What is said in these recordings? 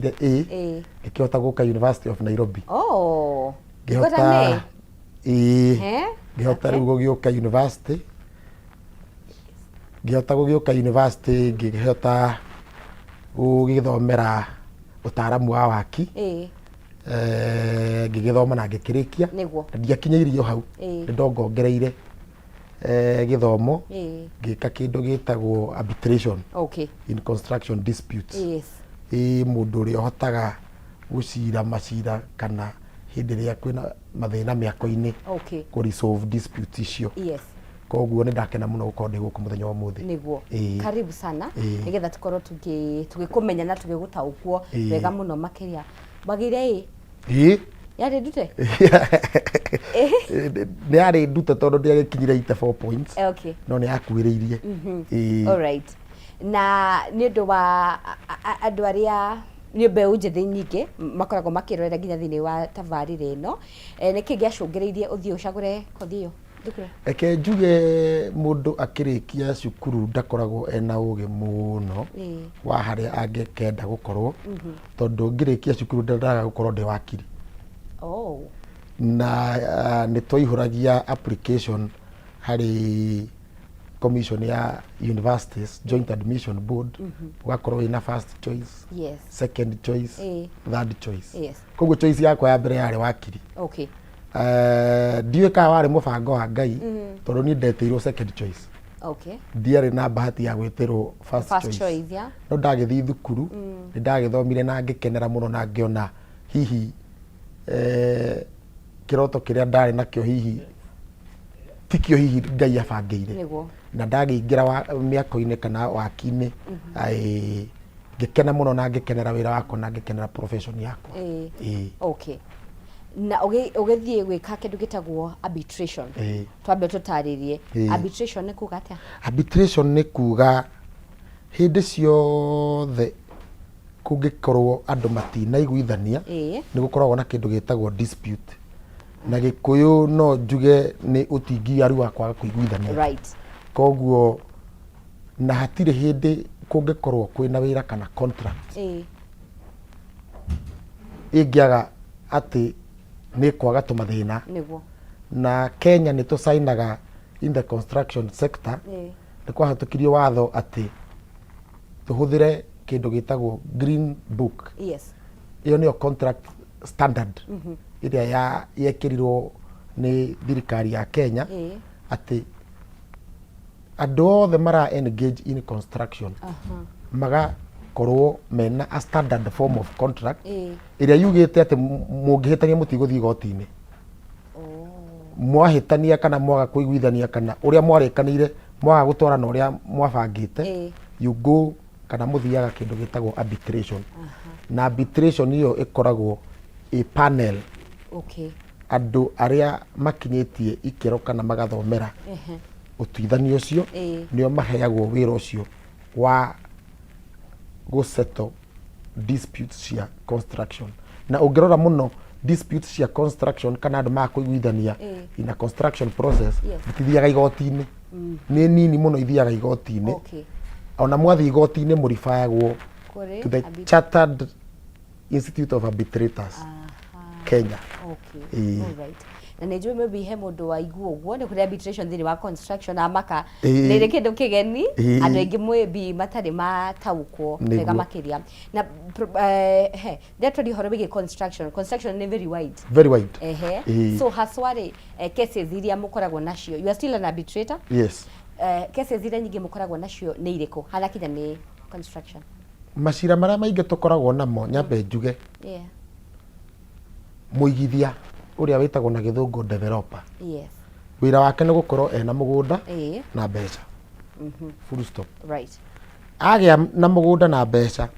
A. Ngĩkĩhota gũka University of Nairobi. Oh. Ngĩhota Ngũrane. Ĩĩ. He? Ngĩhota Okay. rĩu gũgĩũka university, ngĩhota gũgĩũka university, ngĩhota gũgĩthomera ũtaaramu wa waki. Ngĩgĩthoma na ngĩkĩrĩkia. Na ndiakinyĩirie o hau. Nĩ ndongongereire gĩthomo, ngĩka kĩndũ gĩtagwo arbitration in construction disputes. Ĩ mũndũ ũrĩa ũhotaga gũcira macira kana hĩndĩ ĩrĩa kwĩna mathĩna mĩako-inĩ, kũ resolve disputes icio. Koguo nĩ ndakena mũno gũkorwo ndĩ gũkũ mũthenya wa ũmũthĩ. Niguo. Karibu sana. Nigetha tukorwo tũgĩkũmenya na tũgĩgũtaũkwo wega mũno makĩria. Wagĩire ĩ? Ĩĩ. Yarĩ ndute? Nĩ yarĩ ndute tondũ ndĩagĩkinyire 84 points. No nĩ yakuhĩrĩirie. Ĩĩ. Alright. Na nĩ ũndũ wa andũ arĩa nĩ mbeũ njĩthĩ nyingĩ makoragwo makĩrorera nginya thĩinĩ wa tabarĩra ĩno, nĩkĩ gĩacũngĩrĩirie ũthiĩ ũcagũre kothi ĩyo thukuru? Reke njuge, mũndũ akĩrĩkia cukuru ndakoragwo ena ũgĩ mũno wa harĩa angĩkenda gũkorwo, tondũ ngĩrĩkia cukuru ndendaga gũkorwo ndĩ wakiri. Na nĩ twaihũragia application harĩ commission ya universities, Joint Admission Board, ũgakorwo wĩna first choice, second choice, third choice. Koguo choice yakwa ya mbere yarĩ wakiri. Ndiũĩ kana warĩ mũbango wa Ngai, tondũ niĩ ndetĩirwo second choice. Ndiarĩ na bahati ya gwĩtĩrwo first first choice. Choice, yeah. No ndagĩthiĩ thukuru, nĩ ndagĩthomire na ngĩkenera mũno na ngĩona hihi kĩroto kĩrĩa ndarĩ nakĩo hihi tikĩo hihi Ngai abangĩire. Na ndagĩingĩra mĩako-inĩ kana waki-inĩ, ngĩkena mũno na ngĩkenera wĩra wakwa na ngĩkenera profession yakwa. Ĩĩ. Okay, na ũgĩthiĩ gwĩka kĩndũ gĩtagwo arbitration. Twambe tũtarĩrie. Arbitration nĩ kuga atĩa? Arbitration nĩ kuga hĩndĩ ciothe kũngĩkorwo andũ matinaiguithania, nĩ gũkoragwo na kĩndũ gĩtagwo dispute. Na Gĩkũyũ no njuge nĩ ũtingiaru wa kwaga kũiguithania. Koguo na hatirĩ hĩndĩ kũngĩkorwo kwĩna wĩra kana contract ĩngĩaga atĩ nĩ kwaga tũmathĩna. Na Kenya nĩ tũcainaga in the construction sector. Nĩ kwahetũkirio watho atĩ tũhũthĩre kĩndũ gĩtagwo Green Book. Ĩyo nĩyo contract standard ĩrĩa yekĩrirwo nĩ thirikari ya Kenya, atĩ andũ othe mara engage in construction magakorwo mena a standard form of contract ĩrĩa yugĩte atĩ mũngĩhĩtania mũtigũthiĩ igoti-inĩ. Mwahĩtania kana mwaga kũiguithania kana ũrĩa mwarĩkanĩire mwaga gũtwarana ũrĩa mwabangĩte, you go kana mũthiaga kĩndũ gĩtagwo arbitration. Na arbitration ĩyo ĩkoragwo ĩ panel, andũ arĩa makinyĩtie ikĩro kana magathomera ũtuithania ũcio, nĩo maheagwo wĩra ũcio wa gũsettle disputes cia construction. Na ũngĩrora mũno, disputes cia construction kana andũ maga kũiguithania in a construction process itithiaga igoti-inĩ, nĩ nini mũno ithiaga igoti-inĩ. Ona mwathiĩ igoti-inĩ mũribayagwo kũrĩ to the Chartered Institute of Arbitrators Kenya. Alright. Na nĩ njũĩ maybe he mũndũ waigua ũguo nĩ kũrĩ arbitration thĩinĩ wa construction amaka nĩ kĩndũ kĩgeni, andũ aingĩ maybe matarĩ mataũkwo wega makĩria. Na he ndetwaria ũhoro wĩgiĩ construction. Construction nĩ very wide. Very wide. So haswa rĩ, cases iria mũkoragwo nacio, you are still an arbitrator? Yes. Cases iria nyingĩ mũkoragwo nacio nĩ irĩkũ hanakinya nĩ construction? Macira marĩa maingĩ tũkoragwo namo, nyambe njuge, mũigithia ũrĩa wĩtagwo na Gĩthũngũ developer, wĩra wake nĩ gũkorwo ena mũgũnda na mbeca, full stop. Agĩa na mũgũnda na mbeca,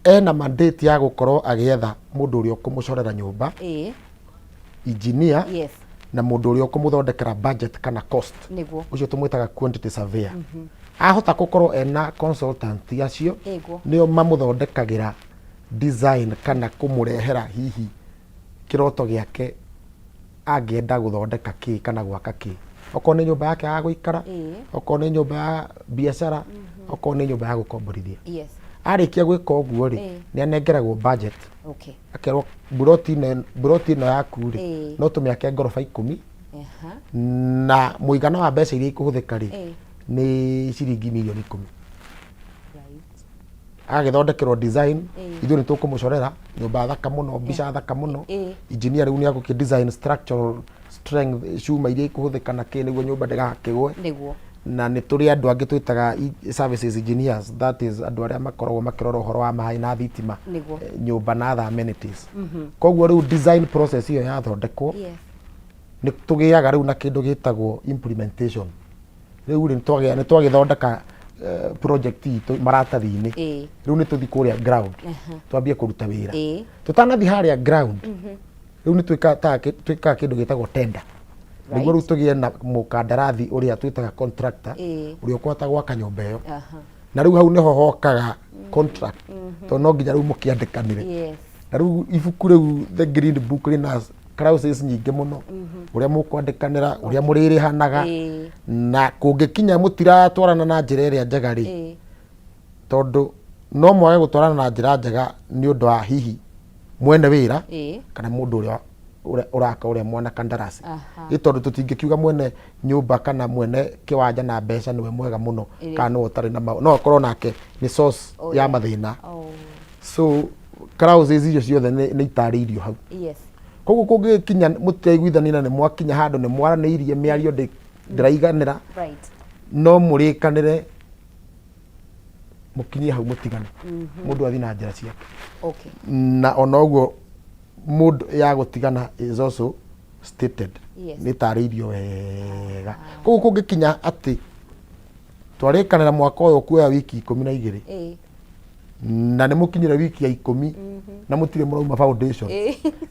ena mandate ya gũkorwo agĩetha mũndũ ũrĩa ũkũmũcorera nyũmba, engineer, na mũndũ ũrĩa ũkũmũthondekera budget kana cost, ũcio tũmwĩtaga quantity surveyor. Ahota gũkorwo ena consultant acio, nĩo mamũthondekagĩra design kana kũmũrehera hihi kĩroto gĩake, angĩenda gũthondeka kĩ kana gwaka kĩ, okorwo nĩ nyũmba yake ya gũikara, okorwo nĩ nyũmba ya biacara, okorwo nĩ nyũmba ya gũkomborithia. Arĩkia gwĩka ũguo rĩ, nĩ anengeragwo budget, akerwo mburoti ĩno yaku rĩ, no tũmĩake ngoroba 10 na mũigana wa mbeca iria ikũhũthĩka rĩ, nĩ ciringi mirioni 10. Agagĩthondekerwo design. Ithuĩ nĩ tũkũmũcorera nyũmba thaka mũno, mbica thaka mũno. Engineer rĩu nĩ agũkĩ design structural strength, cuma iria ikũhũthĩka na kĩ, nĩguo nyũmba ndĩgakĩgwe. Na nĩ tũrĩ andũ angĩ twĩtaga services engineers, that is andũ arĩa makoragwo makĩrora ũhoro wa maĩ na thitima, nyũmba na other amenities. Koguo rĩu design process ĩyo yathondekwo, nĩ tũgĩaga rĩu na kĩndũ gĩtagwo implementation. Rĩu rĩ, nĩ twagĩthondeka project itũ maratathi-inĩ. Rĩu nĩ tũthi kũrĩa ground, twambie kũruta wĩra. Tũtanathiĩ harĩa ground, rĩu nĩ twĩkaga kĩndũ gĩtagwo tender, nĩguo rĩu tũgĩe na mũkandarathi ũrĩa twĩtaga contractor, ũrĩa ũkũhota gwaka nyũmba ĩyo. Na rĩu hau nĩho hokaga contract, tondũ no nginya rĩu mũkĩandĩkanĩre. Na rĩu ibuku rĩu, the green book, rĩna clauses nyingĩ mũno, ũrĩa mũkwandĩkanĩra, ũrĩa mũrĩrĩhanaga. Na kũngĩkinya mũtiratwarana na njĩra ĩrĩa njega rĩ, tondũ no mwage gũtwarana na njĩra njega nĩ ũndũ wa hihi mwene wĩra kana mũndũ ũrĩa ũraka, ũrĩa mwana kandarasi. Ĩ tondũ tũtingĩkiuga mwene nyũmba kana mwene kĩwanja na mbeca nĩwe mwega mũno kana nĩwe ũtarĩ na no akorwo nake nĩ source ya mathĩna. So clauses icio ciothe nĩ itarĩirio hau. Koguo kũngĩkinya mũtiraiguithania na nĩ mwakinya handũ nĩ mwaranĩirie mĩario ndĩraiganĩra, no mũrĩkanĩre, mũkinyie hau mũtigane, mũndũ athiĩ na njĩra ciake. Na ona ũguo mũndũ ya gũtigana is also stated. Nĩ tarĩirio wega. Koguo kũngĩkinya atĩ twarĩkanĩra mwaka ũyũ kuoya wiki 12, na nĩ mũkinyire wiki ya 10 na mũtirĩ mũrauma foundation,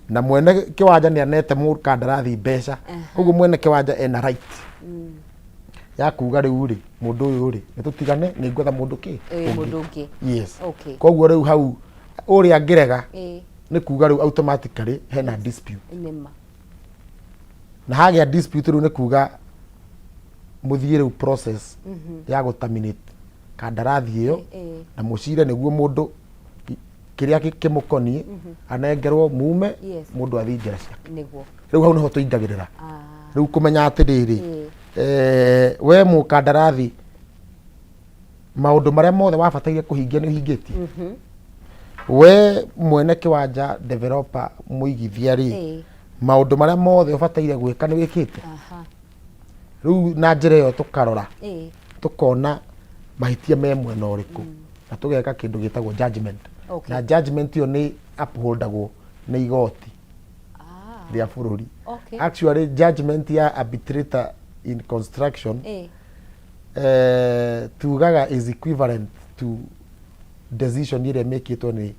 na mwene kĩwanja nĩ anete mũkandarathi mbeca, koguo mwene kĩwanja ena right ya kuga, rĩu rĩ, mũndũ ũyũ rĩ, nĩ tũtigane, nĩ ngwetha mũndũ kĩ Ĩĩ, mũndũ ũngĩ. Koguo rĩu hau ũrĩa angĩrega, nĩ kuga rĩu automatically hena dispute. Nĩma. Na hagĩa dispute, rĩu nĩ kuga mũthiĩ rĩu process ya gũ terminate kandarathi ĩyo, na mũcire nĩguo mũndũ kĩrĩa kĩmũkoniĩ anengerwo, mume, mũndũ athiĩ njĩra ciake. Rĩu hau nĩho tũingagĩrĩra. Rĩu kũmenya atĩrĩrĩ, we mũkandarathi, maũndũ marĩa mothe wabataire kũhingia nĩ ũhingĩtie? We mwene kĩwanja, developer, mũigithia rĩ, maũndũ marĩa mothe ũbataire gwĩka nĩ wĩkĩte? Rĩu na njĩra ĩyo tũkarora, tũkona mahĩtia me mwena ũrĩkũ, na tũgeka kĩndũ gĩtagwo judgment. Na judgment ĩyo nĩ upholdagwo nĩ igoti rĩa bũrũri. Actually, judgment ya arbitrator in construction, tugaga is equivalent to decision ĩrĩa mĩkĩtwo nĩ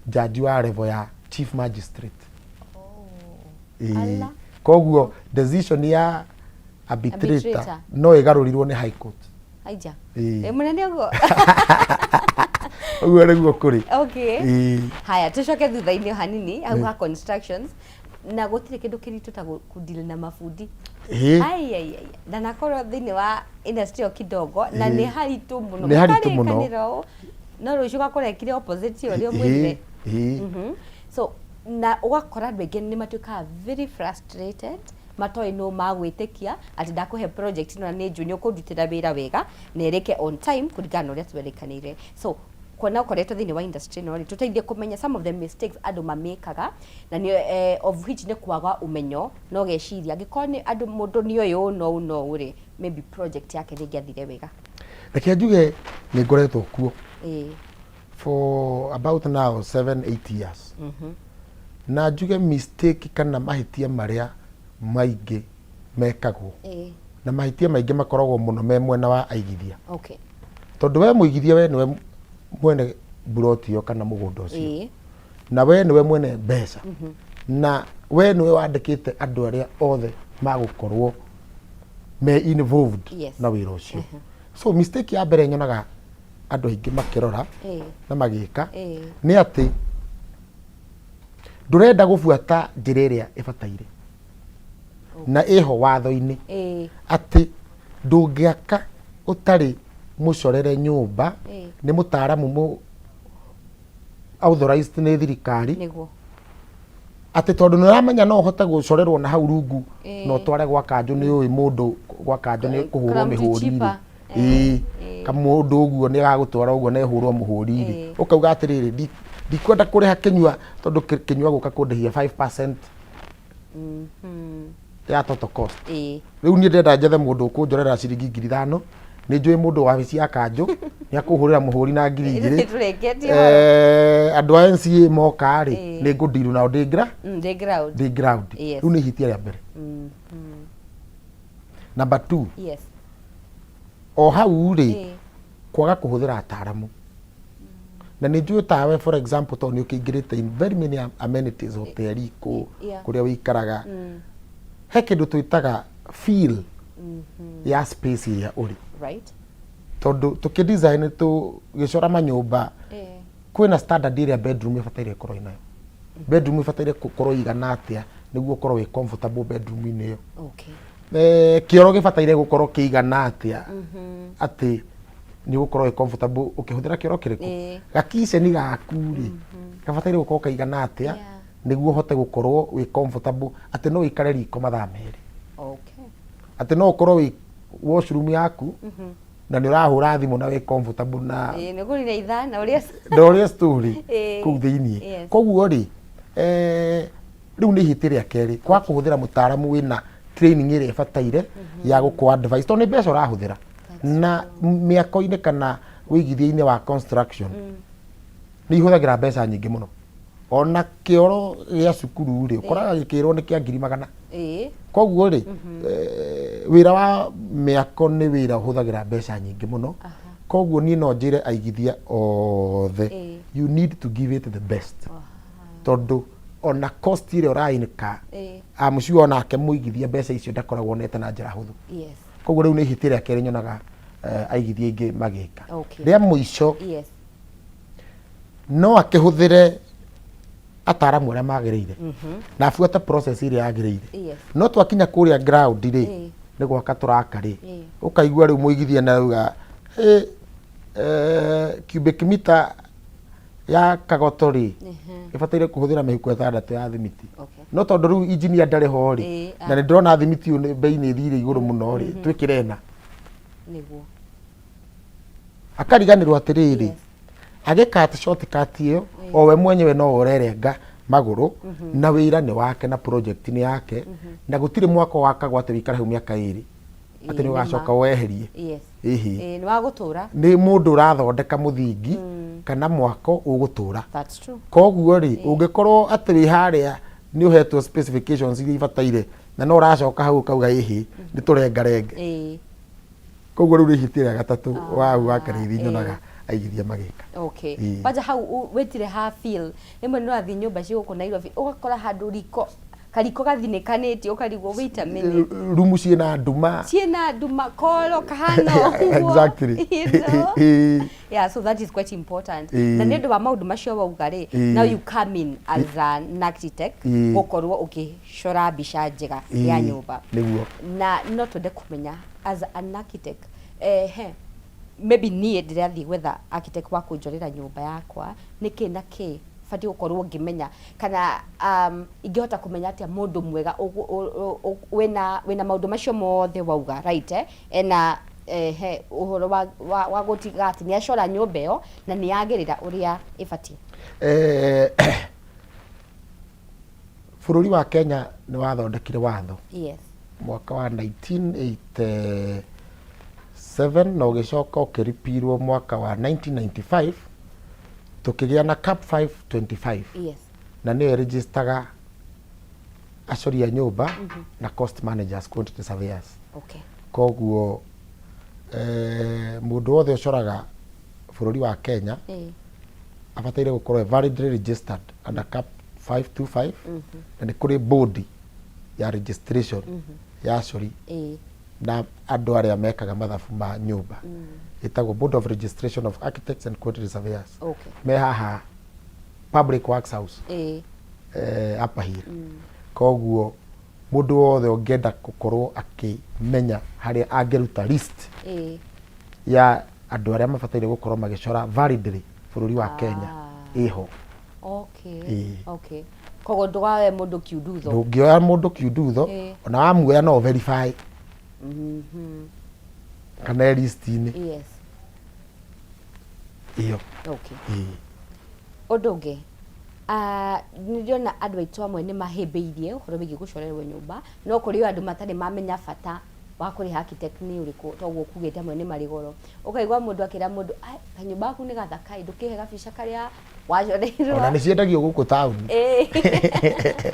jaji wa level ya chief magistrate. Ala. Koguo decision ya arbitrator Arbitrator. no ĩgarũrirwo nĩ high court. Aija. Ĩĩ. Ĩ mũnene ũguo. Ũguo nĩguo kũrĩ. Haya, tucoke thutha-inĩ hanini hau ha constructions, na gũtirĩ kĩndũ kĩritũ ta kũdeal na mabundi. Ai ai ai, na nakorwo thĩinĩ wa industry ĩyo kidogo, na nĩ haritũ mũno. Nĩ haritũ mũno. Mũkarĩkanĩra ũũ, no rũciũ ũgakora ekire opposite ũrĩa ũmwĩrire. So na ũgakora andũ aingĩ nĩ matuĩkaga very frustrated, matoĩ nũ magwĩtĩkia atĩ ndakũhe project ĩno na nĩ njũĩ nĩ ũkũndutĩra wĩra wega na ĩrĩke on time kũringana na ũrĩa twerĩkanĩire. So kuona ũkoretwo thĩinĩ wa industry ĩno rĩ, tũteithie kũmenya some of the mistakes andũ mamĩkaga, na nĩ of which nĩ kwaga ũmenyo, na ũgeciria angĩkorwo nĩ andũ mũndũ nĩ oĩ ũũ no ũũ no ũũ rĩ, maybe project yake nĩ ĩngĩathire wega. Reke njuge nĩ ngoretwo kuo for about now 7 8 years, na njuge mistake kana mahĩtia marĩa maingĩ mekagwo, na mahĩtia maingĩ makoragwo mũno me mwena wa aigithia, tondũ we mũigithia, we nĩwe mwene buroti ĩyo kana mũgũnda ũcio, na we nĩwe mwene mbeca, na we nĩwe wandĩkĩte andũ arĩa othe magũkorwo me involved na wĩra ũcio. So mistake ya mbere nyonaga andũ aingĩ makĩrora na magĩka nĩ atĩ ndũrenda gũbuata njĩra ĩrĩa ĩbataire na ĩho watho-inĩ, atĩ ndũngĩaka ũtarĩ mũcorere nyũmba nĩ mũtaaramu authorized nĩ thirikari. Nĩguo. Atĩ tondũ nĩ ũramenya no ũhote gũcorerwo na hau rungu na ũtware gwa kanjũ, nĩ ũĩ mũndũ gwa kanjũ nĩ kũhũrwo Karamti mĩhũri rĩ. cheaper. Ĩĩ, kamũndũ ũguo nĩ agagũtwara ũguo na ĩhũrwo mũhũri rĩ, ũkauga atĩrĩrĩ, ndikwenda kũrĩha kĩnyua tondũ kĩnyua gũka kũndĩhia 5% ya total cost. Rĩu niĩ ndĩrenda njethe mũndũ ũkũnjorera ciringi 5,000. Nĩ njũĩ mũndũ wabici ya kanjũ nĩ akũhũrĩra mũhũri na 2,000. Tũrĩkĩtie. Andũ a NCA moka rĩ, nĩ ngũndiru nao ndĩ Ndĩ ground. Ndĩ ground. Rĩu nĩ ihĩtia rĩa mbere. Number two, o hau rĩ, kwaga kũhũthĩra ataramu. Na nĩ njũĩ tawe, for example, tondũ nĩ ũkĩingĩrĩte in very many amenities, hoteli kũ kũrĩa wĩikaraga, he kĩndũ twĩtaga feel ya space ĩrĩa ũrĩ. Tondũ tũkĩ design, tũgĩcora manyũmba, kwĩna standard ĩrĩa bedroom ĩbataire ĩkorwo ĩnayo. Bedroom ĩbataire gũkorwo ĩigana atĩa nĩguo ũkorwo wĩ comfortable bedroom-inĩ ĩyo? Kĩoro gĩbataire gũkorwo kĩigana atĩa atĩ nĩ ũgũkorwo wĩ comfortable ũkĩhũthĩra kĩoro kĩrĩkũ? Gakiceni gaku rĩ, gabataire gũkorwo kaigana atĩa nĩguo ũhote gũkorwo wĩ comfortable atĩ no ũikare riko mathaa 2? Atĩ no ũkorwo wĩ washroom yaku na nĩ ũrahũra thimũ na wĩ comfortable na Ĩĩ, nĩ ũgũrire ithaa na ũrĩa na ũrĩa story kũu thĩiniĩ. Koguo rĩ, rĩu nĩ ihĩtia rĩa kerĩ, kwaga kũhũthĩra mũtaaramu wĩna training ĩrĩa ĩbataire ya gũkũ advice, tondũ nĩ mbeca ũrahũthĩra. Na mĩako-inĩ kana wĩigithia-inĩ wa construction nĩ ihũthagĩra mbeca nyingĩ mũno. Ona kĩoro gĩa cukuru rĩ, ũkoraga gĩkĩrwo nĩ kĩa 100,000. Koguo rĩ, wĩra wa mĩako nĩ wĩra ũhũthagĩra mbeca nyingĩ mũno. Koguo niĩ no njĩre aigithia othe, you need to give it the best, tondũ ona cost ĩrĩa ũrainĩka, I'm sure onake mũigithia mbeca icio ndakoragwo onete na njĩra hũthũ. Koguo rĩu nĩ ihĩtia rĩa kerĩ nyonaga aigithia aingĩ magĩka. Rĩa mũico, no akĩhũthĩre ataramu arĩa magĩrĩire na abuate process ĩrĩa yagĩrĩire. No twakinya kũrĩa ground rĩ, nĩ gwaka tũraka rĩ, ũkaigua rĩu mũigithia na auga, "Ĩ, cubic meter ya kagoto rĩ, ĩbataire kũhũthĩra mĩhuko 6 ya thimiti." No tondũ rĩu engineer ndarĩ ho rĩ, na nĩ ndĩrona thimiti ũyũ bei nĩ ĩthire igũrũ mũno rĩ, twĩkĩre ĩna. Akariganĩrwo atĩrĩrĩ, agĩkat shortcut ĩyo, o we mwenyewe no ũrerenga magũrũ, na wĩra nĩ wake na project nĩ yake, na gũtirĩ mwako wakagwo atĩ wĩikare hau mĩaka 2 atĩ nĩ Nĩ ma. ũgacoka weherie. Ĩhĩ. Ĩĩ, nĩ wa gũtũra. Nĩ mũndũ ũrathondeka mũthingi kana mwako ũgũtũra. That's true. Koguo rĩ, ũngĩkorwo atĩ wĩ harĩa nĩ ũhetwo specifications iria ibataire na no ũracoka hau ũkauga ĩhĩ, nĩ tũrengarenge. Koguo rĩu nĩ ihĩtia rĩa gatatũ wa Karĩithi nyonaga aigithia magĩka. Kwanja hau wĩtire ha feel, rĩmwe nĩ ũrathiĩ nyũmba ci gũkũ Nairobi, ũgakora handũ riko, kariko gathinĩkanĩtie, ũkarigwo, wait a minute. Rumu ciĩna nduma. Ciĩna nduma, koro kahana ũguo. You know? Yeah, so that is quite important. Na nĩ ũndũ wa maũndũ macio wauga rĩ, now you come in as an architect gũkorwo ũgĩcora mbica njega ya nyũmba. Na no twende kũmenya as an architect, he maybe niĩ ndĩrathiĩ gwetha architect wa kũnjorera nyũmba yakwa, nĩkĩ na kĩ batiĩ gũkorwo ngĩmenya, kana ingĩhota kũmenya atĩa mũndũ mwega wĩna maũndũ macio mothe wauga, right, eh? Ena he ũhoro wa gũtiga atĩ nĩ acora nyũmba ĩyo na nĩ yagĩrĩra ũrĩa ĩbatiĩ? Bũrũri wa Kenya nĩ wathondekire watho mwaka wa 1987 na ũgĩcoka ũkĩripirwo mwaka wa 1995, tũkĩgĩa na CAP 525, na nĩyo ĩregistaga acori a nyũmba na cost managers, quantity surveyors. Koguo mũndũ wothe ũcoraga bũrũri wa Kenya abataire gũkorwo e validly registered under CAP 525, na nĩ kũrĩ board ya registration ya acori na andũ arĩa mekaga mathabu ma nyũmba, ĩtagwo Board of Registration of Architects and Quantity Surveyors. Me haha Public Works House, Upper Hill. Koguo mũndũ wothe ũngĩenda gũkorwo akĩmenya harĩa angĩruta list ya andũ arĩa mabataire gũkorwo magĩcora validly bũrũri wa Kenya, ĩho. Okay. Ĩĩ. Okay. Koguo ndũgaoe mũndũ kiundutho. Ndũngĩoya mũndũ kiundutho. Ĩĩ. Ona wamuoya no verify kana e list-inĩ. Yes. Ĩyo. Okay. Ĩĩ. Ũndũ ũngĩ, ah, nĩ ndĩrona andũ aitũ amwe nĩ mahĩmbĩirie ũhoro wĩgiĩ gũcorerwo nyũmba, no kũrĩ o andũ matarĩ mamenya bata wa kũrĩha architect nĩ ũrĩkũ, toguo ũkugĩte amwe nĩ marĩ goro. Ũkaigua mũndũ akĩra mũndũ, "Ai, kanyũmba gaku nĩ gathaka ĩ, ndũkĩhe gabica karĩa wacoreirwo." Ona nĩ ciendagio gũkũ taũni. Ĩĩ.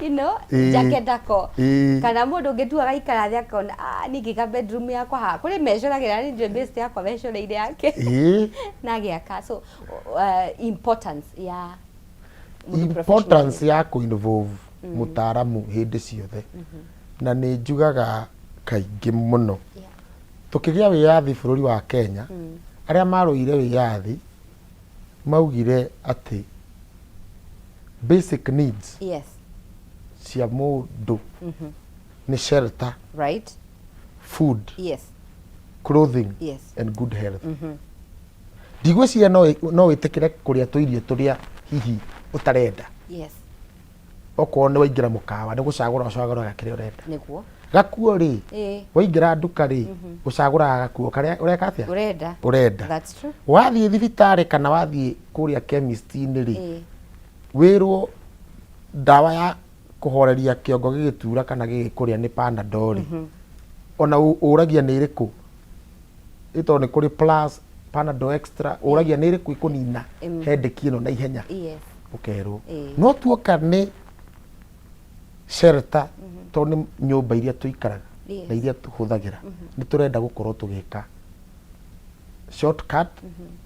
You know, Ĩĩ. njake ndako. Ĩĩ. Kana mũndũ ũngĩ tu agaikara thĩ akona, ah, niĩ ngĩka bedroom yakwa haha. Kũrĩ mecoragĩra, niĩ njũĩ best yakwa mecoreire yake. Ĩĩ. Na agĩaka. So, importance ya mũndũ Importance professionally. ya kũ involve mũtaaramu hĩndĩ ciothe. Na nĩ njugaga kaingĩ mũno. Tũkĩgĩa wĩyathi bũrũri wa Kenya, arĩa marũire wĩyathi maugire atĩ basic needs cia mũndũ nĩ shelter, food, clothing and good health. Ndigwĩciria no wĩtĩkĩre kũrĩa tũirio tũrĩa hihi ũtarenda. Okorwo nĩ waingĩra mũkawa nĩ gũcagũra ũcagũraga kĩrĩa ũrenda. Nĩguo. Gakuo rĩ, Ĩĩ. waingĩra nduka rĩ, ũcagũraga gakuo karĩa ũreka atĩa? Ũrenda. Ũrenda. That's true. Wathiĩ thibitarĩ kana wathiĩ kũrĩa chemist-inĩ rĩ, Ĩĩ. wĩrwo ndawa ya kũhoreria kĩongo gĩgĩtura kana gĩgĩkũrĩa nĩ Panadol rĩ, ona ũragia nĩ ĩrĩkũ? Ĩ tondũ nĩ kũrĩ plus, Panadol extra, ũragia nĩ ĩrĩkũ ĩkũnina headache ĩno na ihenya? Yes. Ũkerwo. Ĩĩ. No tuoka nĩ shelter, tondũ nĩ nyũmba iria tũikaraga na iria tũhũthagĩra, nĩ tũrenda gũkorwo tũgĩka shortcut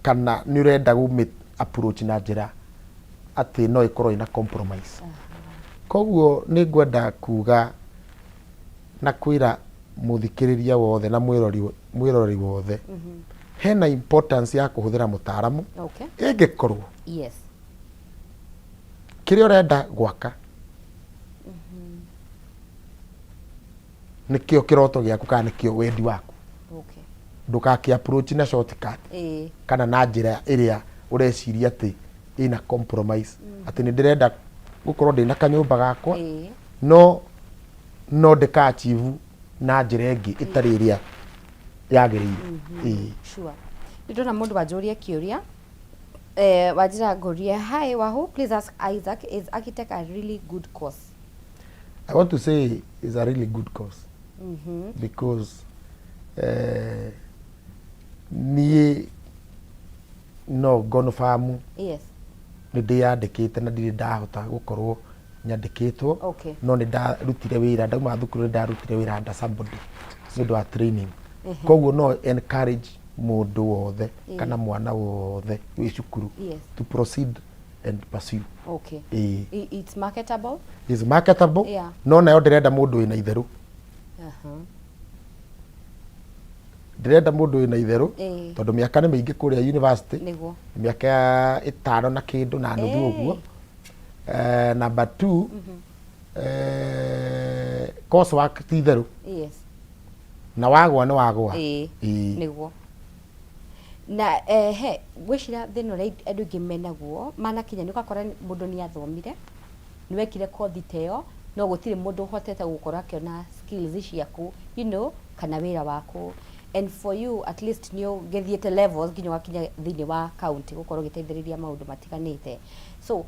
kana nĩ ũrenda gũmĩ approach na njĩra atĩ no ĩkorwo ĩna compromise. Koguo nĩ ngwenda kuga na kwĩra mũthikĩrĩria wothe na mwĩrori mwĩroreri wothe hena importance ya kũhũthĩra mũtaaramu ĩngĩkorwo kĩrĩa ũrenda gwaka nĩkĩo kĩroto gĩaku kana nĩkĩo wendi waku. Ndũgakĩ approach na shortcut kana na njĩra ĩrĩa ũreciria atĩ ĩna compromise, atĩ nĩ ndĩrenda gũkorwo ndĩna kanyũmba gakwa, no ndĩka achieve na njĩra ĩngĩ ĩtarĩ ĩrĩa yagĩrĩire. Ĩĩ. Sure. Nĩ ndona mũndũ wanjũria kĩũria, wanjĩra ngũrie, "Hi Wahu, please ask Isaac, is architect a really good course?" I want to say it's a really good course because niĩ no confirm nĩ ndĩyandĩkĩte na ndirĩ ndahota gũkorwo nyandĩkĩtwo, no nĩ ndarutire wĩra ndauma thukuru, nĩ ndarutire wĩra under somebody nĩ ũndũ wa training. Koguo no encourage mũndũ wothe kana mwana wothe wĩ cukuru to proceed and pursue. Ĩĩ. It's marketable. Is marketable. No nayo ndĩrenda mũndũ wĩna itherũ. Ndĩrenda mũndũ wĩna itherũ tondũ mĩaka nĩ mĩingĩ kũrĩa university. Mĩaka 5 na kĩndũ na nuthu ũguo. Number 2, course work ti itherũ. Na wagwa nĩ wagwa. Ĩĩ. Nĩguo. Na he ngwĩciria thĩna ũrĩa andũ aingĩ menaguo manakinya nĩ ũgakora mũndũ nĩ athomire, nĩ wekire kothi ta ĩyo, no gũtirĩ mũndũ ũhotete gũkorwo akĩona skills ciaku, kana wĩra waku. And for you at least nĩ ũgĩthiĩte levels nginya ũgakinya thĩinĩ wa county gũkorwo ũgĩteithĩrĩria maũndũ matiganĩte. So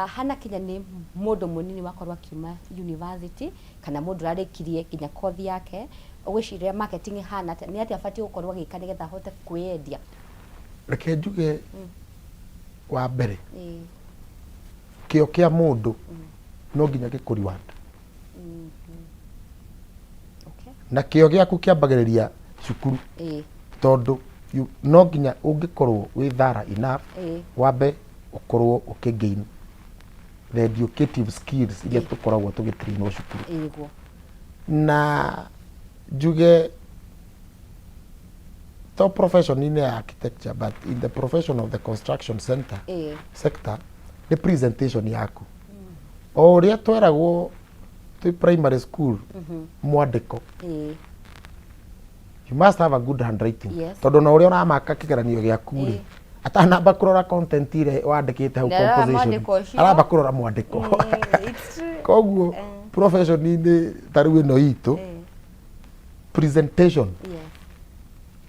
hanakinya nĩ mũndũ mũnini wakorwo akiuma university kana mũndũ ũrarĩkirie nginya kothi yake, ũgwĩciria marketing ĩhana atĩa, nĩ atĩa abatiĩ gũkorwo agĩka nĩgetha ahote kwĩyendia? Reke njuge wa mbere, kĩo kĩa mũndũ no nginya gĩkũ reward. Na kĩo gĩaku kĩambagĩrĩria cukuru, tondũ no nginya ũngĩkorwo wĩ thara enough, wambe ũkorwo ũkĩ gain the educative skills iria tũkoragwo tũgĩtrainwo cukuru. Na njuge to profession-inĩ ya architecture, but in the profession of the construction center sector, nĩ presentation yaku. O ũrĩa tweragwo twĩ primary school, mwandĩko, you must have a good handwriting, tondũ na ũrĩa ũramaka kĩgeranio gĩaku rĩ, Atanamba kũrora content ĩrĩa wandĩkĩte hau, Ndarora composition, mwandĩko ũcio. Aramba kũrora mwandĩko. It's true. Koguo profession-inĩ ta rĩu ĩno itũ, presentation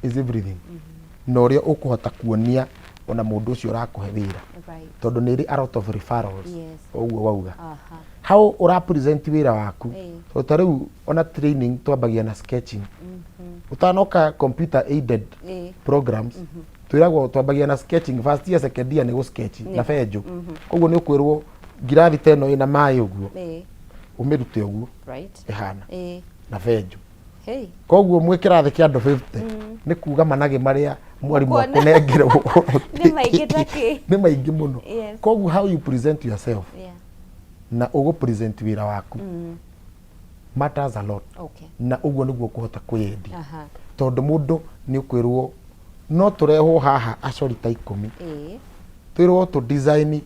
is everything, na ũrĩa ũkũhota kuonia ona mũndũ ũcio ũrakũhe wĩra, tondũ nĩ ĩrĩ a lot of referrals. Ũguo wauga, how ũra present wĩra waku. Tondũ ta rĩu ona training twambagia na sketching ũtanoka computer aided programs. Twĩragwo twambagia na sketching first year, second year nĩ gũ sketch na benjũ. Koguo nĩ ũkwĩrwo ngirathi ta ĩno ĩna maĩ ũguo, ũmĩrute ũguo ĩhana na benjũ. Koguo mwĩ kĩrathi kĩa andũ 50, nĩ kuga managĩ marĩa mwarimũ Ũkuona. akũnengerwo Nĩ maingĩ ta kĩ. Nĩ maingĩ mũno. Koguo how you present yourself na ũgũ present wĩra waku matters a lot. Na ũguo nĩguo ũkũhota kwĩyendia, tondũ mũndũ nĩ ũkwĩrwo no tũrehwo haha acori ta 10, twĩrwo tũ design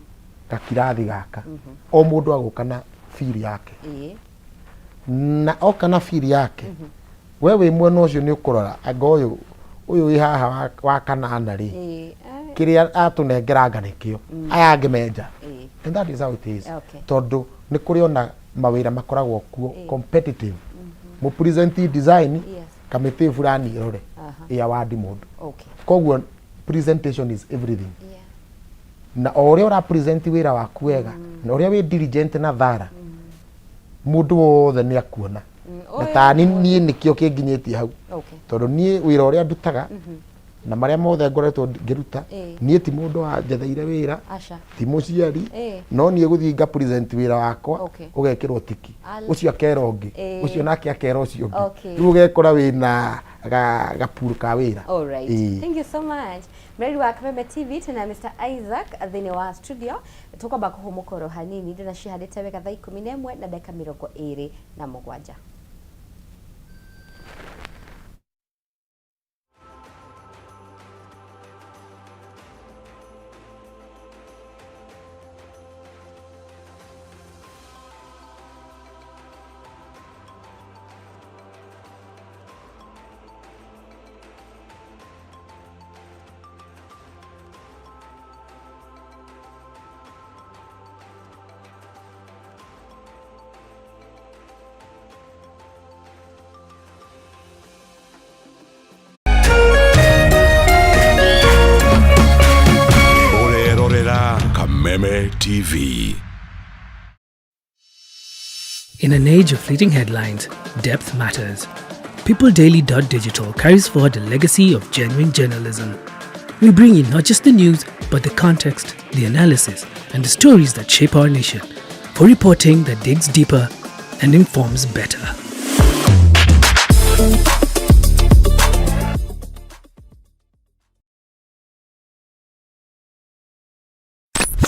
gakirathi gaka. O mũndũ agũka na feel yake, na oka na feel yake, we wĩ mwena ũcio nĩ ũkũrora anga ũyũ ũyũ wĩ haha wa kanana rĩ, kĩrĩa atũnengeranga nĩkĩo aya angĩ menja. And that is how it is. Tondũ nĩ kũrĩ ona mawĩra makoragwo kuo competitive, mũ present design, kamĩtĩ fulani ĩrore, ĩ award mũndũ. Koguo presentation is everything. Na o ũrĩa ũra present wĩra waku wega, na ũrĩa wĩ diligent na thara, mũndũ wothe nĩ akuona. Na Ũyũ tani niĩ nĩkĩo kĩnginyĩtie hau, tondũ niĩ wĩra ũrĩa ndutaga na marĩa mothe ngoretwo ngĩruta, niĩ ti mũndũ wanjetheire wĩra, Aca. Ti mũciari, no niĩ gũthiĩ nga present wĩra wakwa, ũgekĩrwo tiki, ũcio akera ũngĩ, ũcio nake akera ũcio ũngĩ, rĩu ũgekora wĩna gapuru ka wĩra. All right. Thank you so much. Mreri wa Kameme TV, tena Mr. Isaac thĩinĩ wa studio. Tukwamba kũhũmũka oro hanini, ndĩna cihandĩte wega thaa 11 na ndagĩka 27. Ũrerorera Kameme TV. In an age of fleeting headlines, depth matters. PeopleDaily.digital carries forward a legacy of genuine journalism. We bring you not just the news, but the context, the analysis, and the stories that shape our nation, for reporting that digs deeper and informs better.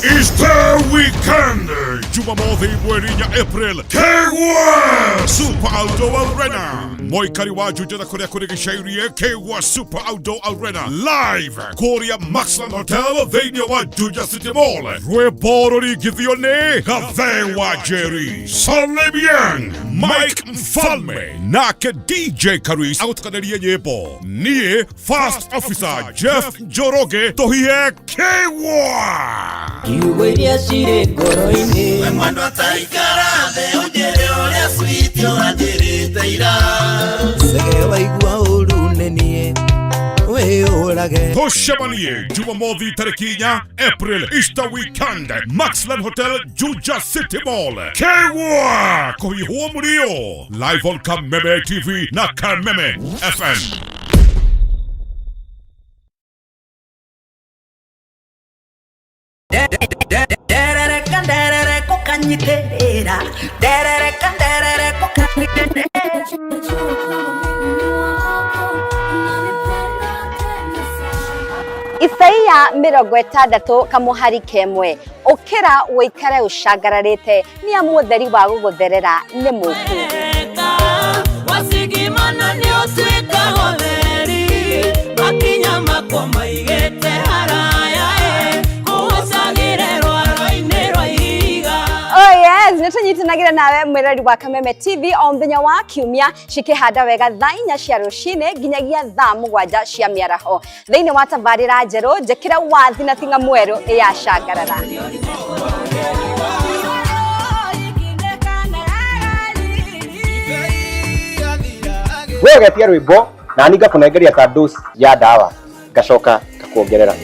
Easter Weekend, Jumamothi mweri inya April, Kegwa Super Outdoor Arena. Moikari wa Juja na kuria kuri gicairie, Kegwa Super Outdoor Arena live kuria Maxland Hotel thĩinĩ wa Juja City Mall. Rwĩmbo rũringithio nĩ Gathe wa Jerry Salebian, Mike Mfalme nake DJ Karis agũtukanĩrie nyĩmbo. Niĩ First Officer Jeff Njoroge tũhihe Kegwa. Kiugo iria cirĩ ngoro-inĩ. Mwendwa taikara thĩ ũnjĩre ũrĩa sweet ũranjĩrĩte ira. Cege waigua ũru nĩ niĩ wĩyũrage. Tucemanie Jumamothi tarĩki 4 April, Easter weekend, Maxland Hotel, Juja City Mall. Kegwa kũhihwo mũrio live on Kameme TV na Kameme FM. Nderereka nderereko kanyitĩrĩra, nderereka nderereko kanyitĩrĩra. Isaia 60 kamuhari kemwe, ũkĩra ũikare ũcangararĩte, nĩ amu ũtheri wa gũgũtherera nĩ mũku. Wasigimana nĩ ũtuĩkaga ũtheri, makinya makwa maigĩte haraya ĩ, kũhũcagĩre rwaro-inĩ rwa ihiga. Oh yes, nĩ tũnyitana. Tũnyitanagĩra nawe mwĩrori wa Kameme TV o mũthenya wa kiumia cikĩhanda wega thaa 4 cia rũcinĩ nginyagia thaa 7 cia mĩaraho thĩinĩ wa tabarĩra njerũ njĩkĩra wathi na tinga mwerũ ya Cangarara. We ũgetia rwĩmbo na niĩ ngakũnengeria ta dose ya ndawa ngacoka ngakuongerera.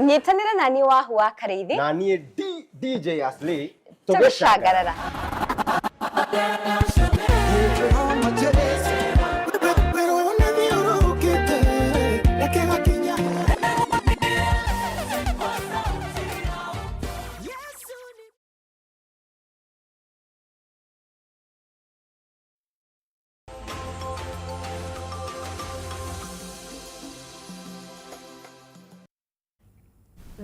Nyitanĩra na niĩ Wahu wa Karĩithi na niĩ DJ Aslay tũgĩcangarara.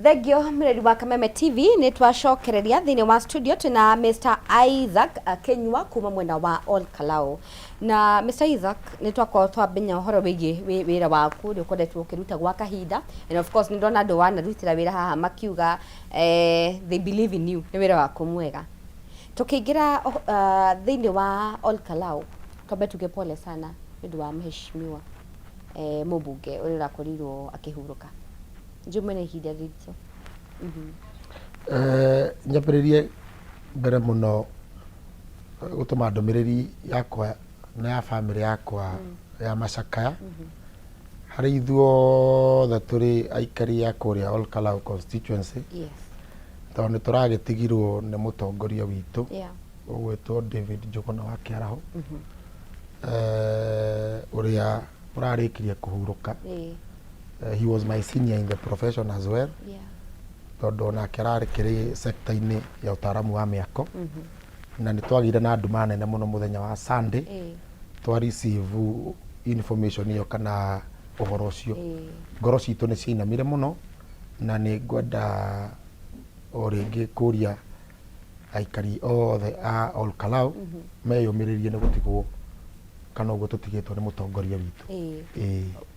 Thengio mreri wa Kameme TV nĩ twacokereria thĩinĩ wa studio twĩna Mr Isaac Kinyua kuma mwena wa Ol Kalou. Na Mr Isaac nĩ twakorwo twamenya ũhoro wĩgiĩ wĩra waku ũrĩa ũkoretwo ũkĩruta gwa kahinda, and of course nĩ ndona andũ wanarutĩra wĩra haha makiuga they believe in you, nĩ wĩra waku mwega. Tũkĩingĩra thĩinĩ wa Ol Kalou, twambe tuge pole sana nĩ ũndũ wa mheshimiwa mũmbunge ũrĩa ũrakorirwo akĩhurũka. Njume na ihinda rĩritũ. Nyambĩrĩrie mbere mũno gũtũma ndũmĩrĩri yakwa na ya bamĩrĩ yakwa ya macakaya harĩ ithuothe tũrĩ aikari a kũrĩa Ol Kalou constituency. Tondũ nĩ tũragĩtigirwo nĩ mũtongoria witũ ũgwĩtwo David Njũgũna wa Kĩaraho, ũrĩa ũrarĩkirie kũhurũka. He was my senior in the profession as well. Tondũ onake ararĩkĩrĩ sector-inĩ ya ũtaaramu wa mĩako. Na nĩ twagĩire na nduma nene mũno mũthenya wa Sunday. Twa receive information ĩyo kana ũhoro ũcio. Ngoro citũ nĩ ciainamire mũno na nĩ ngwenda o rĩngĩ kũria aikari othe a Ol Kalou meyũmĩrĩrie nĩ gũtigwo kana ũguo tũtigĩtwo nĩ mũtongoria witũ.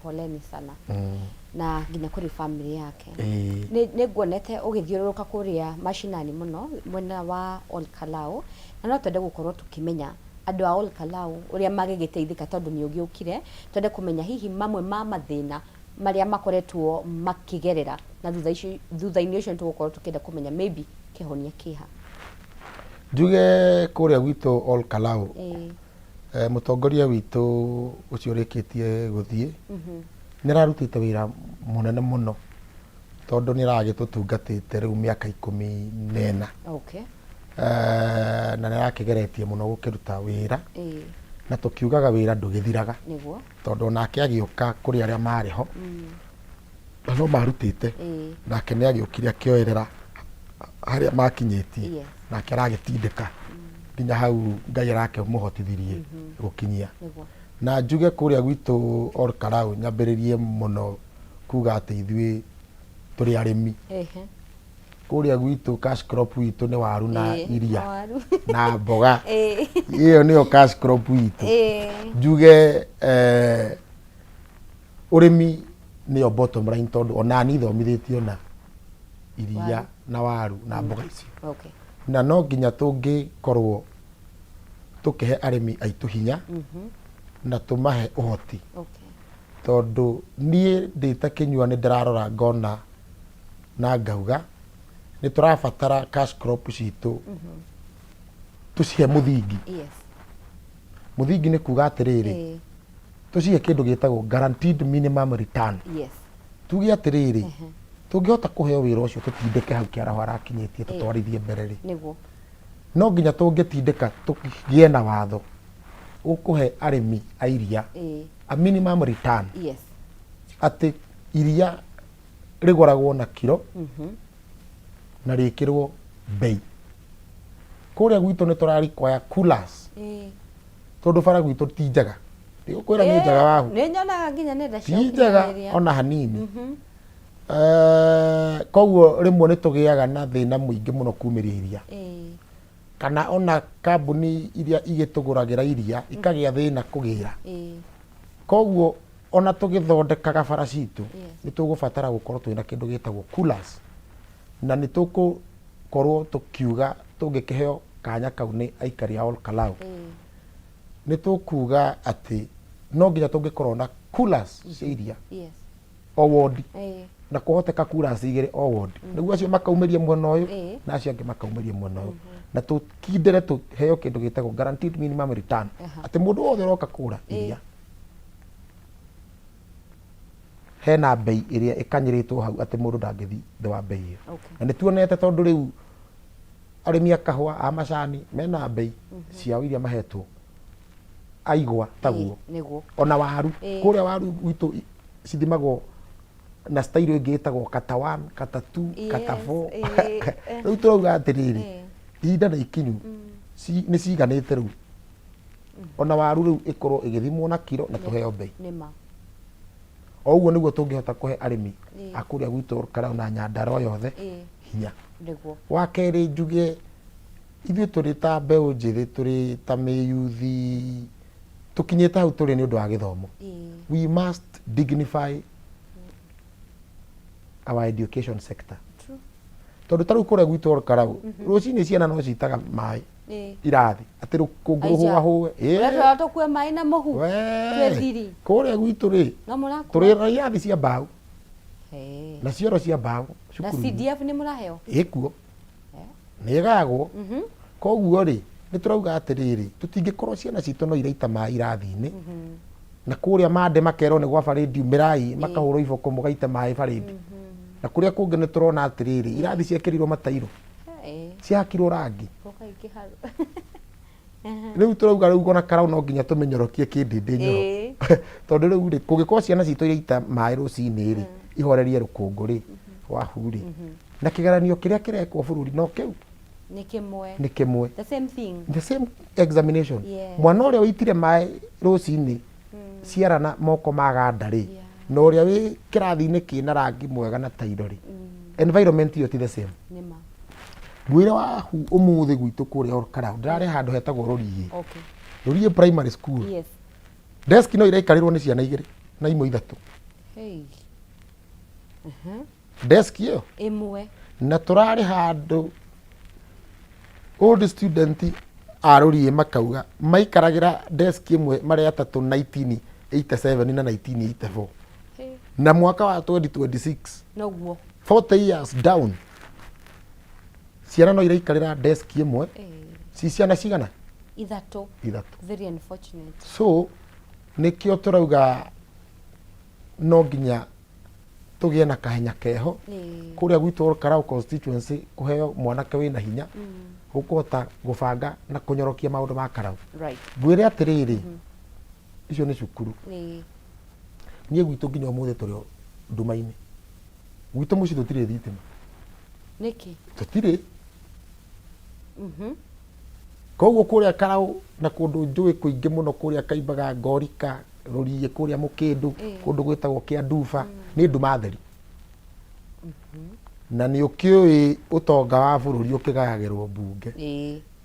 Poleni sana. Na nginya kũrĩ family yake. Nĩ nguonete ũgĩthiũrũrũka kũrĩa mashinani mũno mwena wa Ol Kalou, na no twende gũkorwo tũkĩmenya andũ a Ol Kalou ũrĩa magĩgĩteithĩka tondũ nĩ ũgĩũkire, twende kũmenya hihi mamwe ma mathĩna marĩa makoretwo makĩgerera, na thutha-inĩ ũcio nĩ tũgũkorwo tũkĩenda kũmenya maybe kĩhonia kĩha. Njuge kũrĩa gwitũ Ol Kalou, mũtongoria witũ ũcio ũrĩkĩtie gũthiĩ nĩ ararutĩte wĩra mũnene mũno tondũ nĩ aragĩtũtungatĩte rĩu mĩaka 14. Na nĩ arakĩgeretie mũno gũkĩruta wĩra. Na tũkiugaga wĩra ndũgĩthiraga. Tondũ onake agĩũka kũrĩ arĩa marĩ ho, na no marutĩte, nake nĩ agĩũkire akĩoerera harĩa makinyĩtie, nake aragĩtindĩka nginya hau Ngai arakĩmũhotithirie gũkinyia. Na njuge kũrĩa gwitũ Ol Kalou nyambĩrĩrie mũno kuga atĩ ithuĩ tũrĩ arĩmi. Kũrĩa gwitũ cash crop witũ nĩ waru na iria na mboga. Ĩyo nĩyo cash crop witũ. Njuge ũrĩmi nĩyo bottom line tondũ ona niĩ thomithĩtio na iria na waru na mboga icio. Na no nginya tũngĩkorwo tũkĩhe arĩmi aitũ hinya na tũmahe ũhoti. Tondũ niĩ ndĩ ta Kĩnyua nĩ ndĩrarora ngona na ngauga nĩ tũrabatara cash crop citũ tũcihe mũthingi. Mũthingi nĩ kuga atĩrĩrĩ, tũcihe kĩndũ gĩtagwo guaranteed minimum return. Tuge atĩrĩrĩ, tũngĩhota kũheo wĩra ũcio tũtindĩke hau Kĩaraho arakinyĩtie tũtwarithie mbere rĩ, no nginya tũngĩtindĩka tũgĩe na watho ũkũhe arĩmi a iria a minimum return. Atĩ iria rĩgũragwo na kiro na rĩkĩrwo bei. Kũrĩa gwitũ nĩ tũra require coolers tondũ bara gwitũ ti njega. Ndigũkwĩra nĩ njega wahu. Nĩ nyonaga nginya nenda cia Ti njega ũkinyanĩria. ona hanini. Eh, koguo rĩmwe nĩ tũgĩaga na thĩna mũingĩ mũno kumĩria iria. Kana ona kambuni iria igĩtũgũragĩra iria ikagĩa thĩna kũgĩra. Koguo ona tũgĩthondekaga bara citũ nĩ tũgũbatara gũkorwo twĩna kĩndũ gĩtagwo coolers. Na nĩ tũgũkorwo tũkiuga tũngĩkĩheo kanya kau nĩ aikari a Ol Kalou. Nĩ tũkuga atĩ no nginya tũngĩkorwo na coolers cia iria o ward na kũhoteka coolers igĩrĩ o ward nĩguo acio makaumĩria mwena ũyũ na acio angĩ makaumĩria mwena ũyũ na tũkindĩre tũheo kĩndũ gĩtagwo guaranteed minimum return atĩ mũndũ wothe ũroka kũgũra iria hena mbei ĩrĩa ĩkanyĩrĩtwo hau atĩ mũndũ ndangĩthiĩ thĩ wa mbei ĩyo. Na nĩ tuonete tondũ rĩu arĩmi a kahũa a macani mena mbei ciao iria mahetwo a igwa taguo. Nĩguo. Ona waru kũrĩa waru gwitũ cithimagwo na style ĩngĩ ĩtagwo kata 1 kata 2 kata 4. Rĩu tũrauga atĩrĩrĩ, ihinda nĩ ikinyu, nĩ ciganĩte rĩu ona waru rĩu ĩkorwo ĩgĩthimwo na kiro na tũheo mbei. Nĩma. O ũguo nĩguo tũngĩhota kũhe arĩmi a kũrĩa gwitũ Karau na Nyandarua yothe hinya. Nĩguo. Wa kerĩ njuge ithuĩ tũrĩ ta mbeũ njĩthĩ tũrĩ ta mĩyuthi tũkinyĩte hau tũrĩ nĩ ũndũ wa gĩthomo. We must dignify our education sector. Tondũ ta rĩu kũrĩa gwitũ Ol Kalou rũcinĩ ciana no citaga maĩ irathi atĩ rũkũngũ Aija. rũhũahũe. Ũrĩa tũrĩa tũkue maĩ na mũhu Wee. twĩ thiri. Kũrĩa gwitũ rĩ No mũrakua. tũrĩ na irathi cia mbaũ na cioro cia mbaũ Na cukuru-inĩ. CDF nĩ mũraheo? Ĩkuo nĩ ĩgayagwo. Koguo rĩ nĩ tũrauga atĩrĩrĩ, tũtingĩkorwo ciana citũ no iraita maĩ irathi-inĩ na kũrĩa mande makerwo nĩ gwa barĩndi umĩrai makahũrwo iboko mũgaite maĩ barĩndi, na kũrĩa kũngĩ nĩ tũrona atĩrĩrĩ irathi ciekĩrirwo matairũ, ciahakirwo rangi. Gũkaingĩha. Rĩu tũrauga rĩu ona Karau no nginya tũmĩnyorokie kĩndĩndĩ nyoro, tondũ rĩu rĩ kũngĩkorwo ciana citũ iraita maĩ rũcinĩ rĩ ihorerie rũkũngũ rĩ wahu rĩ na kĩgeranio kĩrĩa kĩrekwo bũrũri no kĩu Nĩ kĩmwe. Nĩ kĩmwe. The same thing. The same examination. Mwana ũrĩa wĩitire maĩ rũcinĩ ciara na moko maganda rĩ na ũrĩa wĩ kĩrathi-inĩ kĩna rangi mwega na tairo rĩ, environment ĩyo ti the same. Nĩma. Mwĩre wahu ũmũthĩ gwitũ kũrĩa Ol Kalou ndĩrarĩ handũ hetagwo Rũriĩ. Rũriĩ Primary School. Desk no iraikarĩrwo nĩ ciana igĩrĩ na imwe ithatũ. Hey. Desk ĩyo ĩmwe. Na tũrarĩ handũ old student a Rũriĩ makauga maikaragĩra desk ĩmwe marĩ atatũ 1987 na 1984 na mwaka wa 2026. Noguo. 40 years down ciana no iraikarĩra desk ĩmwe ci ciana cigana? Ithatũ. Ithatũ. Very unfortunate. So nĩkĩo tũrauga no nginya tũgĩe na kahenya keho kũrĩa gwitũ Ol Kalou constituency kũheo mwanake wĩna hinya ũkũhota gũbanga na kũnyorokia maũndũ ma Karau. Ngwĩre atĩrĩrĩ, icio nĩ cukuru. Niĩ gwitũ nginya ũmũthĩ tũrĩ o nduma-inĩ. Gwitũ mũciĩ tũtirĩ thitima. Nĩkĩ? Tũtirĩ. Koguo kũrĩa Karau na kũndũ njũĩ kũingĩ mũno kũrĩa Kaimbaga, Ngorika, Rũriĩ, kũrĩa Mũkĩndũ, kũndũ gwĩtagwo Kĩanduba, nĩ nduma theri. Na nĩ ũkĩũĩ ũtonga wa bũrũri ũkĩgayagĩrwo mbunge.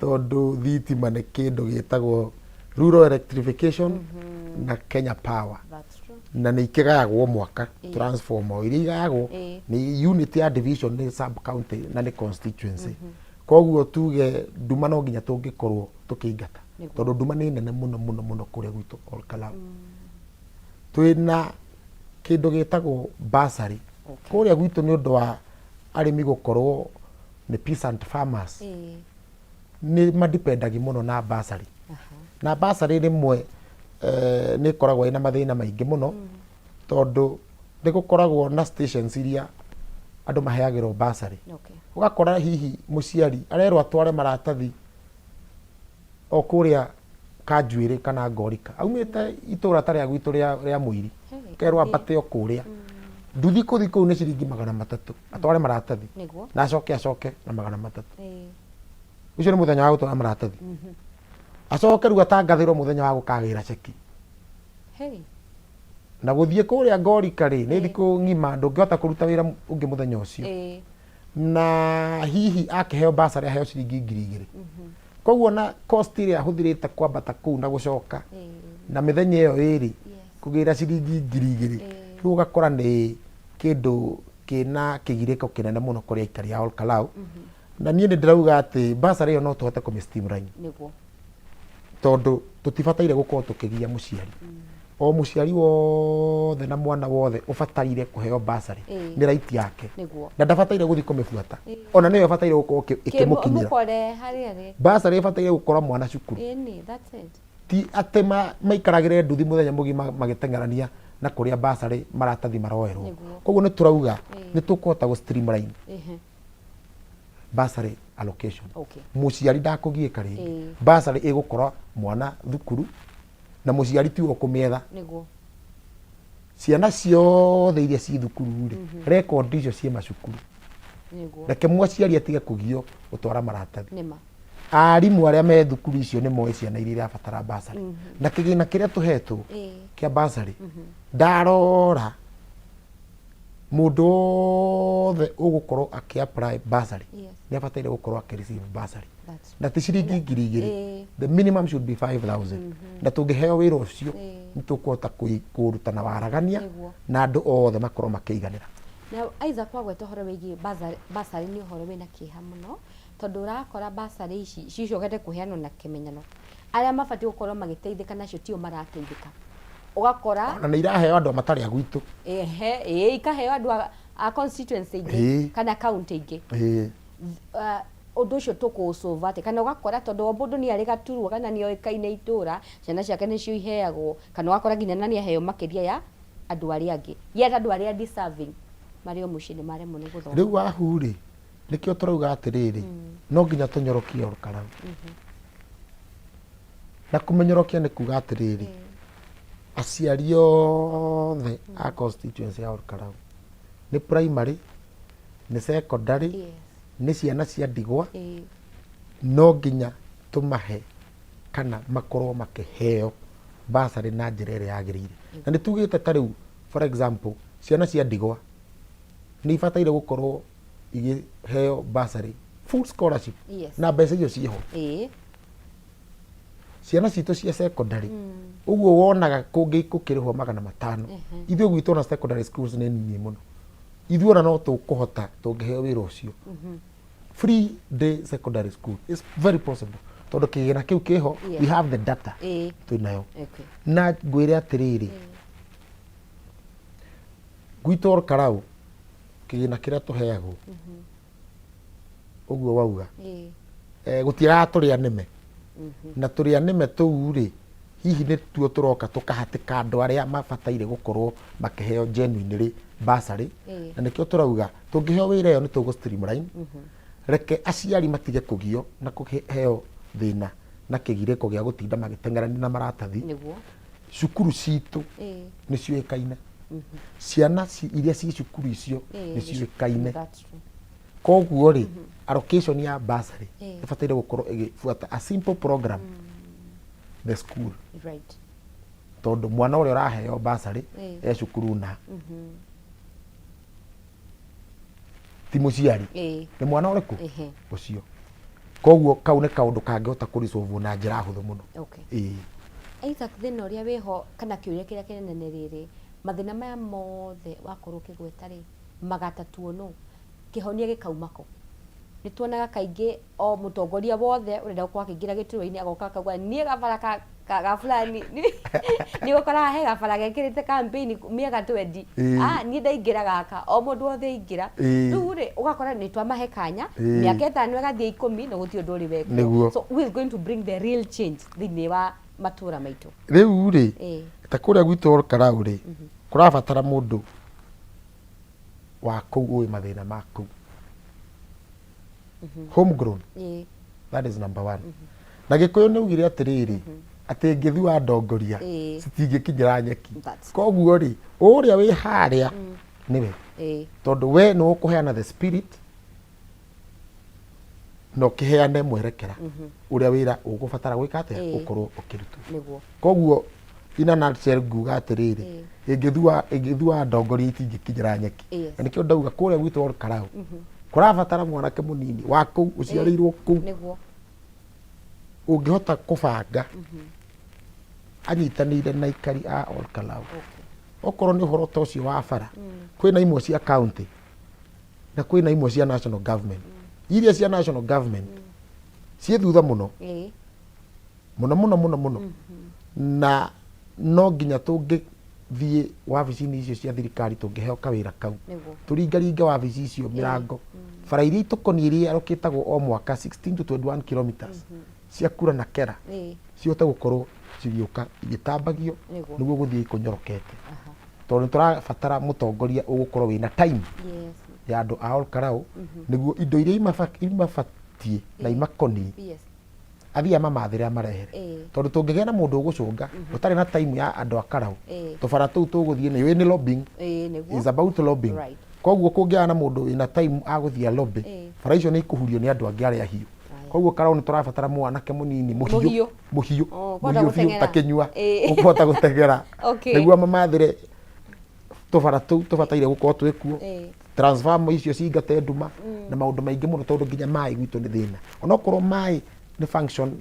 Tondũ thitima nĩ kĩndũ gĩtagwo rural electrification na Kenya Power. That's true. Na nĩ ikĩgayagwo mwaka transformer iria igayagwo nĩ unit ya division, nĩ sub county na nĩ constituency. Koguo tuge nduma no nginya tũngĩkorwo tũkĩingata tondũ nduma nĩ nene mũno mũno mũno kũrĩa gwitũ Ol Kalou. Twĩna kĩndũ gĩtagwo bursary kũrĩa gwitũ nĩ ũndũ wa arĩmi gũkorwo nĩ peasant farmers, nĩ madependagi mũno na bursary, na bursary rĩmwe nĩ ĩkoragwo ĩna mathĩna maingĩ mũno tondũ nĩ gũkoragwo na stations iria andũ maheagĩrwo bursary. Ũgakora hihi mũciari arerwo atware maratathi o kũrĩa Kanjuĩrĩ kana Ngorika aumĩte itũra ta rĩa gwitũ rĩa Mũiri, kerwo ambate o kũrĩa nduthi kũthi kũu nĩ ciringi 300 atware maratathi na acoke acoke na 300. Ũcio nĩ mũthenya wa gũtwara maratathi, acoke rĩu atangathĩrwo mũthenya wa gũkagĩra ceki. Hey. Na gũthiĩ kũrĩa Ngorika rĩ, nĩ thikũ ng'ima, ndũngĩhota kũruta wĩra ũngĩ mũthenya ũcio. Na hihi akĩheo basarĩ aheo ciringi 2000. Koguo na cost ĩrĩa ahũthĩrĩte kwambata kũu na gũcoka na mĩthenya ĩyo ĩrĩ kũgĩra ciringi 2000, rĩu ũgakora nĩ kĩndũ kĩna kĩgirĩko kĩnene mũno kũrĩ aikari a Olkalau. Na niĩ nĩ ndĩrauga atĩ basarĩ ĩyo no tũhote kũmĩ streamline. Nĩguo. Tondũ tũtibataire gũkorwo tũkĩgia mũciari. O mũciari wothe na mwana wothe ũbataire kũheo basarĩ nĩ right yake. Nĩguo. Na ndabataire gũthiĩ kũmĩbuata. Ona nĩyo ĩbataire gũkorwo ĩkĩmũkinyĩra. Mũkore harĩa arĩ. Basarĩ ĩbataire gũkora mwana cukuru. Ĩni, that's it. Ti atĩ maikaragĩre nduthi mũthenya mũgima magĩteng'erania na kũrĩa basarĩ maratathi maroerwo. Koguo nĩ tũrauga nĩ tũkũhota gũ streamline bursary allocation. Mũciari ndakũgiĩka rĩngĩ. Bursary ĩgũkora mwana thukuru na mũciari tiwe ũkũmĩetha. Nĩguo. Ciana ciothe iria ci thukuru rĩ, rekondi icio ciĩ macukuru. Nĩguo. Reke mũciari atige kũgio gũtwara maratathi. Nĩma. Arimũ arĩa me thukuru icio nĩ moĩ ciana iria irabatara bursary. Na kĩgĩna kĩrĩa tũhetwo kĩa bursary, ndarora mũndũ wothe ũgũkorwo akĩ apply bursary nĩ abataire gũkorwo akĩ receive bursary. That's Na ti ciringi 2000. The minimum should be 5000. Na tũngĩheo wĩra ũcio nĩ tũkũhota kũũruta na waragania na andũ othe makorwo makĩiganĩra. Na Isaac, wagweta ũhoro wĩgiĩ bursary, bursary nĩ ũhoro wĩna kĩeha mũno, tondũ ũrakora bursary ici cicokete kũheanwo na kĩmenyano. Arĩa mabatiĩ gũkorwo magĩteithĩka nacio tio marateithĩka. Ũgakora ona nĩ iraheo andũ matarĩ a gwitũ. Ehe, ĩĩ, ikaheo andũ a constituency ingĩ kana county ingĩ. Ũndũ ũcio tũkũũsolve atĩa? Kana ũgakora tondũ o mũndũ nĩ arĩ gaturwa kana nĩ oĩkaine itũra, ciana ciake nĩcio iheagwo, kana ũgakora nginya na nĩ aheo makĩria ya andũ arĩa angĩ. Yet andũ arĩa deserving marĩ o mũciĩ nĩ maremwo nĩ gũthoma. Rĩu wahu rĩ, nĩkĩo tũrauga atĩrĩrĩ, no nginya tũnyorokie Olkalau. Na kũmĩnyorokia nĩ kuga atĩrĩrĩ, aciari othe a constituency ya Olkalau, nĩ primary, nĩ secondary, nĩ ciana cia ndigwa, no nginya tũmahe kana makorwo makĩheo bursary na njĩra ĩrĩa yagĩrĩire. Na nĩ tugĩte ta rĩu, for example, ciana cia ndigwa nĩ ibataire gũkorwo igĩheo bursary, full scholarship, na mbeca icio ciĩho. Ciana citũ cia secondary, ũguo wonaga kũngĩ gũkĩrĩhwo 500, ithuĩ gwitũ ona secondary schools nĩ nini mũno. Ithuĩ ona no tũkũhota tũngĩheo wĩra ũcio, free day secondary school is very possible, tondũ kĩgĩna kĩu kĩho. We have the data, twĩnayo. Na ngwĩre atĩrĩrĩ, gwitũ Olkalau kĩgĩna kĩrĩa tũheagwo, ũguo wauga, gũtiagaga tũrĩa nĩme, na tũrĩa nĩme tũu rĩ, hihi nĩ tuo tũroka tũkahatĩka andũ arĩa mabataire gũkorwo makĩheo genuinely bursary. Na nĩkĩo tũrauga tũngĩheo wĩra ĩyo nĩ tũgũ streamline. Reke aciari matige kũgio na kũheo thĩna na kĩgirĩko gĩa gũtinda magĩteng'erania na maratathi. Nĩguo. Cukuru citũ nĩ ciũĩkaine, ciana iria ci cukuru icio nĩ ciũĩkaine. That's true. Koguo rĩ, allocation ya bursary ĩbataire gũkorwo ĩgĩbuata a simple program, the school, tondũ mwana ũrĩa ũraheo bursary e cukuru na ti mũciari, nĩ mwana ũrĩkũ ũcio. Koguo kau nĩ kaũndũ kangĩhota kũrisolvwo na njĩra hũthũ mũno. Ĩĩ. Isaac, thĩna ũrĩa wĩho kana kĩũria kĩrĩa kĩnene nĩ rĩrĩ, mathĩna maya mothe wakorwo ũkĩgweta rĩ, magatatuo nũ? Kĩhonia gĩkauma kũ? Nĩ tuonaga kaingĩ o mũtongoria wothe ũrenda gũkorwo akĩingĩra gĩturwa-inĩ agoka akauga niĩ gabara ka fulani nĩ ũkoraga he gabara gekĩrĩte campaign mĩaka 20. Ah, niĩ ndaingĩra gaka, o mũndũ wothe aingĩra. Rĩu rĩ, ũgakora nĩ twamahe kanya, mĩaka 5 ĩgathiĩ 10 na gũtirĩ ũndũ ũrĩ wekwo. Nĩguo. So who is going to bring the real change thĩinĩ wa matũra maitũ? Rĩu rĩ, ta kũrĩa gwitũ Olkalau rĩ, kũrabatara mũndũ wa kũu ũĩ mathĩna ma kũu, homegrown. That is number one. Na Gĩkũyũ nĩ augire atĩrĩrĩ, atĩ ngĩthi wa ndongoria citingĩkinyĩra nyeki. Koguo rĩ, ũrĩa wĩ harĩa nĩwe, tondũ we nĩ ũkũheana the spirit na ũkĩheane mwerekera ũrĩa wĩra ũgũbatara gwĩka atĩa, ũkorwo ũkĩrutwo. Nĩguo. Koguo In a nutshell nguga atĩrĩrĩ, ĩngĩthua ĩngĩthua ndongoria itingĩkinyĩra nyeki. Na nĩkĩo ndauga kũrĩa gwitũ Ol Kalou kũrabatara mwanake mũnini wa kũu ũciarĩirwo kũu ũngĩhota kũbanga anyitanĩire na aikari a Ol Kalou. Okorwo nĩ ũhoro ta ũcio wa bara, kwĩna imwe cia county na kwĩna imwe cia national government. Iria cia national government ciĩ thutha mũno mũno mũno mũno mũno, na no nginya tũngĩthiĩ wabici-inĩ icio cia thirikari tũngĩheo kawĩra kau, tũringaringe wabici icio mĩrango, bara iria itũkoniĩ iria irokĩtagwo o mwaka 16 to 21 kilometers cia kura na kera cihote gũkorwo cigĩũka igĩtambagio nĩguo gũthiĩ ikũnyorokete, tondũ nĩ tũrabatara mũtongoria ũgũkorwo wĩna time ya andũ a Ol Kalou nĩguo indo iria imabatiĩ na imakoniĩ athiĩ amamathĩre amarehere. Tondũ tũngĩgĩa na mũndũ ũgũcũnga ũtarĩ na time ya andũ a Karau, tũbara tũu tũgũthiĩ nĩ nĩ lobbying. Is about lobbying. Koguo kũngĩaga na mũndũ wĩna time agũthiĩ a lobby, bara icio nĩ ikũhurio nĩ andũ angĩ arĩa ahiũ. Koguo Karau nĩ tũrabatara mwanake mũnini mũhiũ mũhiũ mũhiũ biũ ta kĩnyua ũkũhota gũteng'era nĩguo amamathĩre tũbara tũu tũbataire gũkorwo twĩ kuo, transformer icio cingate nduma na maũndũ maingĩ mũno, tondũ nginya maĩ gwitũ nĩ thĩna. Onokorwo maĩ nĩ function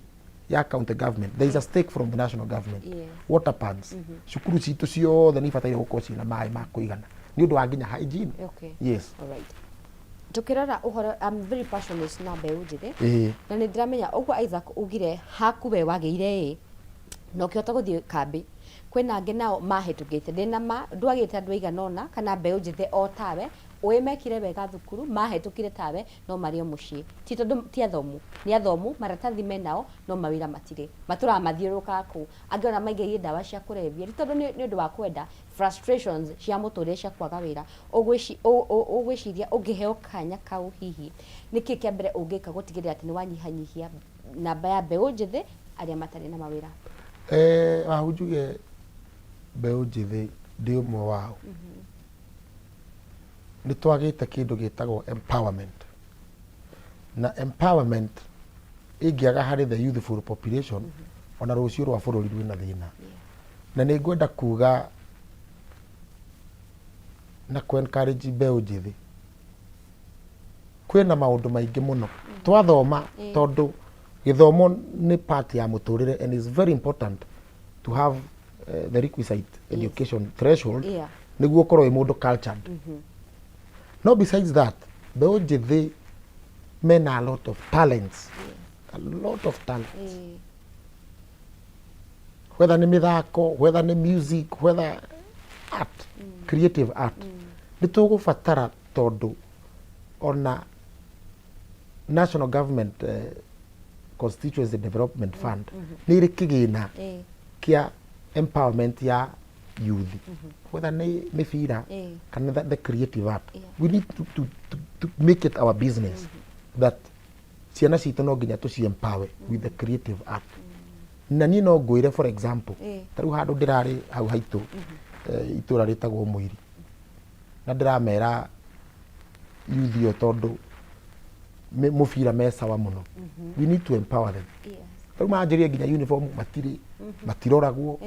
ya county government, there is a stake from the national government. Water pans, cukuru citũ ciothe nĩ ibataire gũkorwo ciĩna maĩ ma kũigana nĩ ũndũ wa nginya hygiene. Yes. Alright. Tukirora uhoro, I'm very passionate na mbeũ njĩthĩ na nĩ ndĩramenya ũguo Isaac ugire haku we wagĩire ĩ na ũkĩhota gũthiĩ kambĩ, kwĩna angĩ nao mahĩtũkĩte. Ndĩna ma ndwagĩte andũ aigana ũna kana mbeũ njĩthĩ o tawe ũĩ mekire wega thukuru, mahĩtũkire tawe, no marĩ o mũciĩ, ti tondũ ti athomu, nĩ athomu, maratathi menao, no mawĩra matirĩ, matũraga mathiũrũrũkaga kũu. Angĩ ona maingĩrire ndawa cia kũrebia ti tondũ nĩ ũndũ wa kwenda, frustrations cia mũtũrĩre cia kwaga wĩra. Ũgwĩciria ũngĩheo kanya kau hihi nĩkĩ kĩa mbere ũngĩka gũtigĩrĩra atĩ nĩ wanyihanyihia namba ya mbeũ njĩthĩ arĩa matarĩ na mawĩra? Hau njuge mbeũ njĩthĩ ndĩ ũmwe wao. Nĩ twagĩte kĩndũ gĩtagwo empowerment, na empowerment ĩngĩaga harĩ the youthful population, ona rũciũ rwa bũrũri rwĩna thĩna. Na nĩ ngwenda kuga na kũ encourage mbeũ njĩthĩ, kwĩna maũndũ maingĩ mũno twathoma, tondũ gĩthomo nĩ part ya mũtũrĩre and is very important to have the requisite education threshold nĩguo ũkorwo wĩ mũndũ cultured. No besides that, mbeũ njĩthĩ mena a lot of talents, a lot of talents, whether nĩ mĩthako, whether nĩ music, whether art, creative art. Nĩ tũgũbatara, tondũ ona national government constituency development fund nĩ ĩrĩ kĩgĩna kĩa empowerment ya youth, whether nĩ mĩbira kana the creative art. We need to make it our business that ciana citũ no nginya tũci empower with the creative art. Na niĩ no ngwĩre, for example, ta rĩu handũ ndĩrarĩ hau haitũ, itũra rĩtagwo Mũiri, na ndĩramera youth ĩyo, tondũ mũbira me sawa mũno, we need to empower them. Rĩu manjĩrie nginya uniform matirĩ, matiroragwo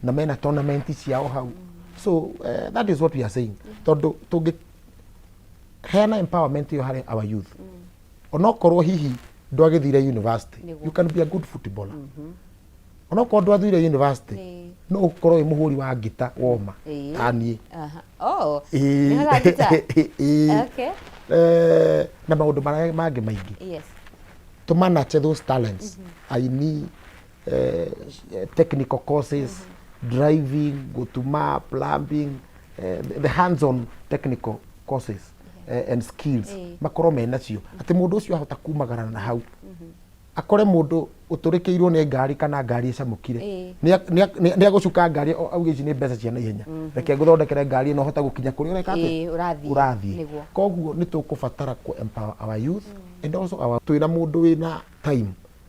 na mena tournament ciao hau. So that is what we are saying, tondũ tũngĩ heana empowerment ĩyo harĩ our youth, onokorwo hihi ndwagĩthire university, you can be a good footballer. Onokorwo ndwathire university, no ũkorwo wĩ mũhũri wa ngita woma ta niĩ. Oh, nĩ hũra ngita? Ĩĩ. Na maũndũ marĩa mangĩ maingĩ, to manage those talents, aini, technical courses, driving, gũtuma, plumbing, the hands on technical courses and skills, makorwo menacio atĩ mũndũ ũcio ahota kumagara na hau akore mũndũ ũtũrĩkĩirwo nĩ ngari kana ngari ĩcamũkire, nĩ agũcuka ngari auge ici nĩ mbeca cia naihenya, reke ngũthondekere ngari ĩno hote gũkinya kũrĩa ũreka atĩa? Ĩĩ, ũrathiĩ. Ũrathiĩ. Koguo nĩ tũkũbatara kũ empower our youth and also our twĩna mũndũ wĩna time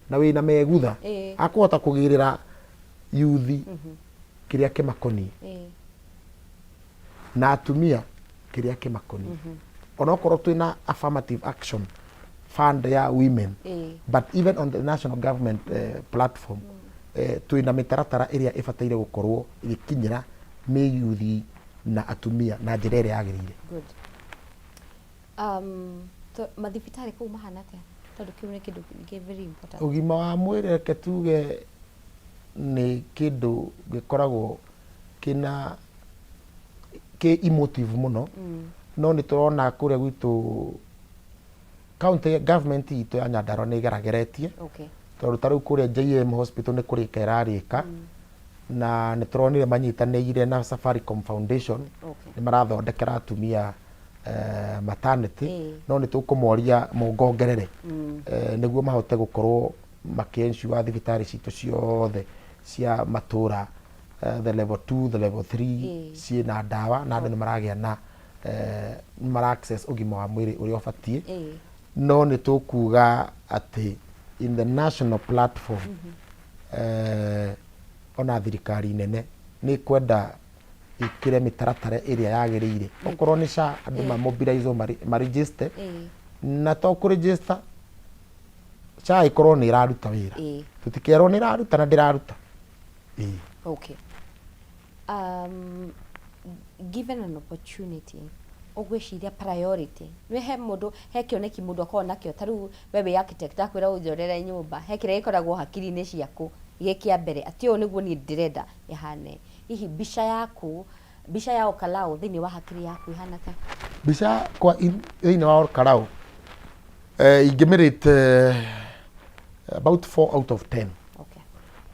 na wĩna megutha akũhota kũgĩrĩra yuthi kĩrĩa kĩmakoniĩ na atumia kĩrĩa kĩmakoniĩ, onokorwo twĩna affirmative action fund ya women, but even on the national government platform. eh, twĩna mĩtaratara ĩrĩa ĩbataire gũkorwo ĩgĩkinyĩra mĩyuthi na atumia na njĩra ĩrĩa yagĩrĩire. Good. Um, to, mathibitarĩ kũu mahana atĩa? Tondũ kĩu nĩ kĩndũ kĩ very important. Ũgima wa mwĩrĩ reke tuge nĩ kĩndũ gĩkoragwo kĩna kĩ emotive mũno mm. no nĩ tũrona kũrĩa gwitũ county government itũ ya Nyandarua nĩ ĩgerageretie okay. tondũ ta rĩu kũrĩa JM hospital nĩ kũrĩka ĩrarĩka mm. na nĩ tũronire manyitanĩire na Safaricom Foundation okay. nĩ marathondekera atumia eh, maternity Ĩĩ. no nĩ tũkũmoria mongongerere mm. eh, nĩguo mahote gũkorwo makĩ-ensure thibitarĩ citũ ciothe cia matũra eh, the level 2 the level 3 Ĩĩ. ciĩna ndawa na andũ nĩ maragĩa na eh, nĩ mara access ũgima wa mwĩrĩ ũrĩa ũbatiĩ Ĩĩ. no nĩ tũkuga atĩ in the national platform mm -hmm. eh, ona thirikari nene nĩ kwenda ĩkĩre mĩtaratara ĩrĩa yagĩrĩire okorwo nĩ SHA andũ ma mobilize maregister Ĩĩ. na to kũregister SHA ĩkorwo nĩ ĩraruta wĩra Ĩĩ. tũtikerwo nĩ ĩraruta na ndĩraruta Ĩĩ. Okay. Um, given an opportunity ũgwĩciria priority nĩ he mũndũ he kĩoneki mũndũ akoragwo nakĩo ta rĩu we wĩ architect akwĩra ũnjorere nyũmba he kĩrĩa gĩkoragwo hakiri-inĩ ciaku gĩ kĩa mbere atĩ ũũ nĩguo niĩ ndĩrenda ĩhane hihi mbica yaku mbica ya Olkalau thĩinĩ wa hakiri yaku ĩhana ta mbica kwa thĩinĩ wa Olkalau eh, ingĩmĩrĩte about 4 out of 10 okay.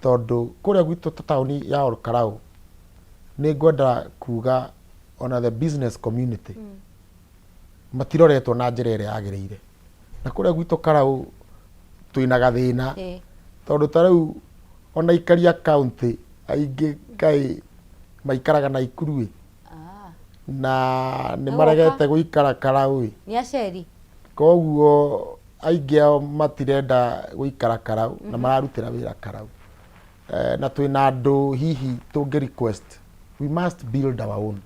tondũ kũrĩa gwitũ ta taũni ya Olkalau nĩ ngwenda kuga ona the business community mm. matiroretwo na njĩra ĩrĩa yagĩrĩire na kũrĩa gwitũ Karau twĩna gathĩna Eh. tondũ ta rĩu ona aikari a county aingĩ kaĩ maikaraga Naikuru ĩ Ah, na nĩ Na maregete gũikara Karau ĩ nĩ aceri koguo aingĩ ao matirenda gũikara Karau na mararutĩra wĩra Karau eh, na twĩna andũ hihi tũngĩ request we must build our own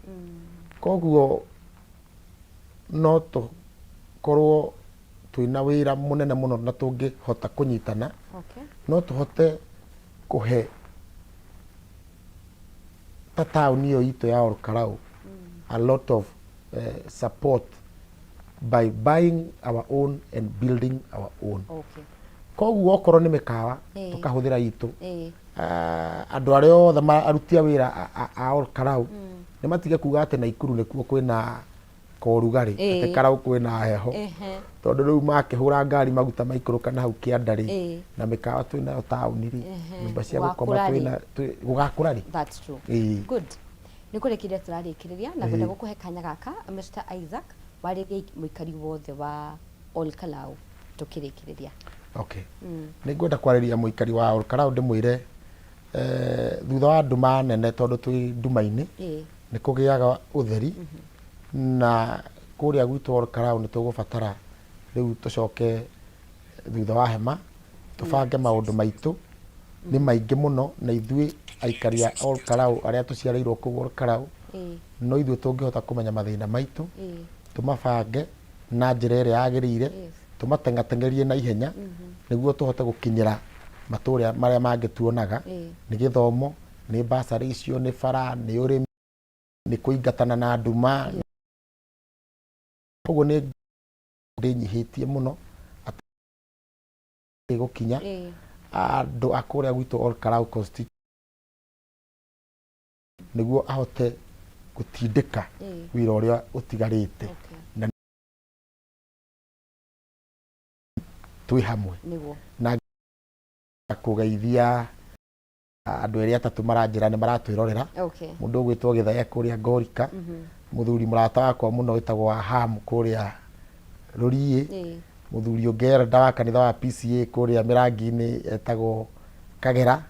koguo no tũkorwo twĩna wĩra mũnene mũno na tũngĩhota kũnyitana okay. no tũhote kũhe ta taũni ĩyo itũ ya Olkalau a lot of eh, support by buying our own and building our own Okay. koguo okorwo nĩ mĩkawa Ĩĩ. tũkahũthĩra itũ Ĩĩ. Ah, andũ arĩa othe aruti a wĩra a Olkalau nĩ matige kuga atĩ Naikuru nĩkuo kwĩna korugarĩ Ĩĩ. atĩ Karau kwĩna heho Ehe. tondũ rĩu makĩhũra ngari maguta maikũrũka na hau kĩanda rĩ Ĩĩ. na mĩkawa twĩnayo taũni rĩ nyũmba cia Gũgakũra gũkoma rĩ. twĩna gũgakũra rĩ That's true. Ĩĩ. Good. Nĩ kũrĩkĩrĩria tũrarĩkĩrĩria na ngwenda gũkũhe kanya gaka Mr. Isaac warĩrie mũikari wothe wa Olkalau tũkĩrĩkĩrĩria. Okay. Nĩ ngwenda kwarĩria mũikari wa Olkalau ndĩmwĩre eh, thutha wa nduma nene tondũ twĩ nduma-inĩ Ĩĩ. nĩ kũgĩaga ũtheri na kũrĩa gwitũ Olkalau nĩ tũgũbatara rĩu tũcoke thutha wa hema tũbange maũndũ maitũ nĩ maingĩ mũno na ithuĩ aikari a Olkalau arĩa tũciarĩirwo kũu Olkalau Ĩĩ. no ithuĩ tũngĩhota kũmenya mathĩna maitũ Ĩĩ. tũmabange na njĩra ĩrĩa yagĩrĩire Yes. tũmateng'ateng'erie na ihenya nĩguo tũhote gũkinyĩra matũra marĩa mangĩ tuonaga Ĩĩ. nĩ gĩthomo nĩ basarĩ icio nĩ bara nĩ ũrĩmi nĩ kũingatana na nduma koguo nĩ ndĩnyihĩtie mũno atĩ gũkinya Ĩĩ. andũ a kũrĩa gwitũ Olkalau constituency nĩguo ahote gũtindĩka Ĩĩ. wĩra ũrĩa ũtigarĩte Okay. na twĩ hamwe Nĩguo. na kũgeithia andũ erĩ atatũ maranjĩra nĩ maratwĩrorera Okay. mũndũ ũgwĩtwo Gĩthaya kũrĩa Ngorika mũthuri mũrata wakwa mũno wĩtagwo wa Ham kũrĩa Rũriĩ Ĩĩ. mũthuri ũngĩ elder wa kanitha wa PCA kũrĩa Mĩrangi-inĩ etagwo Kagera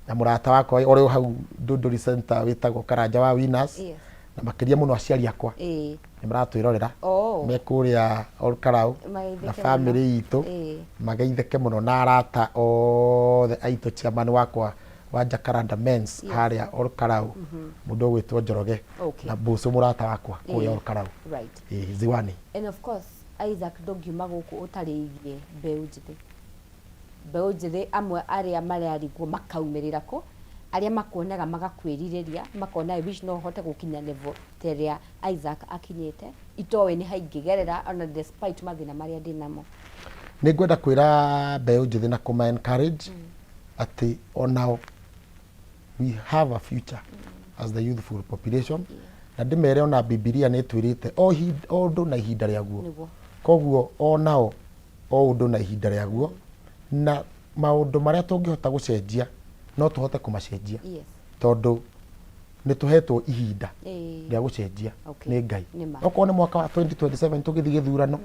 na mũrata wakwa ũrĩ o hau Ndũndũri Center wĩtagwo Karanja wa Winners Yes. na makĩria mũno aciari akwa Ĩĩ. nĩ maratwĩrorera Oh. me kũrĩa Olkalau Mageithĩke na family mũno. itũ Ĩĩ. mageithĩke mũno na arata othe aitũ chairman wakwa wa Jacaranda Men's Yes. harĩa Olkalau mũndũ ũgwĩtwo Njoroge Okay. na Mbũcũ mũrata wakwa kũrĩa Ĩĩ. Olkalau Right. Ĩĩ, Ziwani And of course Isaac ndũngiuma gũkũ ũtarĩirie mbeũ njĩthĩ. Mbeũ njĩthĩ amwe arĩa mararigwo makaumĩrĩra kũ, arĩa makuonaga magakwĩrirĩria, makona I wish no hote gũkinya level ta ĩrĩa Isaac akinyĩte, itoĩ nĩ haingĩgerera ona despite mathĩna marĩa ndĩnamo. Nĩ ngwenda kwĩra mbeũ njĩthĩ na kũma encourage atĩ onao we have a future as the youthful population, na ndĩmere ona Bibilia nĩ ĩtwĩrĩte o o ũndũ na ihinda rĩaguo. Koguo onao o ũndũ na ihinda rĩaguo, na maũndũ marĩa tũngĩhota gũcenjia no tũhote kũmacenjia, tondũ nĩ tũhetwo ihinda rĩa gũcenjia nĩ Ngai. Okorwo nĩ mwaka wa 2027 tũgĩthiĩ gĩthurano,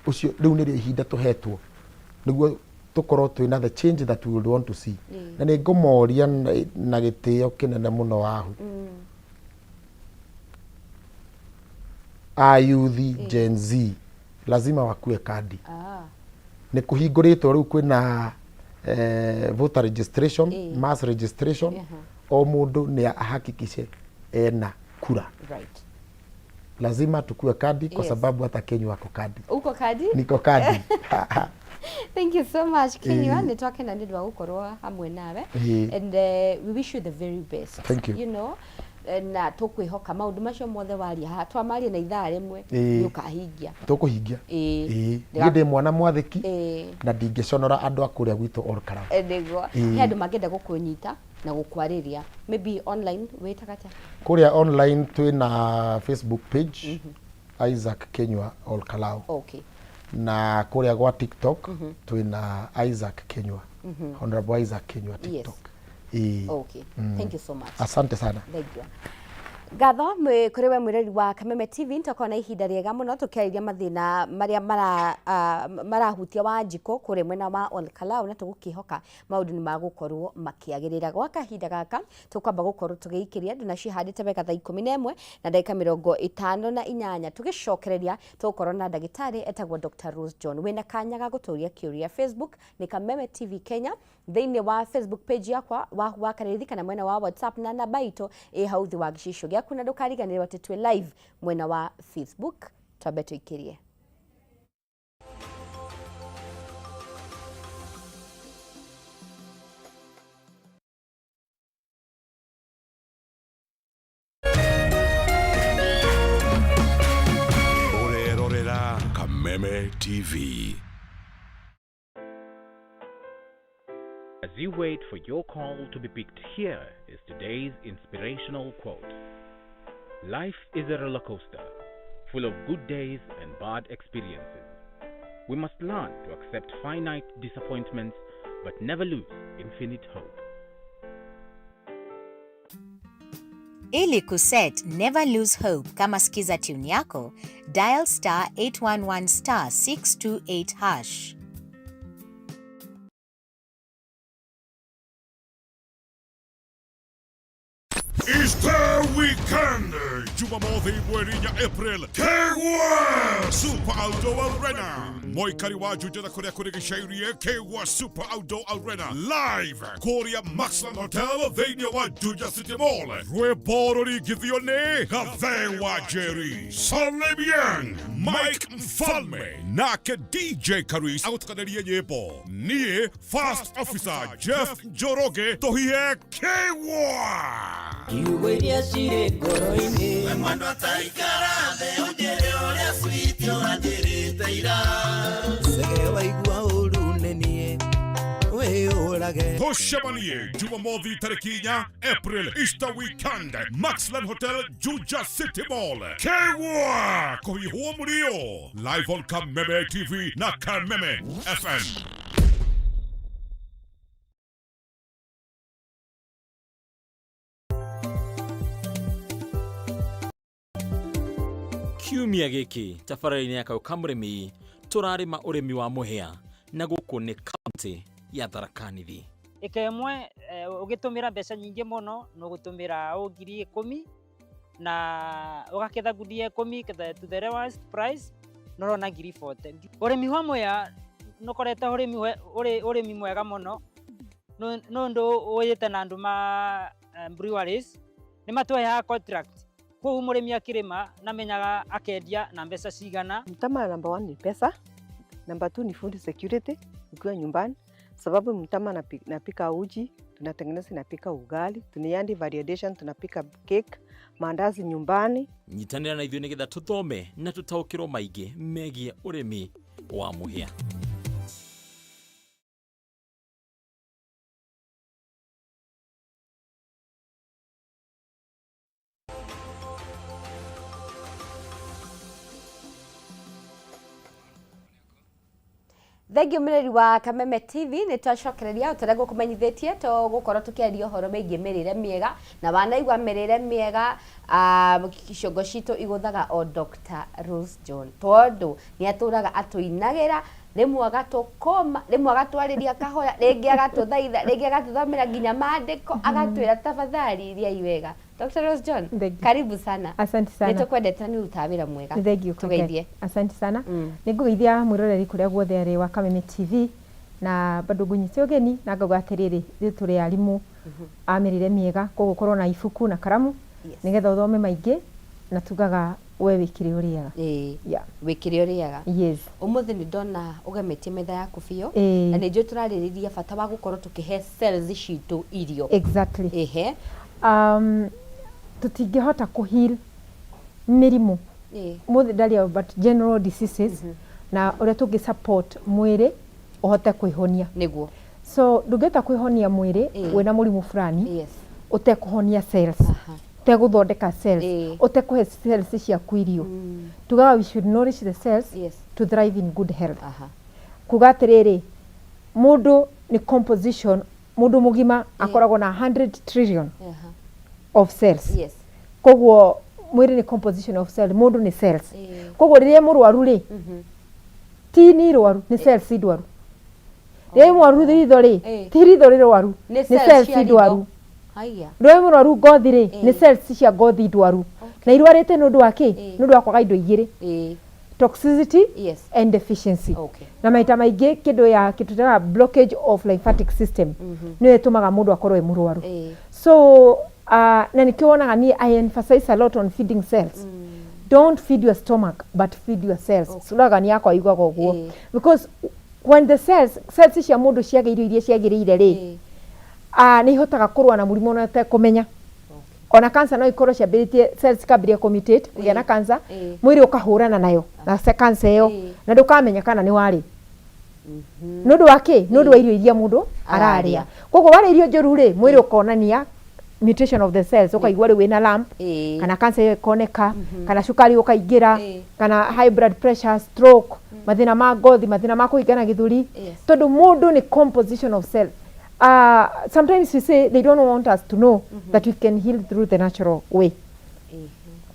ũcio rĩu nĩrĩo ihinda tũhetwo nĩguo tũkorwo twĩna the change that we would want to see. Na nĩ ngũmoria na gĩtĩo kĩnene mũno wahu ayuthi Gen Z lazima wakue kadi. Nĩ kũhingũrĩtwo rĩu, kwĩna voter registration, mass registration. O mũndũ nĩ ahakikishe ena kura. Lazima tukue kadi kwa sababu hata Kenywa ako kadi. Uko kadi? Niko kadi. Thank you so much, Kinyua. Nĩ twakena nĩ ũndũ wa gũkorwo hamwe nawe. And we wish you the very best. Thank you. Na tũkwĩhoka maũndũ macio mothe waria haha, twamaria na ithaa rĩmwe, nĩ ũkahingia. Tũkũhingia. Niĩ ndĩ mwana mwathĩki na ndingĩconora andũ a kũrĩa gwitũ Olkalau. Nĩguo. He andũ mangĩenda gũkũnyita na gũkwarĩria maybe online, wĩtaga ta? Kũrĩa online twĩna Facebook page, Isaac Kinyua Olkalau, na kũrĩa gwa TikTok twĩna Isaac Kinyua, Honorable Isaac Kinyua TikTok. Okay. Thank you so much. Asante sana. Thank you. Ngatho kũrĩ we mwĩrori wa Kameme TV, nĩtwakorwo na ihinda rĩega mũno tũkĩarĩria mathĩna marĩa marahutia Wanjikũ kũrĩa mwena wa Olkalau, na tũgũkĩhoka maũndũ nĩ magũkorwo makĩagĩrĩra. Gwa kahinda gaka tũkwamba gũkorwo tũgĩikĩria andũ nacihandĩte wega thaa 11 na ndagĩka 58, tũgĩcokereria tũgũkorwo na ndagĩtarĩ etagwo Dr. Rose John. Wĩna kanya ga gũtũria kĩũria Facebook nĩ Kameme TV Kenya, thĩinĩ wa Facebook page yakwa Wahu wa Karĩthi, kana mwena wa WhatsApp na namba itũ ĩ hau thĩ wa gĩcicio gĩaku, na ndũkariganĩrwo atĩ twĩ live mwena wa Facebook. Twambe tũikĩrie. Ũrerorera Kameme TV. As you wait for your call to be picked, here is today's inspirational quote. Life is a roller coaster, full of good days and bad experiences. We must learn to accept finite disappointments, but never lose infinite hope. Ili kuset Never Lose Hope kama skiza tune yako, dial star 811 star 628 hash. Easter weekend, Jumamothi mweri ya April, Kegwa Super Outdoor Arena, Moikari wa Juja na kũrĩa kũrigicĩirie Kegwa Super Outdoor Arena live kũrĩa Maxland Hotel thĩinĩ wa Juja City Mall. Rwĩmbo rũringithio nĩ Gathe wa Jerry Salemian, Mike Mfalme nake DJ Karis agũtukanĩrie nyĩmbo. Niĩ First Officer Jeff Njoroge tũhihe Kegwa. Kiugo iria cirĩ ngoro-inĩ. We mwendwa taikara thĩ ũnjĩre ũrĩa sweet ũranjĩrĩte ira. Cege waigua ũru nĩ niĩ wĩyũrage. Tũcemanie Jumamothi tarĩki 4 April, Easter weekend, Maxland Hotel, Juja City Mall. Kegwa kũhihwo mũrio live on Kameme TV na Kameme FM. Kiumia gĩkĩ tabarĩra-inĩ ya Kayũ ka Mũrĩmi tũrarĩma ũrĩmi wa mũhĩa na gũkũ nĩ kaunti ya Tharaka Nithi. Ĩka ĩmwe ũgĩtũmĩra mbeca nyingĩ mũno nĩ ũgũtũmĩra o 10,000 na ũgaketha ngunia 10 to the lowest price na ũrona 40,000. Ũrĩmi wa mũhĩa nĩ ũkoretwo ũrĩmi mwega mũno nĩ ũndũ ũyĩte na andũ ma breweries nĩ matũheaga contract, koguo mũrĩmi akĩrĩma namenyaga akendia na mbeca cigana. Mtama number 1 ni pesa, number 2 ni food security ukiwa nyumbani, Sababu mtama napika uji, tunatengeneza napika ugali, tunayandi variation, tunapika cake, mandazi nyumbani. Nyitanĩra na ithuĩ nĩgetha tũthome na tũtaũkĩrwo maingĩ megiĩ ũrĩmi wa mũhĩa. Thengiũ mũreri wa Kameme TV, nĩ twacokereria o ta ũrĩa ngũkũmenyithĩtie tũgũkorwo tũkĩaria ũhoro wĩgiĩ mĩrĩre mĩega, na wanaigua mĩrĩre mĩega ciongo citũ igũthaga o Dr. Rose John, tondũ nĩ atũraga atũinagĩra, rĩmwe agatũkũma, rĩmwe agatwarĩria kahoya, rĩngĩ agatũthaitha, rĩngĩ agatũthomera nginya maandĩko, agatwĩra tafadhali riai wega. Dr. Rose John, Thank you. karibu sana. Asante sana. Nĩ tũkwendete na nĩ ũrutaga wĩra mwega. Nĩ thengiũ kwa Ngai. Tũgeithie. Asante sana. Nĩ ngũgeithia mwĩroreri kũrĩa guothe arĩ wa Kameme TV na bado ngũnyite ũgeni na ngauga atĩrĩrĩ, ithuĩ tũrĩ arimũ a mĩrĩre mĩega, koguo ũkorwo na ibuku na karamu nĩgetha ũthome maingĩ, na tugaga we wĩ kĩrĩa ũrĩaga. Ĩĩ. Yeah. Wĩ kĩrĩa ũrĩaga. Yes. Ũmũthĩ nĩ ndona ũgemetie metha yaku biũ. Ĩĩ. Na nĩ njũĩ tũrarĩrĩria bata wa gũkorwo tũkĩhe cells citũ irio. Exactly. Ehe. Tũtingĩhota kũ heal mĩrimũ. Ĩĩ. Mũthĩ ndaria but general diseases na ũrĩa tũngĩ support mwĩrĩ ũhote kwĩhonia. Nĩguo. So ndũngĩhota kwĩhonia mwĩrĩ Ĩĩ. wĩna mũrimũ fulani Yes. ũtekũhonia cells, ũtegũthondeka cells, Ĩĩ. ũtekũhe cells ciaku irio. Tugaga we should nourish the cells Yes. to thrive in good health. Aha. Kuga atĩrĩrĩ, mũndũ nĩ composition, mũndũ mũgima akoragwo na 100 trillion Aha. of cells. Yes. Koguo mwĩrĩ nĩ composition of cells, mũndũ nĩ cells. Ĩĩ. Koguo rĩrĩa mũrwaru rĩ, ti ni rwaru, nĩ cells ndwaru. Rĩrĩa mũrwaru ritho rĩ, Ĩĩ. ti ritho rĩrwaru, Nĩ nĩ cells cells cia ritho. ndwaru. Haiya. Rĩrĩa mũrwaru ngothi rĩ, nĩ cells cia ngothi ndwaru. Na irwarĩte nĩ ũndũ wa kĩ? Ĩĩ. Nĩ ũndũ wa kwaga indo igĩrĩ. Ĩĩ. Toxicity Yes. and deficiency. Okay. Na maita maingĩ kĩndũ ya kĩndũ tũtaga blockage of lymphatic system nĩyo ĩtũmaga mũndũ akorwo e mũrwaru. Ĩĩ. So na nĩkĩo wonaga niĩ I emphasize a lot on feeding cells. Don't feed your stomach but feed your cells. Okay. Slogan yakwa yugaga ũguo. Ĩĩ. Because when the cells cia mũndũ ciaga irio iria ciagĩrĩire rĩ, nĩ ihotaga kũrũa na mũrimũ ona ũtekũmenya. Ona cancer no ikorwo ciambĩrĩtie cells ikambĩrĩria kũmutate kũgĩa na cancer, Ĩĩ. mwĩrĩ ũkahũrana nayo na cancer ĩyo Ĩĩ. na ndũkamenya kana nĩ warĩ. Nĩ ũndũ wa kĩ? Nĩ ũndũ wa irio iria mũndũ Ararĩa. ararĩa. Koguo warĩa irio njũru rĩ, mwĩrĩ ũkonania mutation of the cells, ũkaigua rĩu wĩna lump, Ĩĩ. kana cancer ĩyo ĩkoneka, kana cukari ũkaingĩra, Ĩĩ. kana high blood pressure, stroke, mathĩna ma ngothi, mathĩna ma kũhingana gĩthũri. Yes. Tondũ mũndũ nĩ composition of cells. Sometimes we say they don't want us to know that we can heal through the natural way.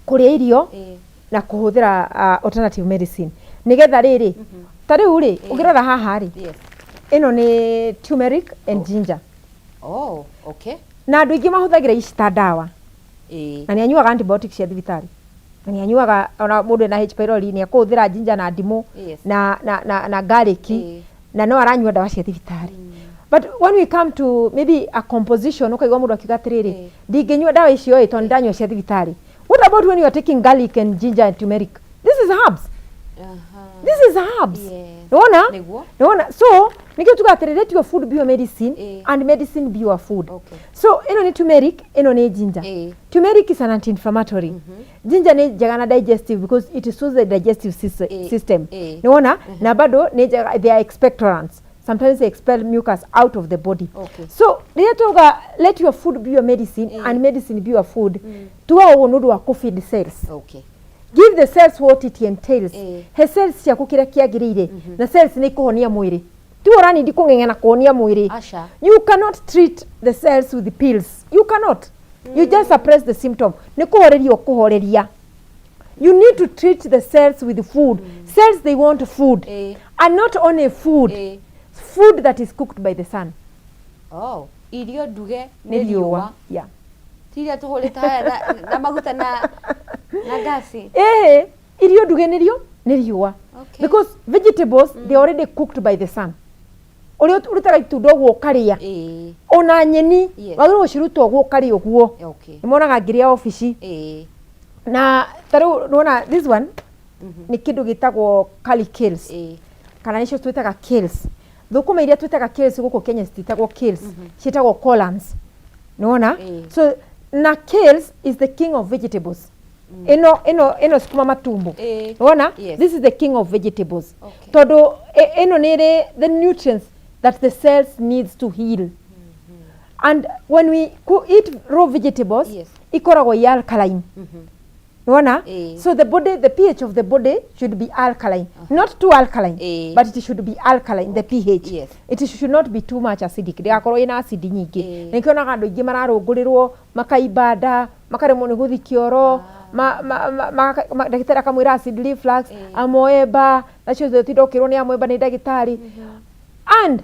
Kũrĩa irio Ĩĩ. na kũhũthĩra alternative medicine nĩgetha rĩrĩ ta rĩu rĩ ũngĩrora haha rĩ, Yes. ĩno nĩ turmeric and ginger. Oh, okay. Na andũ aingĩ mahũthagĩra ici ta ndawa. Ĩĩ. Na nĩ anyuaga antibiotics cia thibitarĩ, na nĩ anyuaga ona mũndũ ena H pylori nĩ akũhũthĩra ginger na ndimũ Yes. na garlic, Ĩĩ. na no aranyua ndawa cia thibitarĩ. But when we come to maybe a composition, ũkaigua mũndũ akiuga atĩrĩrĩ, ndingĩnyua ndawa icio ĩ tondũ ndanyua cia thibitarĩ. What about when you are taking garlic and ginger and turmeric? This is herbs. Aha. This is herbs. Yes. Nĩwona? Nĩguo. Nĩwona? So nĩkĩo tugaga atĩrĩ, let your food be your medicine Ĩĩ. and medicine be your food. Okay. So ĩno nĩ turmeric, ĩno nĩ ginger. Ĩĩ. Turmeric is an anti-inflammatory. Ginger nĩ njega na digestive because it soothes the digestive Ĩĩ. system. Ĩĩ. Nĩwona? Na bado nĩ njega, they are expectorants. Sometimes they expel mucus out of the body. Okay. So rĩrĩa tuga let your food be your medicine and medicine be your food, tugaga ũguo nĩ ũndũ wa kũ feed cells. Okay. Give the cells what it entails. Ĩĩ. He cells ciaku kĩrĩa kĩagĩrĩire na cells nĩ ikũhonia mwĩrĩ. Ti ũranindi kũng'eng'ana kũhonia mwĩrĩ. Aca. You cannot treat the cells with pills. You cannot. You just suppress the symptom. Nĩ kũhoreria ũkũhoreria. You need to treat the cells with food. Cells, they want food. Ĩĩ. And not only food. Ĩĩ. Food that is cooked by the sun. Oh, irio nduge Nĩ nĩ riũa. riũa. Yeah. Ti iria tũhũrĩte haya na maguta na ngasi. Ĩhĩ, irio nduge nĩ riũa. Okay. Because vegetables, they are already cooked by the sun. Ũrĩa ũrutaga itunda ũguo ũkarĩa. Ĩĩ. Ona nyeni, Yes. wagĩrĩirwo gũciruta ũguo ũkarĩa ũguo. Okay. Nĩ monaga ngĩrĩa obici. Ĩĩ. Na ta rĩu nĩwona this one nĩ kĩndũ gĩtagwo curly kales. Ĩĩ. Kana nĩcio twĩtaga kales. Thũkũma iria twĩtaga kales gũkũ Kenya citiĩtagwo kales, ciĩtagwo collards. Nĩwona? So na kales is the king of vegetables. Ĩno ĩno ĩno sukuma matumbo. Nĩwona? Yes. This is the king of vegetables. Tondũ ĩno nĩ ĩrĩ the nutrients that the cells needs to heal. And when we eat raw vegetables, ikoragwo i alkaline. Nĩwona? So the body, the pH of the body should be alkaline. Not too alkaline, but it should be alkaline, the pH. It should not be too much acidic. Ndĩgakorwo ĩna acid nyingĩ. Nĩkĩo onaga andũ aingĩ mararũngũrĩrwo, makaimba nda, makaremwo nĩ gũthiĩ kĩoro, ndagĩtarĩ akamwĩra acid reflux, amoeba, nacio ũtinda ũkĩrwo nĩ amoeba nĩ ndagĩtarĩ. And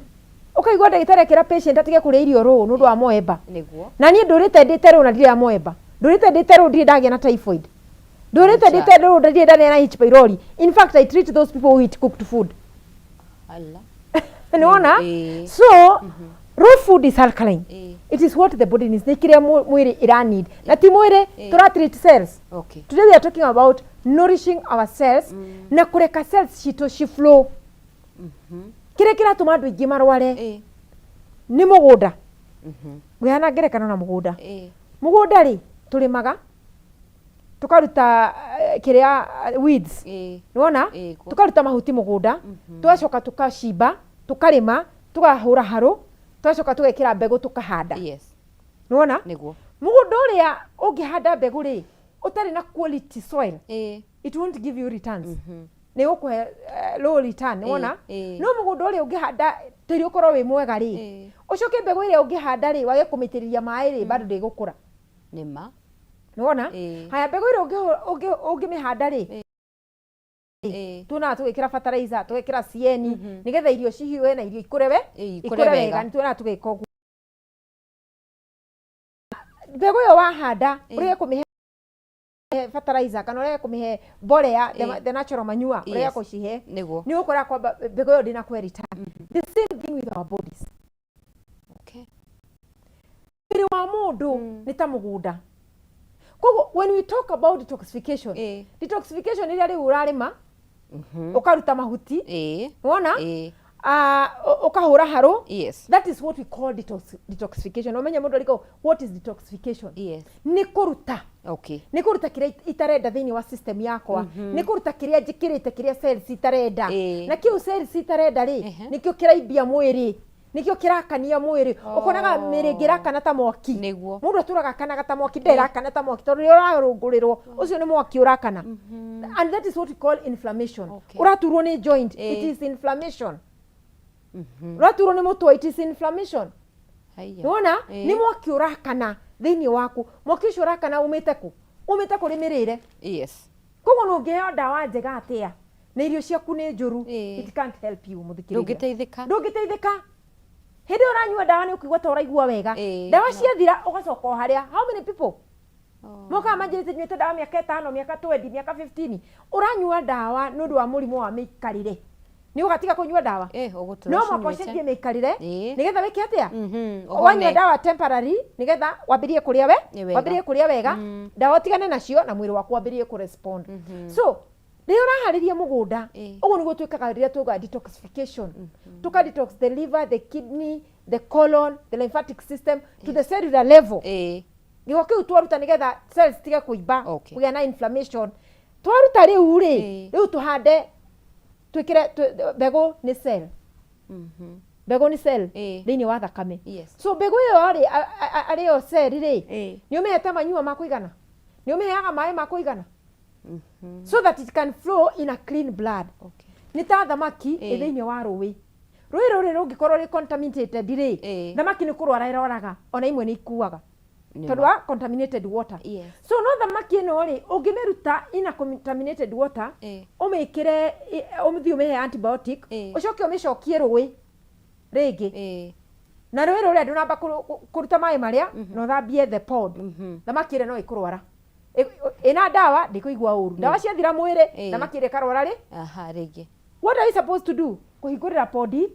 ũkaigua ndagĩtarĩ akĩra patient atige kũrĩa irio rũũ nĩ ũndũ wa moeba. Na niĩ ndũrĩte ndĩte rũũ na ndirĩ amoeba. Ndũrĩte ndĩte rũũ ndirĩ ndagĩa na typhoid. Ndũrĩte Acha. ndĩte rũũ ndirĩ ndagĩa na H pylori. In fact, I treat those people who eat cooked food. Allah. Nĩwona? So, raw food is alkaline. It is what the body needs. Nĩ kĩrĩa mwĩrĩ ĩra need. Na ti mwĩrĩ, tũra treat cells. Today we are talking about nourishing our cells na kũreka cells citũ ci flow. Kĩrĩa kĩratũma andũ aingĩ marware nĩ mũgũnda. Ngũheana ngerekano na mũgũnda. Mũgũnda rĩ, tũrĩmaga tũkaruta kĩrĩa weeds. Nĩwona? Tũkaruta mahuti mũgũnda, tũgacoka tũkacimba, tũkarĩma, tũkahũra harũ, tũgacoka tũgekĩra mbegũ tũkahanda. Nĩwona? Mũgũnda ũrĩa ũngĩhanda mbegũ rĩ, ũtarĩ na quality soil, it won't give you returns. Nĩ ũkũhe low return, nĩwona? No mũgũnda ũrĩa ũngĩhanda tĩri ũkorwo wĩ mwega rĩ, ũcoke mbegũ ĩrĩa ũngĩhanda rĩ, wage kũmĩitĩrĩria maĩ rĩ, bado ndĩgũkũra. Nĩma. Nĩwona? Haya, mbegũ ĩrĩa ũngĩmĩhanda rĩ, tuonaga tũgĩkĩra fertilizer, tũgekĩra CN, nĩgetha irio cihiũhe na irio ikũre we, Ikũre ikũre wega, wega. nĩ tuonaga tũgĩka ũguo. Mbegũ ĩyo wahanda, ũrege kũmĩhe fertilizer kana ũrege kũmĩhe mbolea, the natural manure, ũrege kũcihe, nĩ ũgũkora kwamba mbegũ ĩyo ndĩnakũhe return. The same thing with our bodies. Mwĩrĩ wa mũndũ nĩ ta mũgũnda. Koguo when we talk about detoxification, detoxification ĩrĩa rĩu ũrarĩma, ũkaruta mahuti, wona? Ũkahũra harũ. That is what we call detoxification. Ũmenye mũndũ ariko, what is detoxification? Nĩ kũruta. Nĩ kũruta kĩrĩa itarenda thĩinĩ wa system yakwa. Nĩ kũruta kĩrĩa njĩkĩrĩte, kĩrĩa cells itarenda. Na kĩu cells itarenda rĩ, nĩkĩo kĩraimbia mwĩrĩ. Nĩkĩo kĩrakania mwĩrĩ. Ũkonaga mĩrĩ ĩngĩ ĩrakana ta mwaki. Mũndũ atũraga akanaga ta mwaki, nderakana ta mwaki tondũ rĩrĩa ũrarũngũrĩrwo, ũcio nĩ mwaki ũrakana. And that is what we call inflammation. Ũraturwo nĩ joint, it is inflammation. Ũraturwo nĩ mũtwe, it is inflammation. Nĩwona? Nĩ mwaki ũrakana thĩinĩ waku. Mwaki ũcio ũrakana umĩte kũ? Umĩte kũrĩ mĩrĩre. Koguo no ũngĩheo ndawa njega atĩa na irio ciaku nĩ njũru, it can't help you, mũthikĩrĩria. Ndũngĩteithĩka. Ndũngĩteithĩka. Hĩndĩ ĩyo ũranyua ndawa nĩ ũkũigua ta ũraigua wega. Ndawa ciathira ũgacoka o harĩa. How many people mokaga manjĩrĩte nyuĩte ndawa mĩaka 5, mĩaka 20, mĩaka 15. Ũranyua ndawa nĩ ũndũ wa mũrimũ wa mĩikarĩre. Nĩ ũgatiga kũnyua ndawa? Ũgũtũra No mũhaka ũcinyuĩte. ũcenjie mĩikarĩre nĩgetha wĩke atĩa? Ũhone. Wanyua ndawa temporary nĩgetha wambĩrĩrie kũrĩa we, Nĩ wega. wambĩrĩrie kũrĩa wega, ndawa ũtigane nacio na mwĩrĩ waku wambĩrĩrie kũrespond. So rĩrĩa ũraharĩria mũgũnda, ũguo nĩguo twĩkaga rĩrĩa tuga detoxification. Tuka detox the liver, the kidney, the colon, the lymphatic system to the cellular level. Gĩko kĩu twaruta nĩgetha cells citige kũimba, kũgĩa na inflammation. Twaruta rĩu rĩ, rĩu tũhande, twĩkĩre mbegũ nĩ cell. Mbegũ nĩ cell thĩinĩ wa thakame. So mbegũ ĩyo rĩ, arĩ yo cell rĩ, nĩ ũmĩhete manyua ma kũigana? Nĩ ũmĩheaga maĩ ma kũigana? So that it can flow in a clean blood. Nĩ ta thamaki ĩ thĩinĩ wa rũĩ. Rũĩ rũrĩ rũngĩkorwo rĩ contaminated rĩ, thamaki nĩ kũrwara ĩroraga, ona imwe nĩ ikuaga. Tondũ wa contaminated water. So no thamaki ĩno rĩ, ũngĩmĩruta in a contaminated water, ũmĩkĩre, ũthiĩ ũmĩhe antibiotic, ũcoke ũmĩcokie rũĩ rĩngĩ. Na rũĩ rũrĩa ndũnamba kũruta maĩ marĩa, na ũthambie the pond. Thamaki ĩrĩa no ĩkũrwara. Ĩna ndawa ndĩkũigua ũru. Ndawa ciathira mwĩrĩ, thamaki ĩrĩa ĩkarwara rĩ. Rĩngĩ. What are we supposed to do? Kũhingũrĩra pondi,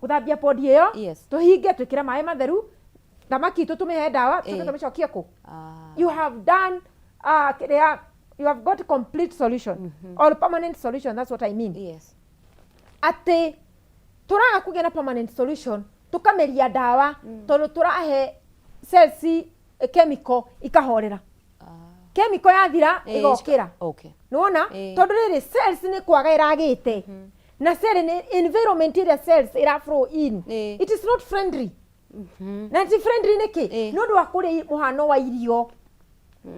gũthambia pondi ĩyo, tũhinge twĩkĩre maĩ matheru, thamaki itũ tũmĩhe ndawa, tũcoke tũmĩcokie kũ? You have done, kĩrĩa, you have got complete solution or permanent solution, that's what I mean. Atĩ Tũraga kũgĩa na permanent solution, tũkameria ndawa tondũ tũrahe cells chemical ikahorera. Chemical yathira ĩgokĩra. Nĩwona? Tondũ rĩrĩ cells nĩ kwaga ĩragĩte. Na cell nĩ environment ĩrĩa cells ĩra flow in. It is not friendly. Na ti friendly nĩkĩ? Nĩ ũndũ wa kũrĩa mũhano wa irio.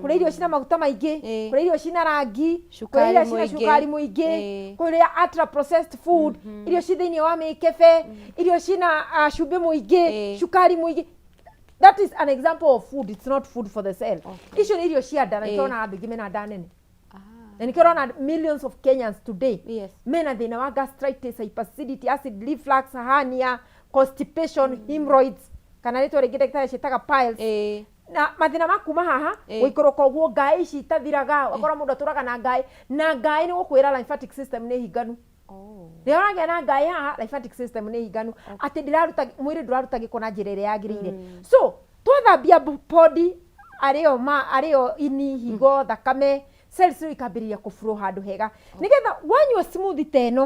Kũrĩa irio cina maguta maingĩ, kũrĩa irio cina rangi, kũrĩa Cukari irio cina mũingĩ. cukari mũingĩ, kũrĩa ultra processed food, irio ci thĩinĩ wa mĩkebe, irio cina cumbĩ mũingĩ, cukari mũingĩ. That is an example of food. It's not food for the cell. Icio nĩ irio cia nda na nĩkĩo ũronaga andũ aingĩ mena nda nene. Na nĩkĩo ũrona millions of Kenyans today mena thĩna wa gastritis, hyperacidity, acid reflux, hernia, constipation, hemorrhoids, kana rĩtwa rĩngĩ ndagĩtarĩ ciĩtaga piles. Na mathĩna ma kuma haha gũikũrũka ũguo, ngaĩ ici itathiraga, ũgakora mũndũ atũraga na ngaĩ, na ngaĩ nĩ gũkwĩra lymphatic system nĩ hinganu. Rĩrĩa ũragĩa na ngaĩ haha, lymphatic system nĩ hinganu, atĩ ndĩraruta mwĩrĩ ndũraruta gĩko na njĩra ĩrĩa yagĩrĩire. So twathambia body arĩo ma arĩo ini, higo, thakame, cells rĩu ikambĩrĩria kũflow handũ hega nĩgetha wanyua smoothie ta ĩno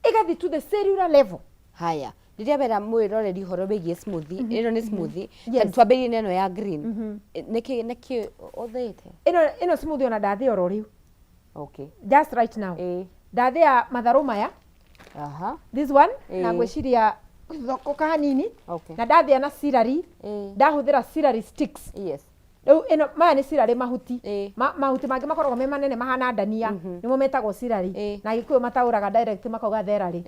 ĩgathiĩ to the cellular level. Haya, rĩrĩa wera mwĩroreri ũhoro wĩgiĩ smoothie, ĩno nĩ smoothie. Twambĩrĩrie na ĩno ya green. Nĩkĩ nĩkĩ ũthĩĩte? Ĩno smoothie ona ndathĩa oro rĩu. Just right now. Ndathĩa matharũ maya. This one na ngwĩciria thoko hanini. Na ndathĩa na celery. Ndahũthĩra celery sticks. Rĩu ĩno maya nĩ celery mahuti. Mahuti mangĩ makoragwo me manene mahana ndania. Nĩmo metagwo celery. Na Gĩkũyũ mataũraga direct makauga therarĩ.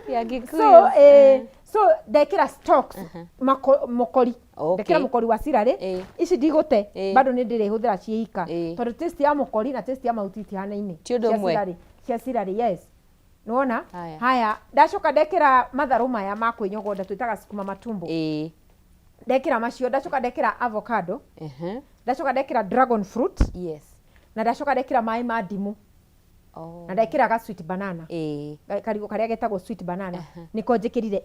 Ya Gĩkũyũ. So ndekĩra stalks mũkori. Ndekĩra mũkori wa celery. Ici ndigũte bado nĩ ndĩrĩhũthĩra ciĩ ika. Tondũ taste ya mũkori na taste ya mahuti itihanaine. Ti ũndũ Cia ũmwe. celery. Cia celery, yes. Nĩwona? Haya. Haya, ndacoka ndekĩra matharũ maya ma kwĩnyogonda twĩtaga sukuma matumbo. Ndekĩra macio, ndacoka ndekĩra avocado. Ndacoka ndekĩra dragon fruit. Na ndacoka ndekĩra maĩ ma ndimũ. Na ndekĩra ga sweet banana. Karigũ karĩa getagwo sweet banana. Nĩko njĩkĩrire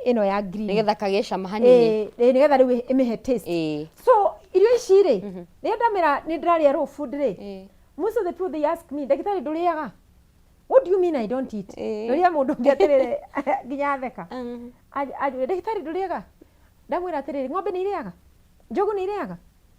ĩno ya green. Nĩgetha kagĩe cama hanini. Nĩgetha rĩu ĩmĩhe taste. So irio ici rĩ, rĩrĩa ndamĩra nĩ ndĩrarĩa raw food rĩ, most of the people they ask me, ndagĩtarĩ ndũrĩaga? What do you mean I don't eat? Ndũrĩa mũndũ ũngĩ atĩrĩrĩ nginya atheka. Anjĩra ndagĩtarĩ ndũrĩaga? Ndamwĩra atĩrĩrĩ, ng'ombe nĩ irĩaga? Njogu nĩ irĩaga?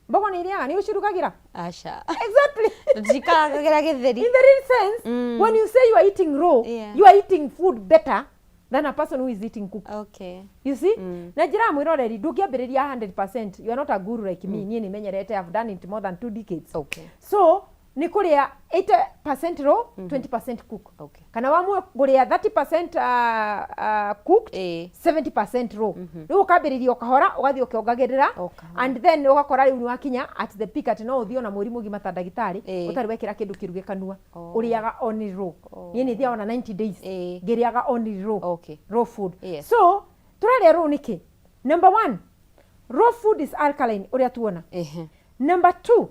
Mbogo nĩ irĩaga? Nĩ ũcirugagĩra? Aca. Exactly. Tũtikarangagĩra gĩtheri. In the real sense, when you say you are eating raw, you are eating food better than a person who is eating cooked. You see? Na njĩra ya mwĩroreri, ndũngĩambĩrĩria 100%. You are not a guru like me. Niĩ nĩmenyerete, I've done it more than 2 decades. So, nĩ kũrĩa 80% raw, 20% cook. Kana wamue kũrĩa 30% cooked, 70% raw. Rĩu ũkambĩrĩria o kahora, ũgathiĩ ũkĩongagĩrĩra, and then ũgakora rĩu nĩwakinya at the peak atĩ no ũthiĩ ona mweri mũgima ta ndagĩtarĩ, ũtarĩ wekĩra kĩndũ kĩruge kanua. Ũrĩaga only raw. Niĩ nĩ thiaga ona 90 days ngĩrĩaga only raw. Raw food. So, tũrarĩa raw nĩkĩ? Number 1, raw food is alkaline, ũrĩa tuona. Number 2,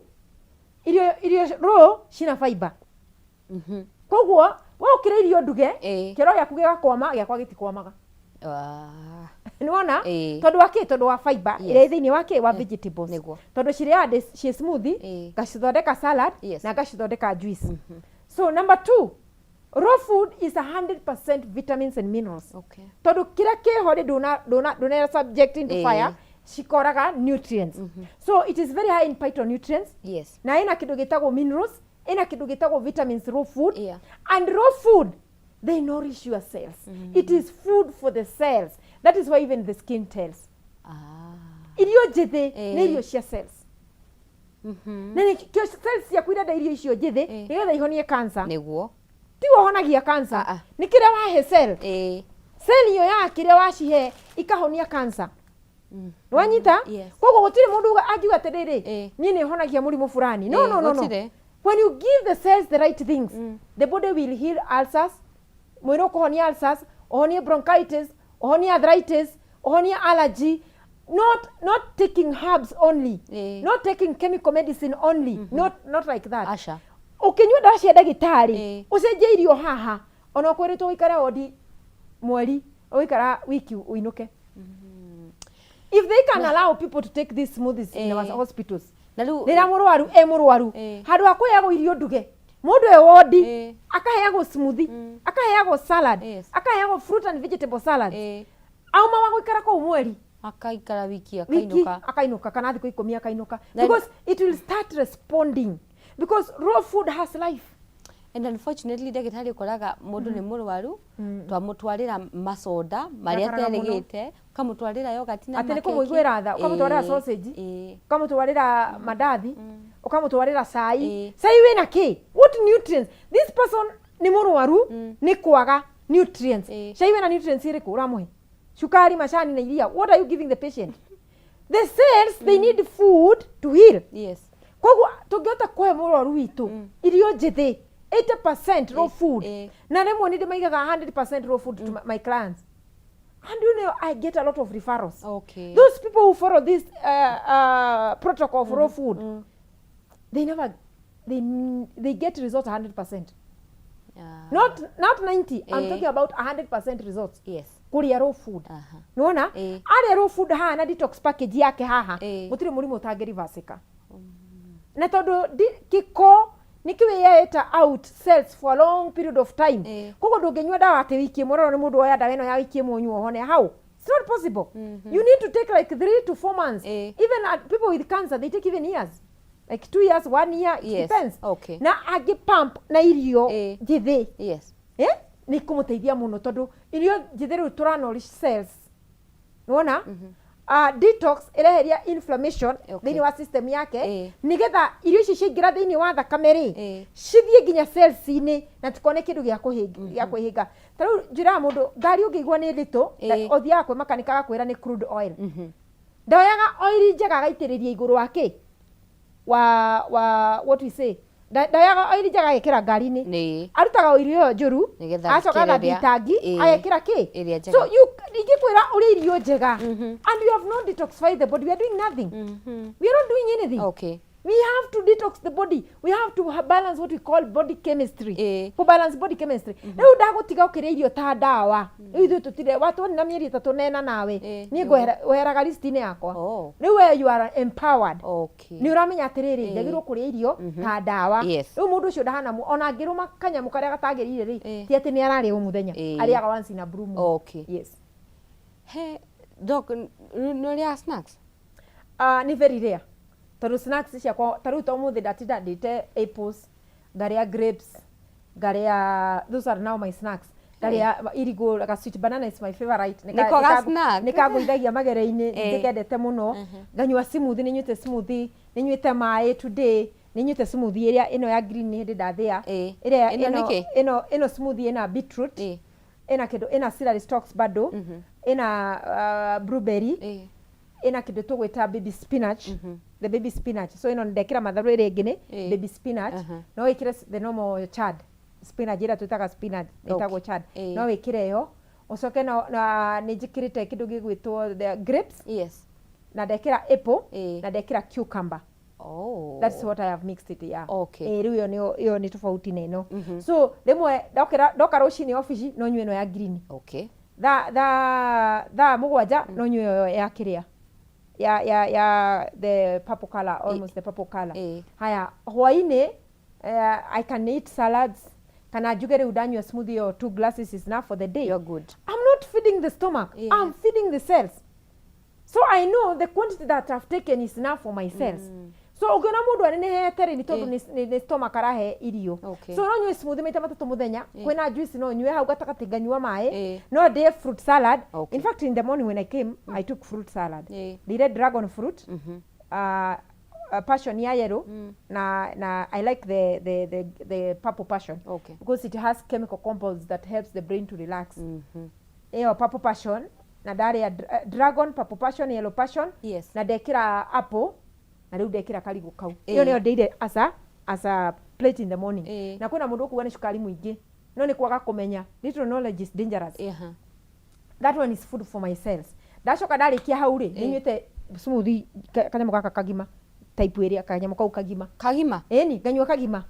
irio raw cina fiber. Koguo we ũkĩrĩa irio nduge, kĩoro gĩaku gĩgakwama, gĩakwa gĩtikwamaga. Nĩwona? Tondũ wa kĩ? Tondũ wa fiber ĩrĩa ĩ thĩinĩ wa kĩ? Wa vegetables. Tondũ cirĩaga ciĩ smoothie, ngacithondeka salad, na ngacithondeka juice. So number 2, raw food is 100% vitamins and minerals. Tondũ kĩrĩa kĩho rĩ, ndũna subject into fire, cikoraga nutrients. So it is very high in phytonutrients. Na ĩna kĩndũ gĩtagwo minerals, ĩna kĩndũ gĩtagwo vitamins, raw food. And raw food, they nourish your cells. It is food for the cells. That is why even the skin tells. Irio njĩthĩ nĩ irio cia cells. Na nĩkĩo cells ciaku irenda irio icio njĩthĩ nĩgetha ihonie cancer. Ti ũhonagia cancer. Nĩ kĩrĩa wahe cell. Cell ĩyo ya kĩrĩa wacihe ikahonia cancer. Nĩwanyita? Koguo gũtirĩ mũndũ angiuga atĩrĩrĩ, niĩ nĩ honagia mũrimũ fulani. No, no, no, no. Gũtirĩ. When you give the cells the right things, the body will heal ulcers, mwĩrĩ ũkũhonia ulcers, ũhonie bronchitis, ũhonie arthritis, ũhonie allergy, not taking herbs only, not taking chemical medicine only, not like that. Aca. Ũkĩnyua ndawa cia ndagĩtarĩ, ũcenjie irio haha, ona ũkwĩrĩtwo ũikare wodi mweri, ũgũikara wiki ũinũke. If they can allow people to take these smoothies in our hospitals, Na rĩu rĩrĩa mũrwaru e mũrwaru, handũ ha kũheagwo irio nduge, Mũndũ e wondi akaheagwo smoothie, akaheagwo salad, akaheagwo fruit and vegetable salad. Auma wa gũikara kũu mweri, Akaikara wiki, wiki, akainũka. Akainũka, kana thikũ 10 akainũka. Because it will start responding, because raw food has life. And unfortunately, ndagĩtarĩ, ũkoraga mũndũ nĩ mũrwaru, twamũtwarĩra macoda marĩa Ndakaraga mũno. aterĩgĩte, ũkamũtwarĩra yogurt na Atĩ nĩ makeki. kũmũiguĩra tha, ũkamũtwarĩra sausage, ũkamũtwarĩra mandathi, ũkamũtwarĩra cai. Cai wĩna kĩ? What nutrients? This person nĩ mũrwaru nĩ kwaga nutrients. Cai wĩna nutrients ĩrĩkũ ũramũhe? Cukari, macani na iria. What are you giving the patient? The cells, they need food to heal. Koguo tũngĩhota kũhe mũrwaru witũ irio njĩthĩ, 80% raw food, na rĩmwe nĩ ndĩmaigaga 100% raw food to my clients, and you know I get a lot of referrals. Those people who follow this protocol of raw food, they never they, they get results 100%. Not 90. I'm talking about 100% results. Kũrĩa raw food. Nĩwona arĩa raw food haha na detox package yake haha, gũtirĩ mũrimũ ũtangĩrivasĩka, na tondũ kĩko nĩ kĩwĩeta out cells for a long period of time. Koguo ndũngĩnyua ndawa atĩ wiki ĩmwe, rora nĩ mũndũ woya ndawa ĩno ya wiki ĩmwe ũnyue ũhone. How? It's not possible. You need to take like 3 to 4 months. Even people with cancer, they take even years, like 2 years, one year, it depends. Na angĩ pump na irio njĩthĩ, eh? Nĩ ikũmũteithia mũno, tondũ irio njĩthĩ rĩu tũra nourish cells. Nĩwona detox ĩreheria inflammation thĩinĩ wa system yake, nĩgetha irio ici ciaingĩra thĩinĩ wa thakame rĩ, cithiĩ nginya cells-inĩ na tikone kĩndũ gĩa kwĩhĩnga. Ta rĩu njĩraga mũndũ, ngari ũngĩigua nĩ nditũ, ũthiaga kwĩ makanika, agakwĩra nĩ crude oil. Ndoyaga oil njega agaitĩrĩria igũrũ wa kĩ wa what we say, ndoyaga oil njega agekĩra ngari-inĩ, arutaga oil ĩyo njũru, Nĩgetha agacoka ĩkĩre agathia itangi, agekĩra kĩ. Ĩrĩa njega. So you ingĩkwĩra ũrĩa irio njega and you have not detoxified the body, we are doing nothing, we are not doing anything. We have to detox the body. We have to balance what we call body chemistry. Ku balance body chemistry, rĩu ndagũtiga ũkĩrĩa irio ta ndawa. Rĩu ithuĩ tũtirĩ watuoni na mĩeri 3 nena nawe, niĩ ngweheraga list-inĩ yakwa. Rĩu we, you are empowered. Nĩ ũramenya atĩrĩrĩ, njagĩrĩirwo kũrĩa irio ta ndawa. Rĩu mũndũ ũcio ndahana ona angĩrũma kanyamũ karĩa gatagĩrĩire rĩ, ti atĩ nĩ ararĩa o mũthenya, arĩaga once in a blue moon. Yes. He doc, nĩ ũrĩaga snacks? Nĩ very rare, tondũ snacks ciakwa ta rĩu ta ũmũthĩ ndatinda ndĩte apples, ngarĩa grapes, ngarĩa, those are now my snacks, ngarĩa irigũ ga sweet banana is my favorite. Nĩko ga snack? Nĩ kangũithagia magere-inĩ. Ndĩkendete mũno. Nganyua smoothie, nĩ nyuĩte smoothie, nĩ nyuĩte maĩ today, nĩ nyuĩte smoothie ĩrĩa ĩno ya green, nĩ hĩndĩ ndathĩa ĩrĩa. Ĩno nĩkĩ? Ĩno smoothie ĩna beetroot, ĩna kĩndũ, ĩna celery stalks, bado ĩna blueberry, ĩna kĩndũ tũgwĩta baby spinach, the baby spinach. So ĩno ndekĩra matharũ, ĩrĩa ĩngĩ nĩ baby spinach. No wĩkĩre the normal chard spinach ĩrĩa twĩtaga spinach, ĩtagwo chard. No wĩkĩre ĩyo, ũcoke no, na nĩ njĩkĩrĩte kĩndũ gĩgwĩtwo the grapes, na ndekĩra apple, na ndekĩra cucumber. That's what I have mixed it, yeah. Rĩu ĩyo nĩyo, ĩyo nĩ tofauti na ĩno. So rĩmwe ndokĩra, ndoka rũcinĩ obici, no nyue ĩno ya green. Thaa 7 no nyue ĩyo ya kĩrĩa ya the purple color, almost the purple color. Haya, hwainĩ I can eat salads, kana njuge rĩu ndanyua smoothie or two glasses is enough for the day. You're good. I'm not feeding the stomach. I'm feeding the cells, so I know the quantity that I've taken is enough for my cells. So ũngĩona mũndũ anenehete rĩ, nĩ tondũ nĩ stomach arahe irio. So no nyue smoothie maita matatũ mũthenya. Kwĩna juice no nyue hau gatagatĩ, nganyua maĩ. No ndĩe fruit salad. In fact, in the morning when I came, I took fruit salad. Ndĩire dragon fruit, passion ya yellow, na I like the purple passion because it has chemical compounds that helps the brain to relax. Ĩyo purple passion, na ndarĩa dragon, purple passion, yellow passion, na ndekĩra apple, na rĩu ndekĩra karigũ kau. Ĩyo nĩyo ndĩire as a plate in the morning. Na kwĩna mũndũ ũkuga nĩ cukari mũingĩ, no nĩ kwaga kũmenya. Little knowledge is dangerous. That one is food for my cells. Ndacoka ndarĩkia hau rĩ, nĩ nyuĩte smoothie kanyamũ gaka kagima, type ĩrĩa kanyamũ kau kagima. Kagima? Ĩni, nganyua kagima.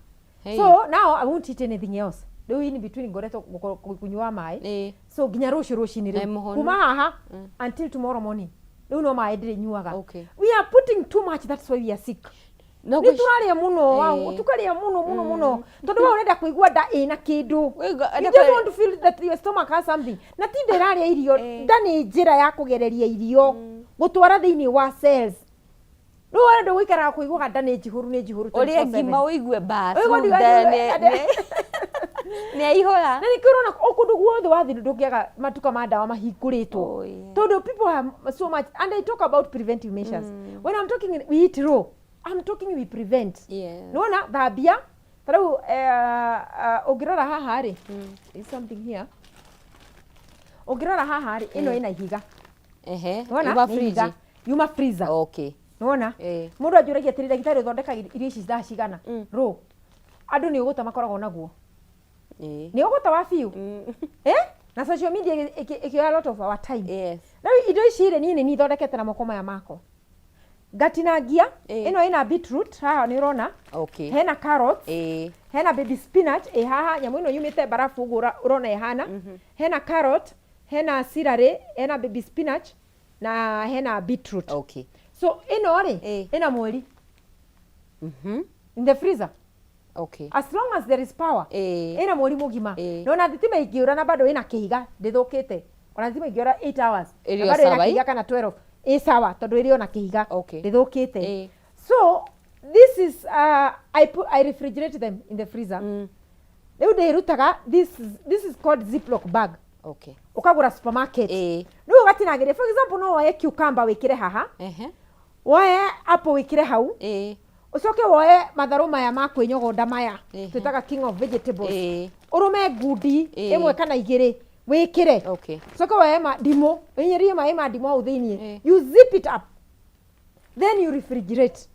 Hey. So now I won't eat anything else. Rĩu in between ngoretwo kũnyua maĩ, so nginya rũciũ rũcinĩ. Na Rĩu mũhũnu. kuma haha until tomorrow morning, rĩu no maĩ ndĩrĩnyuaga. We are putting too much, that's why we are sick. No Nĩ gwĩci- tũrarĩa mũno wau, Ĩĩ. tũkarĩa mũno mũno mũno tondũ we ũrenda kũigua nda ĩna kĩndũ. Ũigua- You just want to feel that your stomach has something. Na ti nda ĩrarĩa irio, nda nĩ njĩra ya kũgereria irio gũtwara thĩinĩ wa cells. Rĩu ũrenda gũikaraga kũiguaga nda nĩ njihũru nĩ njihũru Ũrĩe 24/7. ngima ũigue bas. Ũigue nda nda- nĩ aihũra. Na nĩkĩo ũrona o kũndũ guothe wathiĩ ndũngĩaga matuka ma ndawa mahingũrĩtwo. Oh, yeah. Tondũ people have so much and I talk about preventive measures. When I'm talking we eat raw, I'm talking we prevent. Yes. Nĩwona thambia ta rĩu ũngĩrora haha rĩ, is something here. Ũngĩrora haha rĩ, ĩno ĩna ihiga. Ehe. Nĩwona? Yuma Nĩ ihiga. fridge. Yuma freezer. Okay. Nĩwona? Eh. Mũndũ anjũragia atĩrĩ ndagĩtarĩ ũthondekaga irio ici thaa cigana? Raw. Andũ nĩ ũgũta makoragwo naguo. Eh. Nĩ ũgũta wa biũ. Eh? Na social media ĩkĩoya a lot of our time. Yes. Rĩu indo ici rĩ niĩ nĩ niĩ thondekete na moko maya makwa. Ngatinangia Eh. ĩno ĩna beetroot haha nĩ ũrona. Okay. Hena carrots. Eh. Hena baby spinach ĩ haha nyamũ ĩno yumĩte mbarabu ũguo ũrona ĩhana. Hena carrot, hena celery, hena baby spinach na hena beetroot. Okay. So ĩno rĩ Eh. ĩna mweri in the freezer. Okay. As long as there is power. Eh. Ĩna mweri mũgima. Eh. Na ona thitima ĩngĩũra na bado ĩna kĩhiga ndĩthũkĩte. Ona thitima ĩngĩũra 8 hours. Ĩrĩ Na o bado ĩna sawa, ĩ? kĩhiga kana 12. Ĩ sawa tondũ ĩrĩ ona kĩhiga. Okay. Ndĩthũkĩte. Eh. So this is I refrigerate them in the freezer. Rĩu ndĩrutaga this is called Ziploc bag. Okay. Ũkagũra supermarket. Eh. Rĩu ũgatinangĩria for example no woe cucumber wĩkĩre haha. Ehe. Woe apple wĩkĩre hau. Eh. Ũcoke woe matharũ maya ma kwĩnyogonda maya Ehe. twĩtaga king of vegetables. Eh. Ũrũme ngundi Eh. ĩmwe kana igĩrĩ wĩkĩre. Okay. Ũcoke woe ndimũ ũhinyĩrĩrie maĩ ma ndimũ hau thĩiniĩ. Eh. You zip it up. Then you refrigerate.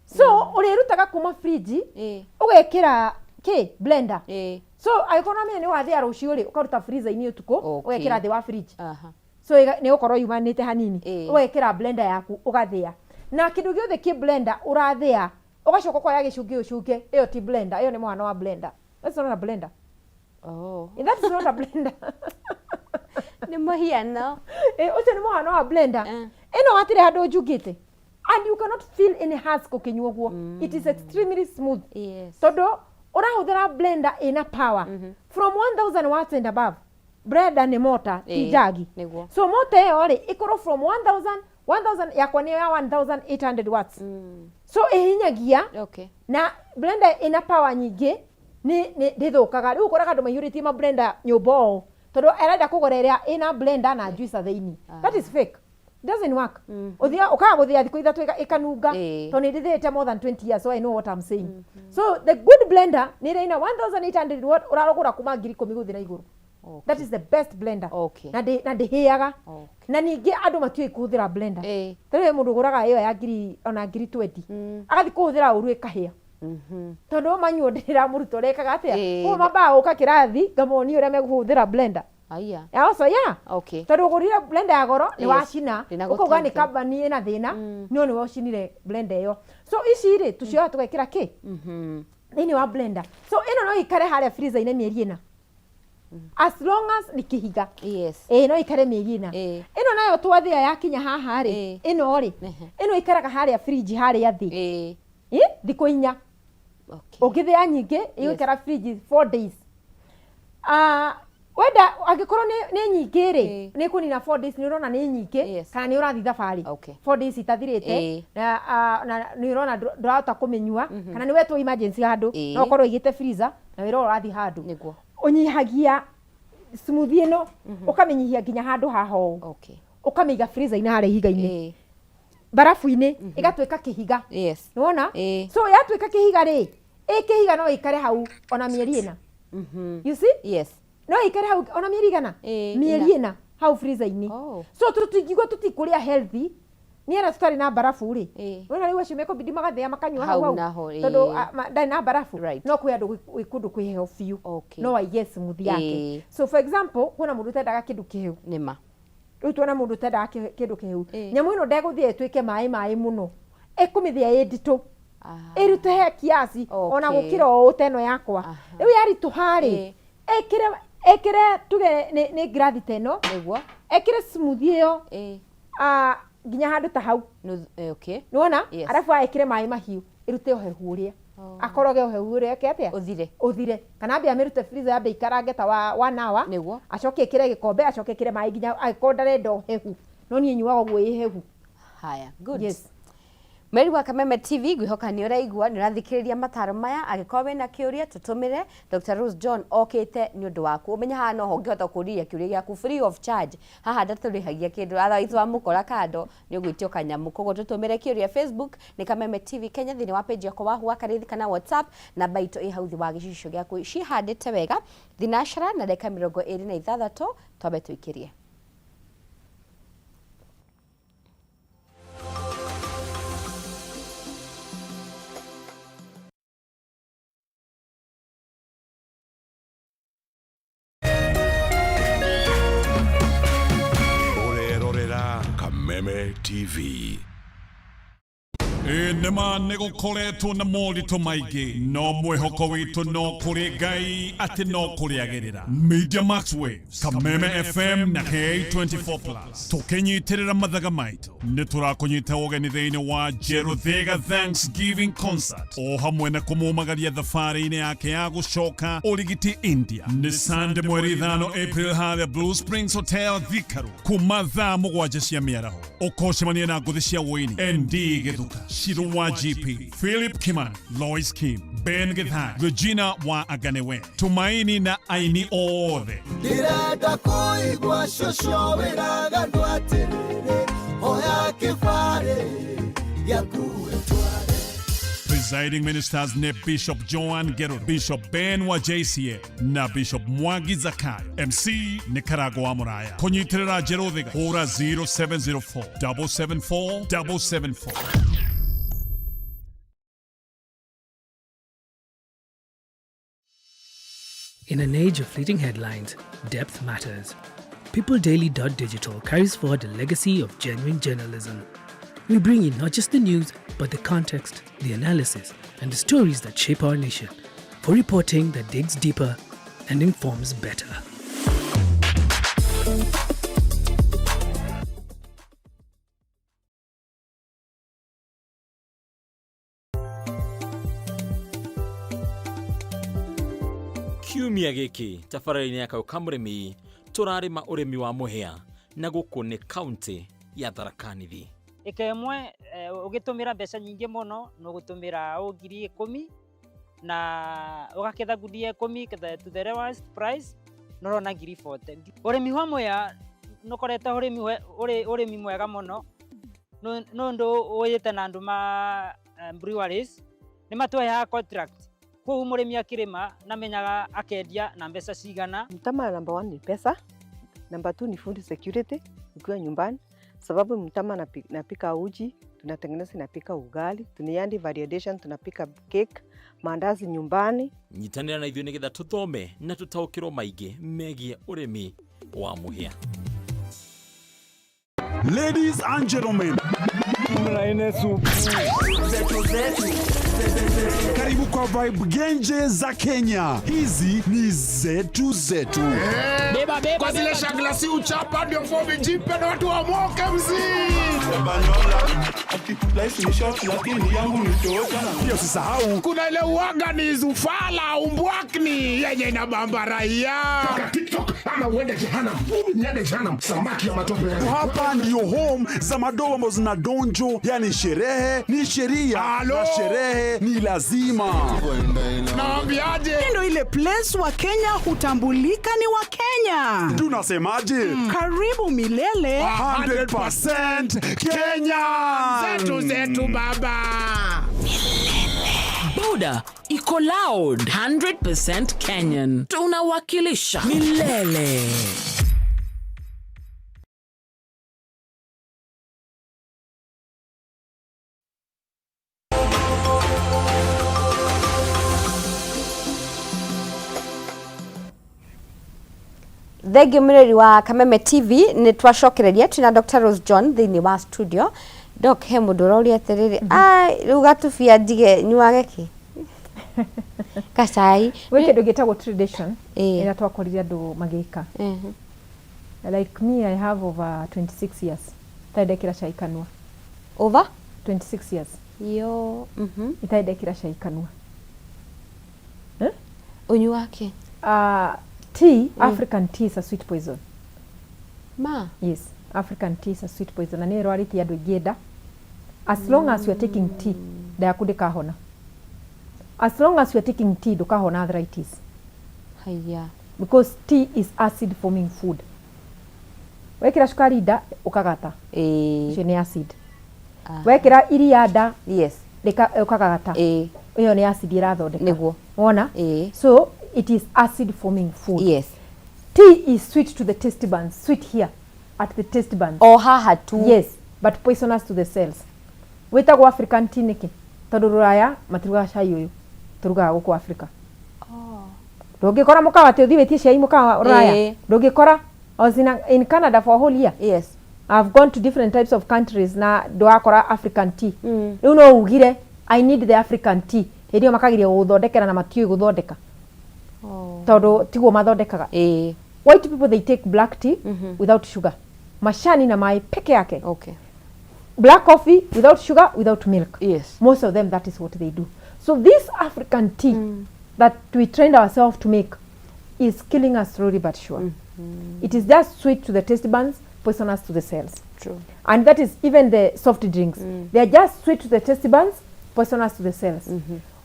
So ũrĩrutaga kuma fridge Eh. ũgekĩra kĩ blender. Eh. So angĩkorwo nĩwamenya nĩ wathĩa rũciũ rĩ ũkaruta freezer-inĩ ũtukũ Okay. ũgekĩra thĩ wa fridge. Aha. So nĩ gũkorwo yumanĩte hanini. Eh. Ũgekĩra blender yaku ũgathĩa. Na kĩndũ gĩothe kĩ blender ũrathĩa ũgacoka ũkoya gĩcungi ũcunge ĩyo ti blender ĩyo nĩ mũhano wa blender. That's not a blender. Oh. That is not a blender. Nĩ mũhiano. Ũcio nĩ mũhano wa blender. Eh. Ĩno hatirĩ handũ njungĩte. And you cannot feel any husk ũkĩnyua ũguo. It is extremely smooth. Yes. Tondũ ũrahũthĩra blender ĩna power from 1000 watts and above. Blender nĩ mota ti Eh, njagi. nĩguo. So mota ĩyo rĩ ĩkorwo from 1000 1000 yakwa nĩyo ya 1800 watts. So ĩhinyagia Okay. na blender ĩna power nyingĩ nĩ ndĩthũkaga. Rĩu ũkoraga andũ maihũrĩtie ma blender nyũmba ũũ tondũ arenda kũgũra ĩrĩa ĩna blender na juicer thĩinĩ. That is fake. It doesn't work. Ũthiaga ũkaga gũthĩa thikũ ithatũ ĩkanunga Eh. tondũ nĩ ndĩthĩĩte more than 20 years so I know what I'm saying. So the good blender nĩ ĩrĩa ĩna 1800 watt ũrarũgũra kuma 10,000 gũthiĩ na igũrũ. Okay. That is the best blender. Okay. Na ndĩhĩaga. Okay. Na ningĩ andũ matiũĩ kũhũthĩra blender. Eh. Ta rĩu he mũndũ ũgũraga ĩyo ya ngiri ona ngiri 20. Agathiĩ kũhũthĩra ũru ĩkahĩa. Tondũ manyuo ndĩramũruta ũrĩa ĩkaga atĩa. Eh. Koguo mambaga gũka kĩrathi ngamonia ũrĩa mekũhũthĩra blender. Aya. Also, yeah. Okay. Tondũ ũgũrire blender ya goro nĩ Yes. wacina Ndĩna ũkauga nĩ gũtete. kambani ĩna thĩna no nĩwe ũcinire blender ĩyo. So ici rĩ tũcioya tũgekĩra kĩ thĩinĩ wa blender. So ĩno no ĩikare harĩa freezer-inĩ mĩeri ĩna. As long as nĩ kĩhiga. Yes. Ĩĩ no ĩikare mĩeri ĩna. Eh. Ĩno nayo twathĩa yakinya haha rĩ Eh. ĩno rĩ Ehe. ĩno ĩikaraga harĩa fridge harĩa thĩ. Eh. Ĩ thikũ inya. Okay. Ũngĩthĩa nyingĩ ĩgũikara fridge 4 days. Wenda angĩkorwo nĩ nyingĩ rĩ Eh. nĩ kũnina 4 days nĩ ũrona nĩ nyingĩ Yes. kana nĩ ũrathiĩ thabarĩ Okay. 4 days itathirĩte Eh. na nĩ ũrona ndũrahota kũmĩnyua kana nĩ wetwo emergency handũ Eh. no ũkorwo ũigĩte freezer na wĩra ũrathiĩ handũ Nĩguo. Ũnyihagia smoothie ĩno ũkamĩnyihia nginya handũ haha ũũ. Okay. Ũkamĩiga freezer-inĩ harĩa ihiga-inĩ. Eh. Barafu-inĩ ĩgatuĩka kĩhiga. Yes. Nĩwona? Eh. So yatuĩka kĩhiga rĩ, ĩ kĩhiga no ĩikare hau ona mĩeri ĩna. You see? Yes. No ĩikare hau ona mĩeri igana? Eh, Mĩeri ĩna. ĩna hau freezer-inĩ. Oh. So tũtingiuga tũtikũrĩa healthy nĩ arĩa tũtarĩ na mbarabu rĩ. Eh. Wona rĩu acio mekũbidi magathĩa makanyua Hau hau hau. naho, eh. Tondũ, ndarĩ na mbarabu. Right. No kwĩ andũ gwĩ kũndũ kwĩ heho biũ. Okay. No aige smoothie yake. Eh. So for example, kwĩna mũndũ ũtendaga kĩndũ kĩhehu. Nĩma. Rĩu tuona mũndũ ũtendaga kĩndũ kĩhehu. Eh. Nyamũ ĩno ndegũthĩa ĩtuĩke maĩ maĩ mũno. Ĩkũmĩthĩa ĩ nditũ. Ah. Ĩritũhe kiasi ona Okay. gũkĩra ũũ ta ĩno yakwa. Aha. Rĩu yaritũha rĩ, Eh. ĩkĩre tuge nĩ ngirathi ta ĩno. Nĩguo. Ĩkĩre smoothie ĩyo. Eh. Nginya handũ ta hau. Nuthu, okay. Nĩwona? Yes. Arabu ekĩre maĩ mahiũ. Ĩrute ũhehu ũrĩa, akoroge ũhehu ũrĩa eke atĩa, Ũthire. Ũthire, kana ambe amĩrute freezer, yambe ikarange ta wa 1 hour. Acoke ĩkĩre gĩkombe, acoke ĩkĩre maĩ nginya angĩkorwo ndarenda ũhehu, no niĩ nyuaga ũguo ĩ hehu. Haya, good. Yes. Mweri wa Kameme TV, ngwĩhoka nĩ ũraigua, nĩ ũrathikĩrĩria mataro maya. Angĩkorwo wĩna kĩũria, tũtũmĩre. Dr. Rose John okĩte nĩ ũndũ waku. Ũmenye haha noho ũngĩhota kũria kĩũria gĩaku free of charge. Haha ndatũrĩhagia kĩndũ, otherwise wamũkora kando nĩ ũgwĩtio kanyamũ. Koguo tũtũmĩre kĩũria Facebook nĩ Kameme TV Kenya, thĩinĩ wa page yakwa Wahu wa Karĩthi, kana WhatsApp namba itũ ĩ hau thĩ wa gĩcicio gĩaku. Ciĩhandĩte wega thinashara na ndagĩka 26, twambe tũikĩrie. Ũrerorera Kameme TV. Ĩ nĩma nĩ gũkoretwo na moritũ maingĩ, no mwĩhoko witũ no kũrĩ Ngai atĩ no kũrĩagĩrĩra. Media Max Waves, Kameme FM na K24 Plus tũkĩnyitĩrĩra mathaga maitũ nĩ tũrakũnyita ũgeni thĩinĩ wa Jeruthiga Thanksgiving Concert, o hamwe na kũmumagaria thabarĩ-inĩ yake ya gũcoka ũrigiti India. Nĩ Sunday mweri 5 April harĩa Blue Springs Hotel, Thika Road, kuma thaa 7 cia mĩaraho. Ũkocemania na ngũthi cia wũini ND Gĩthuka, Shiru wa GP, Philip Kimani, Lois Kim, Ben Githai, Regina wa Aganewe, Tumaini na aini othe. Ndĩrenda kũigua cũcũ wĩraga andũ atĩrĩrĩ, oya kĩbarĩ gĩaku wĩtware. Presiding ministers ne Bishop Joan Gero, Bishop Ben wa JCA na Bishop Mwangi Zakayo. MC nĩ Karago wa Muraya. Kũnyitĩrĩra Jeruthiga, hũra 0704 774 774. In an age of fleeting headlines, depth matters. PeopleDaily.digital carries forward the legacy of genuine journalism. We bring you not just the news, but the context, the analysis, and the stories that shape our nation. For reporting that digs deeper and informs better. Kiumia gĩkĩ tabarĩra-inĩ ya Kayũ ka Mũrĩmi tũrarĩma ũrĩmi wa mũhĩa na gũkũ nĩ kaunti ya Tharaka Nithi. Ĩka ĩmwe ũgĩtũmĩra mbeca nyingĩ mũno nĩ ũgũtũmĩra o 10,000 na ũgaketha ngunia 10 to the lowest price na ũrona 40,000. Ũrĩmi wa mũhĩa nĩ ũkoretwo ũrĩ ũrĩmi mwega mũno nĩ ũndũ ũyĩte na andũ ma breweries nĩ matũheaga contract, koguo mũrĩmi akĩrĩma namenyaga akendia na mbeca cigana. Mtama number one ni pesa, number two ni food security ukiwa nyumbani, sababu mtama napika uji, tunatengeneza, napika ugali, tunayandi variation, tunapika cake, maandazi nyumbani. Nyitanĩra na ithuĩ nĩgetha tũthome na tũtaũkĩrwo maingĩ megiĩ ũrĩmi wa mũhĩa. Ladies and gentlemen, karibu kwa vibe genje za Kenya. Hizi ni zetu zetu. Kwa zile shagla si uchapa ndio fomi jipe na watu wamoke mzii. Pia usisahau kuna ile uaga ni zufala umbwakni yenye inabamba raia. TikTok ama uende jehanamu. Niende jehanamu. Samaki ya matope. Hapa ndio home za madogo ambazo zina donjo, yani sherehe ni sheria na sherehe ni lazima. Naambiaje? Ndio ile place wa Kenya hutambulika ni wa Kenya. Tunasemaje? Karibu milele. 100% Kenya. Zetu zetu baba. Boda iko loud, 100% Kenyan. Tunawakilisha milele. Thengiũ mwĩrori wa Kameme TV, nĩ twacokereria twĩna Dr. Rose John thĩinĩ wa studio. Doc, he mũndũ ũroria atĩrĩrĩ, ai rĩu gatubia ndige nyuage kĩ gacai? Gwĩ kĩndũ gĩtagwo tradition Ĩĩ. ĩrĩa twakorire andũ magĩka. Like me, I have over 26 years tarĩ ndekĩra cai kanua. Over 26 years. Yo. Itarĩ ndekĩra cai kanua. Ũnyua kĩ? Tea, African tea is a sweet poison. Ma. Yes, African tea is a sweet poison na nĩyo ĩrwarĩtie andũ aingĩ nda. As long as you are taking tea, nda yaku ndĩkahona. As long as you are taking tea, ndũkahona arthritis. Haiya. Because tea is acid forming food. Wekĩra cukari nda ũkagata. Ũcio nĩ acid. Wekĩra iria nda Yes. Ũkagagata. Ĩyo nĩ acid ĩrathondeka. Nĩguo. Wona? So it is acid forming food. Yes. Tea is sweet to the taste buds, sweet here at the taste buds. O haha tu. Yes, but poisonous to the cells. Wĩtagwo African tea nĩkĩ? Tondũ rũraya matirugaga cai ũyũ, tũrugaga gũkũ Africa. Ndũngĩkora mũkawa atĩ ũthiĩ wĩtie cai mũkawa rũraya. Ndũngĩkora. I was in Canada for a whole year. Yes. I've gone to different types of countries na ndwakora African tea. Rĩu no ugire I need the African tea. Hĩndĩ ĩyo makagiria gũgũthondekera na matiũĩ gũthondeka. Tondũ tiguo mathondekaga. White people, they take black tea without sugar. Macani na maĩ peke yake. Okay. Black coffee without sugar, without milk. Yes. Most of them, that is what they do. So this African tea that we trained ourselves to make is killing us slowly but sure. It is just sweet to the taste buds, poisonous to the cells. True. And that is even the soft drinks. They are just sweet to the taste buds, poisonous to the cells.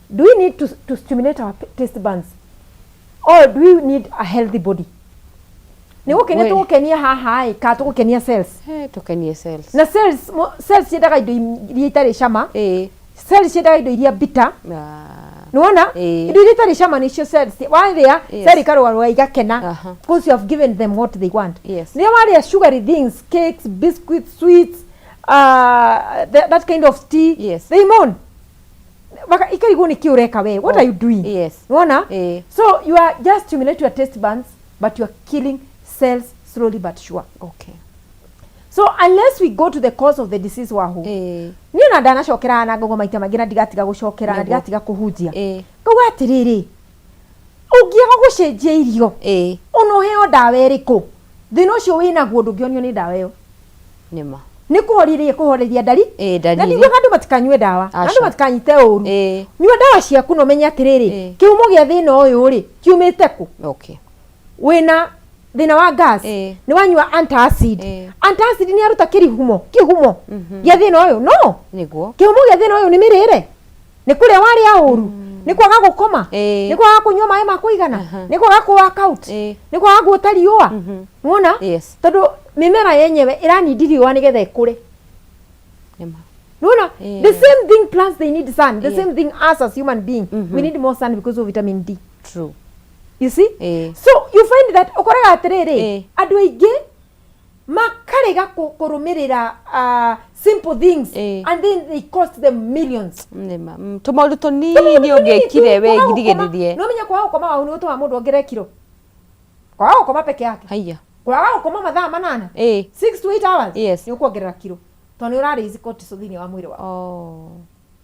Do we need to stimulate our taste buds? Or do we need a healthy body? Nĩ gũkenia tũgũkenia haha ĩ kana tũgũkenia cells? He, tũkenie cells. Na cells cells ciendaga indo iria itarĩ cama. Cells ciendaga indo iria bitter. Nĩwona? Indo iria itarĩ cama nĩcio cells warĩa. Cell ikarũgarũga igakena because you have given them what they want. Rĩrĩa warĩa sugary things, cakes, biscuits, sweets, that kind of tea, they moan. Ikarigwo nĩ kĩ ũreka we, what are you doing? Nĩwona? So you are just stimulate your taste buds, but you are killing cells slowly but sure. So unless we go to the cause of the disease, wahu niĩ ona ndanacokera na ngogo maita maingĩ na ndigatiga gũcokera na ndigatiga kũhunjia ngauga atĩrĩrĩ, ũngĩaga gũcenjia irio, ona ũheo ndawa ĩrĩkũ, thĩna ũcio wĩnaguo ndũngĩonio nĩ ndawa ĩyo. Nĩma. Nĩ kũhoreria kũhoreria ndari. Ndariri. Na ndiugaga andũ matikanyue ndawa. Aca. Andũ matikanyite ũru. Nyua ndawa ciaku na ũmenye atĩrĩrĩ, kĩhumo gĩa thĩna ũyũ rĩ kiumĩte kũ. Wĩna thĩna wa gas, nĩ wanyua antacid. Antacid nĩ aruta kĩhumo gĩa thĩna ũyũ? No. Nĩguo. Kĩhumo gĩa thĩna ũyũ nĩ mĩrĩre, nĩ kũrĩa warĩa ũru, nĩ kwaga gũkoma, nĩ kwaga kũnyua maĩ ma kũigana, nĩ kwaga kũ work out, nĩ kwaga guota riũa. Nĩwona? Tondũ mĩmera yenyewe ĩranindi riũa nĩgetha ĩkũre. Nĩma. Nĩwona? The same thing, plants, they need sun. The same thing, us as human being, we need more sun because of vitamin D. True. You see? So you find that ũkoraga atĩrĩrĩ, andũ aingĩ makarega kũrũmĩrĩra simple things, and then they cost them millions. Nĩma. Tũmaũndũ tũnini ũngĩkire we ngirigĩrĩrie. No menya kwaga gũkoma wahu nĩ gũtũmaga mũndũ ongerere kiro. Kwaga gũkoma peke yake. Haiya. Kwaga gũkoma mathaa 8. 6 to 8 hours. Yes. Nĩ ũkuongerera kiro. Tondũ nĩ ũrarĩ ici cortisol thĩinĩ wa mwĩrĩ waku.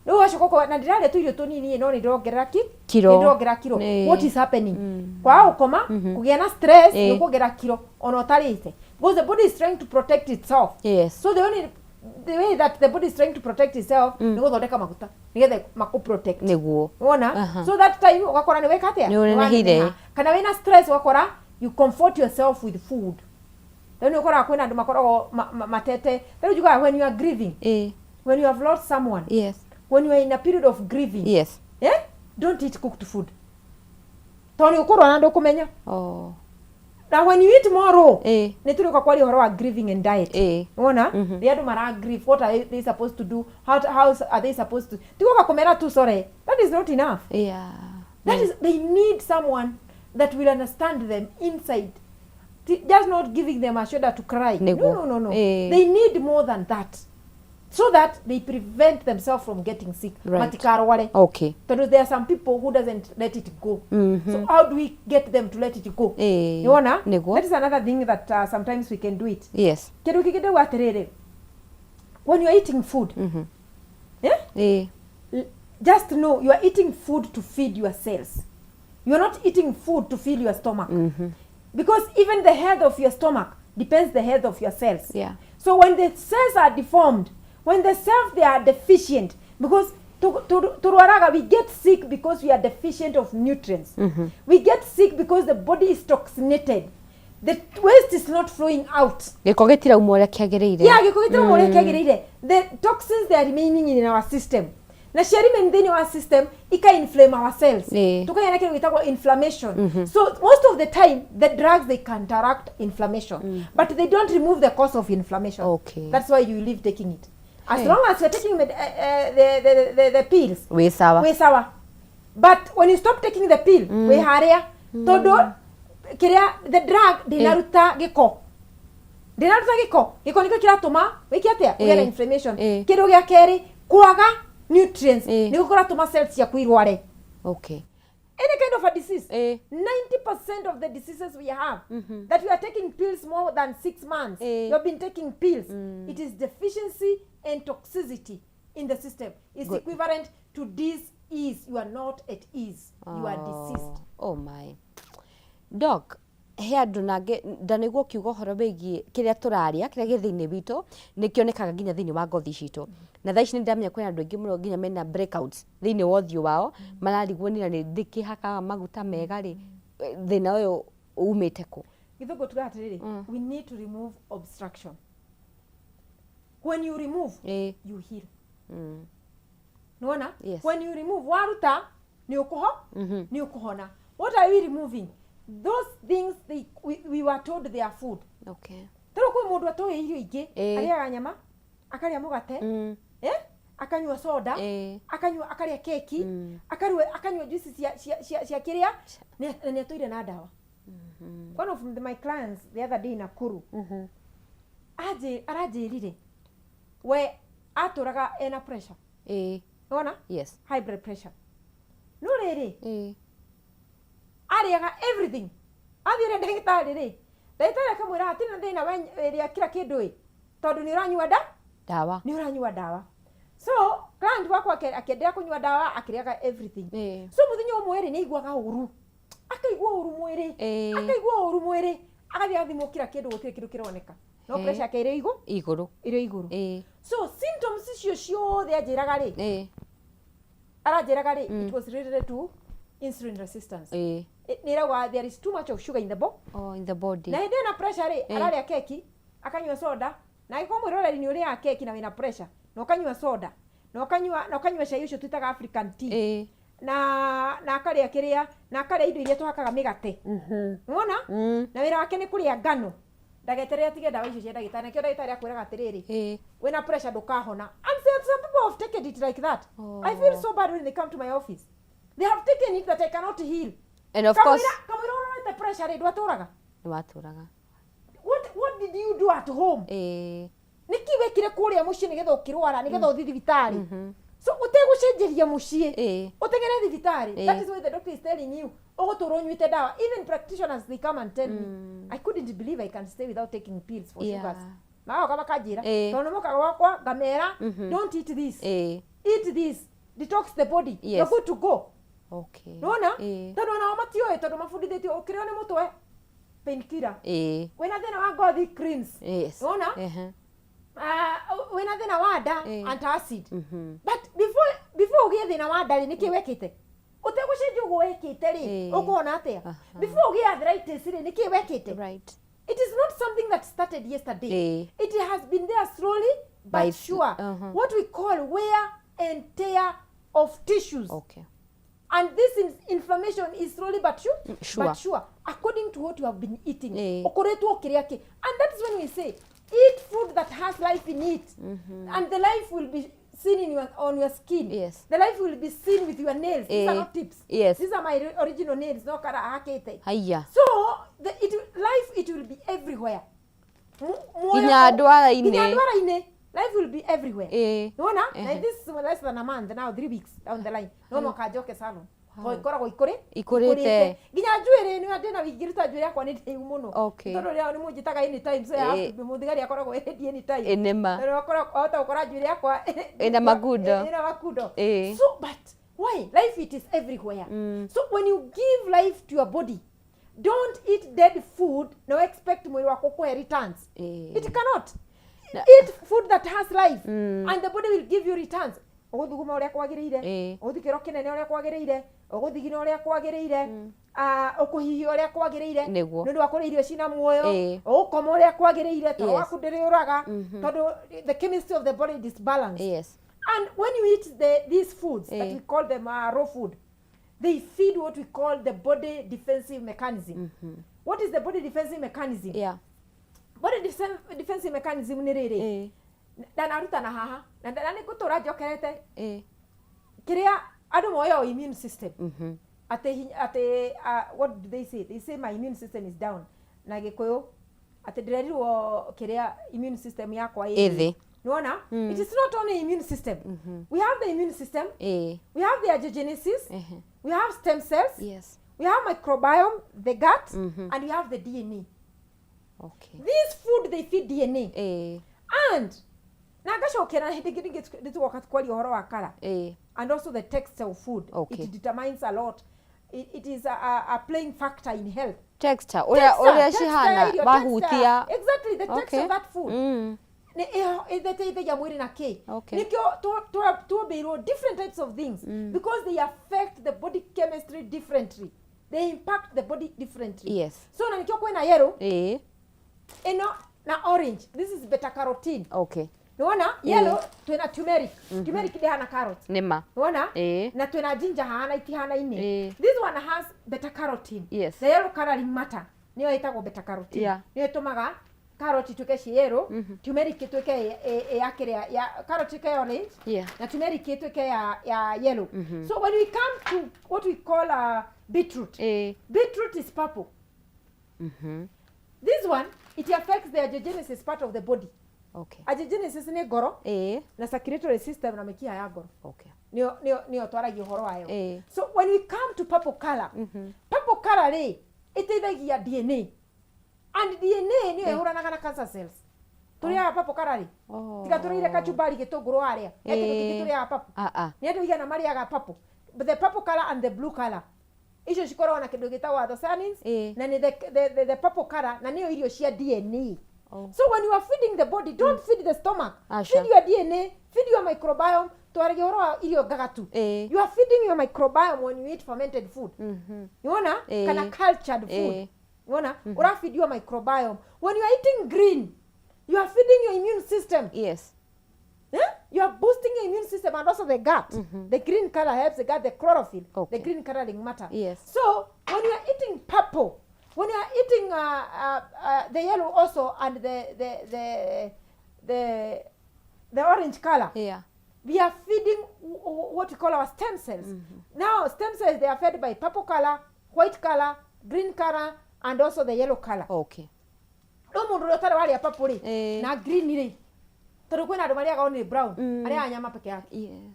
Rĩu ũgacoka ũkoga na ndĩrarĩa tũirio tũnini no nĩ ndĩrongerera Kiro. Nĩ ndĩrongerera kiro. What is happening? Kwaga gũkoma, kũgĩa na stress, nĩ ũkuongerera kiro ona ũtarĩte. Because the body is trying to protect itself. So the only the way that the body is trying to protect itself nĩ gũthondeka maguta nĩgetha makũ protect. Nĩguo. Wona? So that time ũgakora nĩ weka atĩa? Nĩ ũneneheire. Nĩ waneneha. Kana wĩna stress ũgakora you comfort yourself with food. Rĩu nĩ ũkoraga kwĩna andũ makoragwo matete. Rĩu njugaga when you are grieving, when you have lost someone, when you are in a period of grieving, don't eat cooked food. Tondũ nĩ ũkũrwara na ndũkũmenya. Na when you eat more raw, nĩ tũrĩũka kwaria ũhoro wa grieving and diet. Wona? Rĩrĩa andũ mara grieve, what are they supposed to do? How are they supposed to? Ti gũka kũmera tu sorry. That is not enough. That is, they need someone that will understand them inside. Just not giving them a shoulder to cry. No, Nĩguo. no, no, no. They need more than that. So that they prevent themselves from getting sick. Matikarware. Tondũ there are some people who doesn't let it go. So how do we get them to let it go? Nĩwona? Nĩguo. That is another thing that sometimes we can do it. Kĩndũ kĩngĩ ndauga atĩrĩrĩ, when you are eating food, Just know you are eating food to feed your cells. You are not eating food to fill your stomach. Because even the health of your stomach depends the health of your cells. So when the cells are deformed, when the cells they are deficient, Because tũrwaraga, we get sick because we are deficient of nutrients. We get sick because the body is toxinated, the waste is not flowing out. Gĩko gĩtirauma ũrĩa kĩagĩrĩire. Yeah, gĩko gĩtirauma ũrĩa kĩagĩrĩire. The toxins, they are remaining in our system, na cia remain thĩinĩ wa system ika inflame our cells. Tukagĩa na kĩndũ gĩtagwo inflammation. So most of the time the drugs, they counteract inflammation, but they don't remove the cause of inflammation. That's why you leave taking it as long as you're taking the pills. Wĩ sawa. Wĩ sawa, but when you stop taking the pill, wĩ harĩa, tondũ kĩrĩa the drug ndĩnaruta gĩko, ndĩnaruta gĩko. Gĩko nĩkĩo kĩratũma wĩke atĩa? Ũgĩe na inflammation. Kĩndũ gĩa kerĩ, kwaga nutrients nĩkĩo kĩratũma cells ciaku irware. Any kind of a disease, 90% of the diseases we have that we are taking pills more than 6 months, you have been taking pills, it is deficiency and toxicity in the system. It's Good. Equivalent to dis-ease. You are not at ease, you are diseased. Oh my doc, he andũ nangĩ ndanĩguo ũkiuga ũhoro wĩgiĩ kĩrĩa tũrarĩa, kĩrĩa gĩ thĩinĩ witũ nĩ kĩonekaga nginya thĩinĩ wa ngothi citũ. Na thaa ici nĩ ndamenya kwĩna andũ aingĩ mũno nginya mena breakouts thĩinĩ wa ũthiũ wao, mararigwo nĩ na nĩ ndĩkĩhakaga maguta mega rĩ, thĩna ũyũ umĩte kũ? Gĩthũngũ tugaga atĩrĩrĩ, we need to remove obstruction. When you remove, you heal. Nĩwona? Yes. When you remove, waruta, nĩ ũkũho nĩ ũkũhona. What are we removing? Those things we were told they are food. Tarĩu kwĩ mũndũ atoĩ irio ingĩ. Arĩaga nyama, akarĩa mũgate, eh? Akanyua soda, akanyua, akarĩa keki, akanyua juice cia kĩrĩa, na nĩ atũire na ndawa. One of my clients the other day, Nakuru, aranjĩrire we atũraga ena pressure. Wona? Yes. High blood pressure. No rĩrĩ, arĩaga everything. Athiĩre ndagĩtarĩ rĩ, ndagĩtarĩ akamwĩra hatirĩ na thĩna, we rĩa kila kĩndũ ĩ, tondũ nĩ ũranyua nda Ndawa. Nĩ ũranyua ndawa. So client wakwa akĩendelea kũnyua ndawa akĩrĩaga everything. So mũthenya ũmwe rĩ, nĩ aiguaga ũru, akaigua ũru mwĩrĩ, akaigua ũru mwĩrĩ, agathiĩ agathimwo kila kĩndũ, gũtirĩ kĩndũ kĩroneka, no pressure yake ĩrĩ igũ Igũrũ. Ĩrĩ igũrũ. So symptoms icio ciothe anjĩraga rĩ, aranjĩraga rĩ, it was related to insulin resistance. Nĩ ĩrauga there is too much of sugar in the body. Oh, in the body. Na hĩndĩ ĩyo na pressure rĩ, ararĩa keki, akanyua soda. Na angĩkorwo mwĩroreri nĩ ũrĩaga keki na wĩna pressure na ũkanyua soda na ũkanyua cai ũcio twĩtaga African tea, na akarĩa kĩrĩa, na akarĩa indo iria tũhakaga mĩgate, wona? Na wĩra wake nĩ kũrĩa ngano. Ndageterere atige ndawa icio cia ndagĩtarĩ. Nakĩo ndagĩtarĩ akwĩraga atĩrĩrĩ, wĩna pressure ndũkahona. And some people have taken it like that. I feel so bad when they come to my office, they have taken it that I cannot heal. And of course Kamũira ũrorete pressure rĩ, ndwatũraga? Nĩ watũraga. What did you do at home? Nĩkĩ wekire kũrĩa mũciĩ nĩgetha ũkĩrwara, nĩgetha ũthiĩ thibitarĩ? So ũtegũcenjeria mũciĩ, ũteng'ere thibitarĩ. That is why the doctor is telling you ũgũtũra ũnyuĩte ndawa. Even practitioners, they come and tell me, "I couldn't believe I can stay without taking pills for sugars." Magoka makanjĩra, tondũ nĩmokaga gwakwa ngamera, "Don't eat this, eat this, detox the body." You're good to go. Nona tondũ onao matioĩ, tondũ mabundithĩtio ũkĩrĩo nĩ mũtwe, painkiller, wĩna thĩna wa ngothi, creams. Nona? Wĩna thĩna wa nda, antacid. But before ũgĩe thĩna wa nda rĩ, nĩkĩ wekĩte? Ũtegũcenjia ũguo wekĩte rĩ, ũkũhona atĩa? Before ũgĩe arthritis rĩ, nĩkĩ wekĩte? It is not something that started yesterday. It has been there slowly but sure. What we call wear and tear of tissues. And this inflammation is slowly but sure, but sure, according to what you have been eating. Ũkoretwo ũkĩrĩa kĩ? And that is when we say eat food that has life in it, and the life will be seen on your skin. The life will be seen with your nails. These are not tips. These are my original nails, no kara hakĩte. Haiya. So life, it will be everywhere. Muoyo Nginya ndwara-inĩ. Nginya ndwara-inĩ, life will be everywhere. Nĩwona? Na this is less than a month now, 3 weeks down the line, no mũhaka njoke salon, tondũ ikoragwo ikũrĩ Ikũrĩte. Nginya njuĩrĩ nĩ ndĩna wingĩruta njuĩrĩ yakwa nĩ ndĩu mũno. Tondũ rĩao nĩ mũnjĩtaga anytime, so I have to be, mũthigari akoragwo ready anytime. Ĩ, nĩma. Tondũ ahota gũkora njuĩrĩ yakwa Ĩna magundo. Ĩna makundo. So but why? Life, it is everywhere. So when you give life to your body, don't eat dead food no expect mwĩrĩ waku kũhe returns. It cannot. Eat food that has life and the body will give you returns. Ũgũthuguma ũrĩa kwagĩrĩire, Ĩĩ. ũgũthiĩ kĩoro kĩnene ũrĩa kwagĩrĩire, ũgũthigina ũrĩa kwagĩrĩire, ũkũhihia ũrĩa kwagĩrĩire, Nĩguo. nĩ ũndũ wa kũrĩa irio cina muoyo, Ĩĩ. ũgũkoma ũrĩa kwagĩrĩire, toro Yes. waku ndĩrĩũraga, tondũ the chemistry of the body is balanced. Yes. And when you eat these foods that Ĩĩ. we call them raw food, they feed what we call the body defensive mechanism. What is the body defensive mechanism? Yeah. Body defensive mechanism nĩ rĩrĩ, ndanarutana haha na nĩ ngũtũra njokerete kĩrĩa andũ moyaga immune system, atĩ atĩ what do they say? They say my immune system is down. Na Gĩkũyũ atĩ ndĩrerirwo kĩrĩa immune system yakwa ĩ thĩ. Nĩwona? It is not only immune system. We have the immune system, we have the angiogenesis, we have stem cells, Yes. we have microbiome, the gut, and we have the DNA. Okay. These food, they feed DNA. And na ngacokera hĩndĩ ĩngĩ nĩtũgoka kwaria ũhoro wa colour and also the texture of food. Okay. It determines a lot. It is a playing factor in health. Texture ũrĩa Texture, ũrĩa texture ya cihana irio, mahutia. texture. Exactly, the texture Okay. of that food nĩ ĩteithagia mwĩrĩ na kĩ. Okay. Nĩkĩo tuombĩirwo different types of things, because they affect the body chemistry differently, they impact the body differently. Yes. So na nĩkĩo kwĩna yellow ĩno na orange. This is beta carotene. Okay. Nĩwona yellow, twĩna turmeric. Turmeric ndĩhana carrot. Nĩma. Nĩwona? Na twĩna ginger hahana itihanaine. This one has beta carotene. Yes. The yellow coloring matter nĩyo ĩtagwo beta carotene. Nĩyo ĩtũmaga carrot ituĩke ci yellow, turmeric ituĩke ya kĩrĩa ya carrot ituĩke orange, na turmeric ituĩke ya yellow. So when we come to what we call beetroot, beetroot is purple. This one, it affects the angiogenesis part of the body. Okay. Angiogenesis nĩ ngoro na circulatory system na mĩkiha ya ngoro. Okay. Nĩyo twaragia ũhoro wayo. Ĩĩ. So when we come to purple color, purple color rĩ ĩteithagia DNA, and DNA nĩyo ĩhũranaga na cancer cells. Tũrĩaga purple color rĩ, tiga tũrĩire kachumbari gĩtũngũrũ harĩa, he kĩndũ kĩngĩ tũrĩaga purple? Ah, ah. Nĩ andũ igana marĩaga purple? But the purple color and the blue color, icio cikoragwo na kĩndũ gĩtagwo anthocyanins, na nĩ the purple color, na nĩyo irio cia DNA. So when you are feeding the body, don't feed the stomach. Aca. Feed your DNA, feed your microbiome. Twaragia ũhoro wa irio ngagatu. You are feeding your microbiome when you eat fermented food. Nĩwona? Kana cultured food. Nĩwona? Ũra feed your microbiome. When you are eating green, you are feeding your immune system. Yes. Yeah? You are boosting your immune system and also the gut. The green color helps the gut, the chlorophyll, the green coloring matter. Yes. So when you are eating purple, when you are eating the yellow also and the orange color, Yeah. we are feeding what we call our stem cells. Now, stem cells, they are fed by purple color, white color, green color, and also the yellow color. Okay. No mũndũ ũrĩa ũtarĩ warĩa purple rĩ na green rĩ, tondũ kwĩna andũ marĩaga only brown, arĩaga nyama peke yake,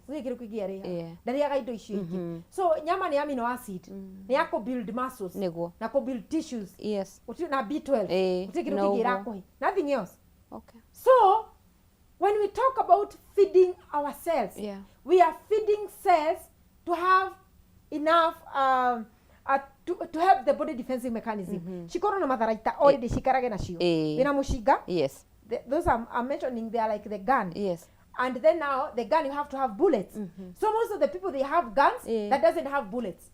gũtirĩ kĩndũ kĩngĩ arĩaga, ndarĩaga indo icio ingĩ. So nyama nĩ amino acid, nĩ ya kũ build muscles Nĩguo. na kũ build tissues. Yes. Gũtirĩ na B12, gũtirĩ kĩndũ No kĩngĩ ũguo. ĩrakũhe, nothing else. Okay. So when we talk about feeding ourselves, we are feeding cells to have enough to help the body defensive mechanism cikorwo na matharaita already cikarage nacio wĩna mũcinga. Yes. Those I'm mentioning, they are like the gun. Yes. And then now the gun, you have to have bullets. So most of the people, they have guns that doesn't have bullets,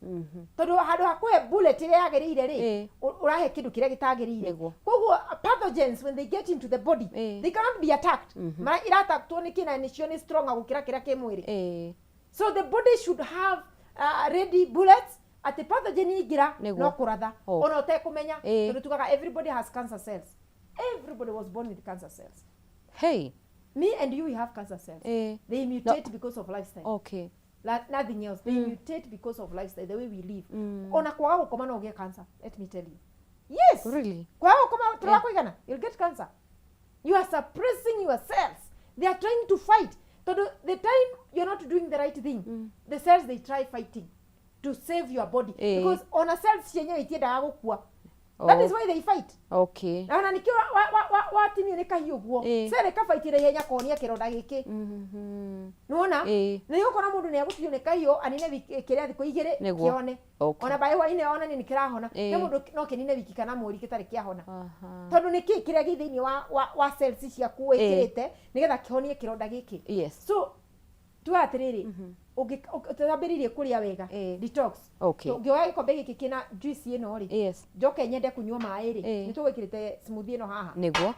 tondũ handũ ha kũhe bullet ĩrĩa yagĩrĩire rĩ, ũrahe kĩndũ kĩrĩa gĩtagĩrĩire. Koguo pathogens, when they get into the body, they cannot be attacked. Mara irataktwo nĩ kĩna nĩcio nĩ stronger gũkĩra kĩrĩa kĩ mwĩrĩ. So the body should have ready bullets atĩ pathogen ingĩra Nĩguo. no kũratha ona ũtekũmenya, tondũ tugaga everybody has cancer cells. Everybody was born with cancer cells. Hey. Me and you, we have cancer cells. They mutate because of lifestyle. Okay. Nothing else. They mutate because of lifestyle, the way we live. Ona kwaga gũkoma no ũgĩe cancer, let me tell you. Yes. Really? Kwaga gũkoma toro wa kũigana, you'll get cancer. You are suppressing your cells. They are trying to fight, tondũ the time you're not doing the right thing, the cells, they try fighting to save your body, because ona cells cienyewe itiendaga gũkua. That is why they fight. Okay. Na ona nikio watinio nĩ kahiũ ũguo, cell ĩkabaitire ihenya konia kĩronda gĩkĩ. Nĩwona? Na nĩũkora mũndũ nĩ agũtinio nĩ kahiũ anine wiki kĩrĩa thikũ 2 Nĩguo. kĩone. Okay. Ona baĩ hwainĩ onanie nĩ kĩrahona. He mũndũ no kĩnine wiki kana mweri gĩtarĩ kĩahona, tondũ nĩ kĩ kĩrĩa gĩ thĩinĩ wa cells ciaku wĩkĩrĩte nĩgetha kĩhonie kĩronda gĩkĩ. Yes. So Tuga atĩrĩrĩ, ũtambĩrĩirie kũrĩa wega, detox. Okay. Ũngĩoya gĩkombe gĩkĩ kĩna juice ĩno rĩ, njoke nyende kũnyua maĩ rĩ, nĩ tũgwĩkĩrĩte smoothie ĩno haha. Nĩguo.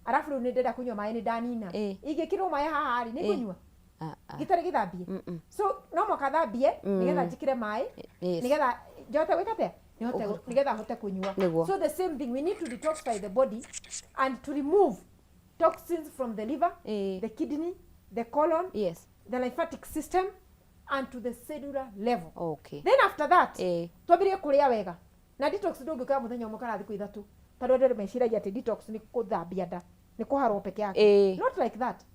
Arabu rĩu nĩ ndĩrenda kũnyua maĩ, nĩ ndanina. Ingĩkĩrwo maĩ haha rĩ, nĩ ngũnyua Ah, ah. gĩtarĩ gĩthambie? So no mũhaka thambie nĩgetha njĩkĩre maĩ, nĩgetha njote gwĩka atĩa? Nĩgetha hote kũnyua. Nĩguo. So the same thing, we need to detoxify the body and to remove toxins from the liver, the kidney, the colon, the lymphatic system and to the cellular level. Then after that, twambĩrĩrie kũrĩa wega. Na detox ndũngĩũka mũthenya ũmwe kana thikũ 3, tondũ andũ meciragia atĩ detox nĩ kũthambia nda, nĩ kũharwo peke yake. Not like that.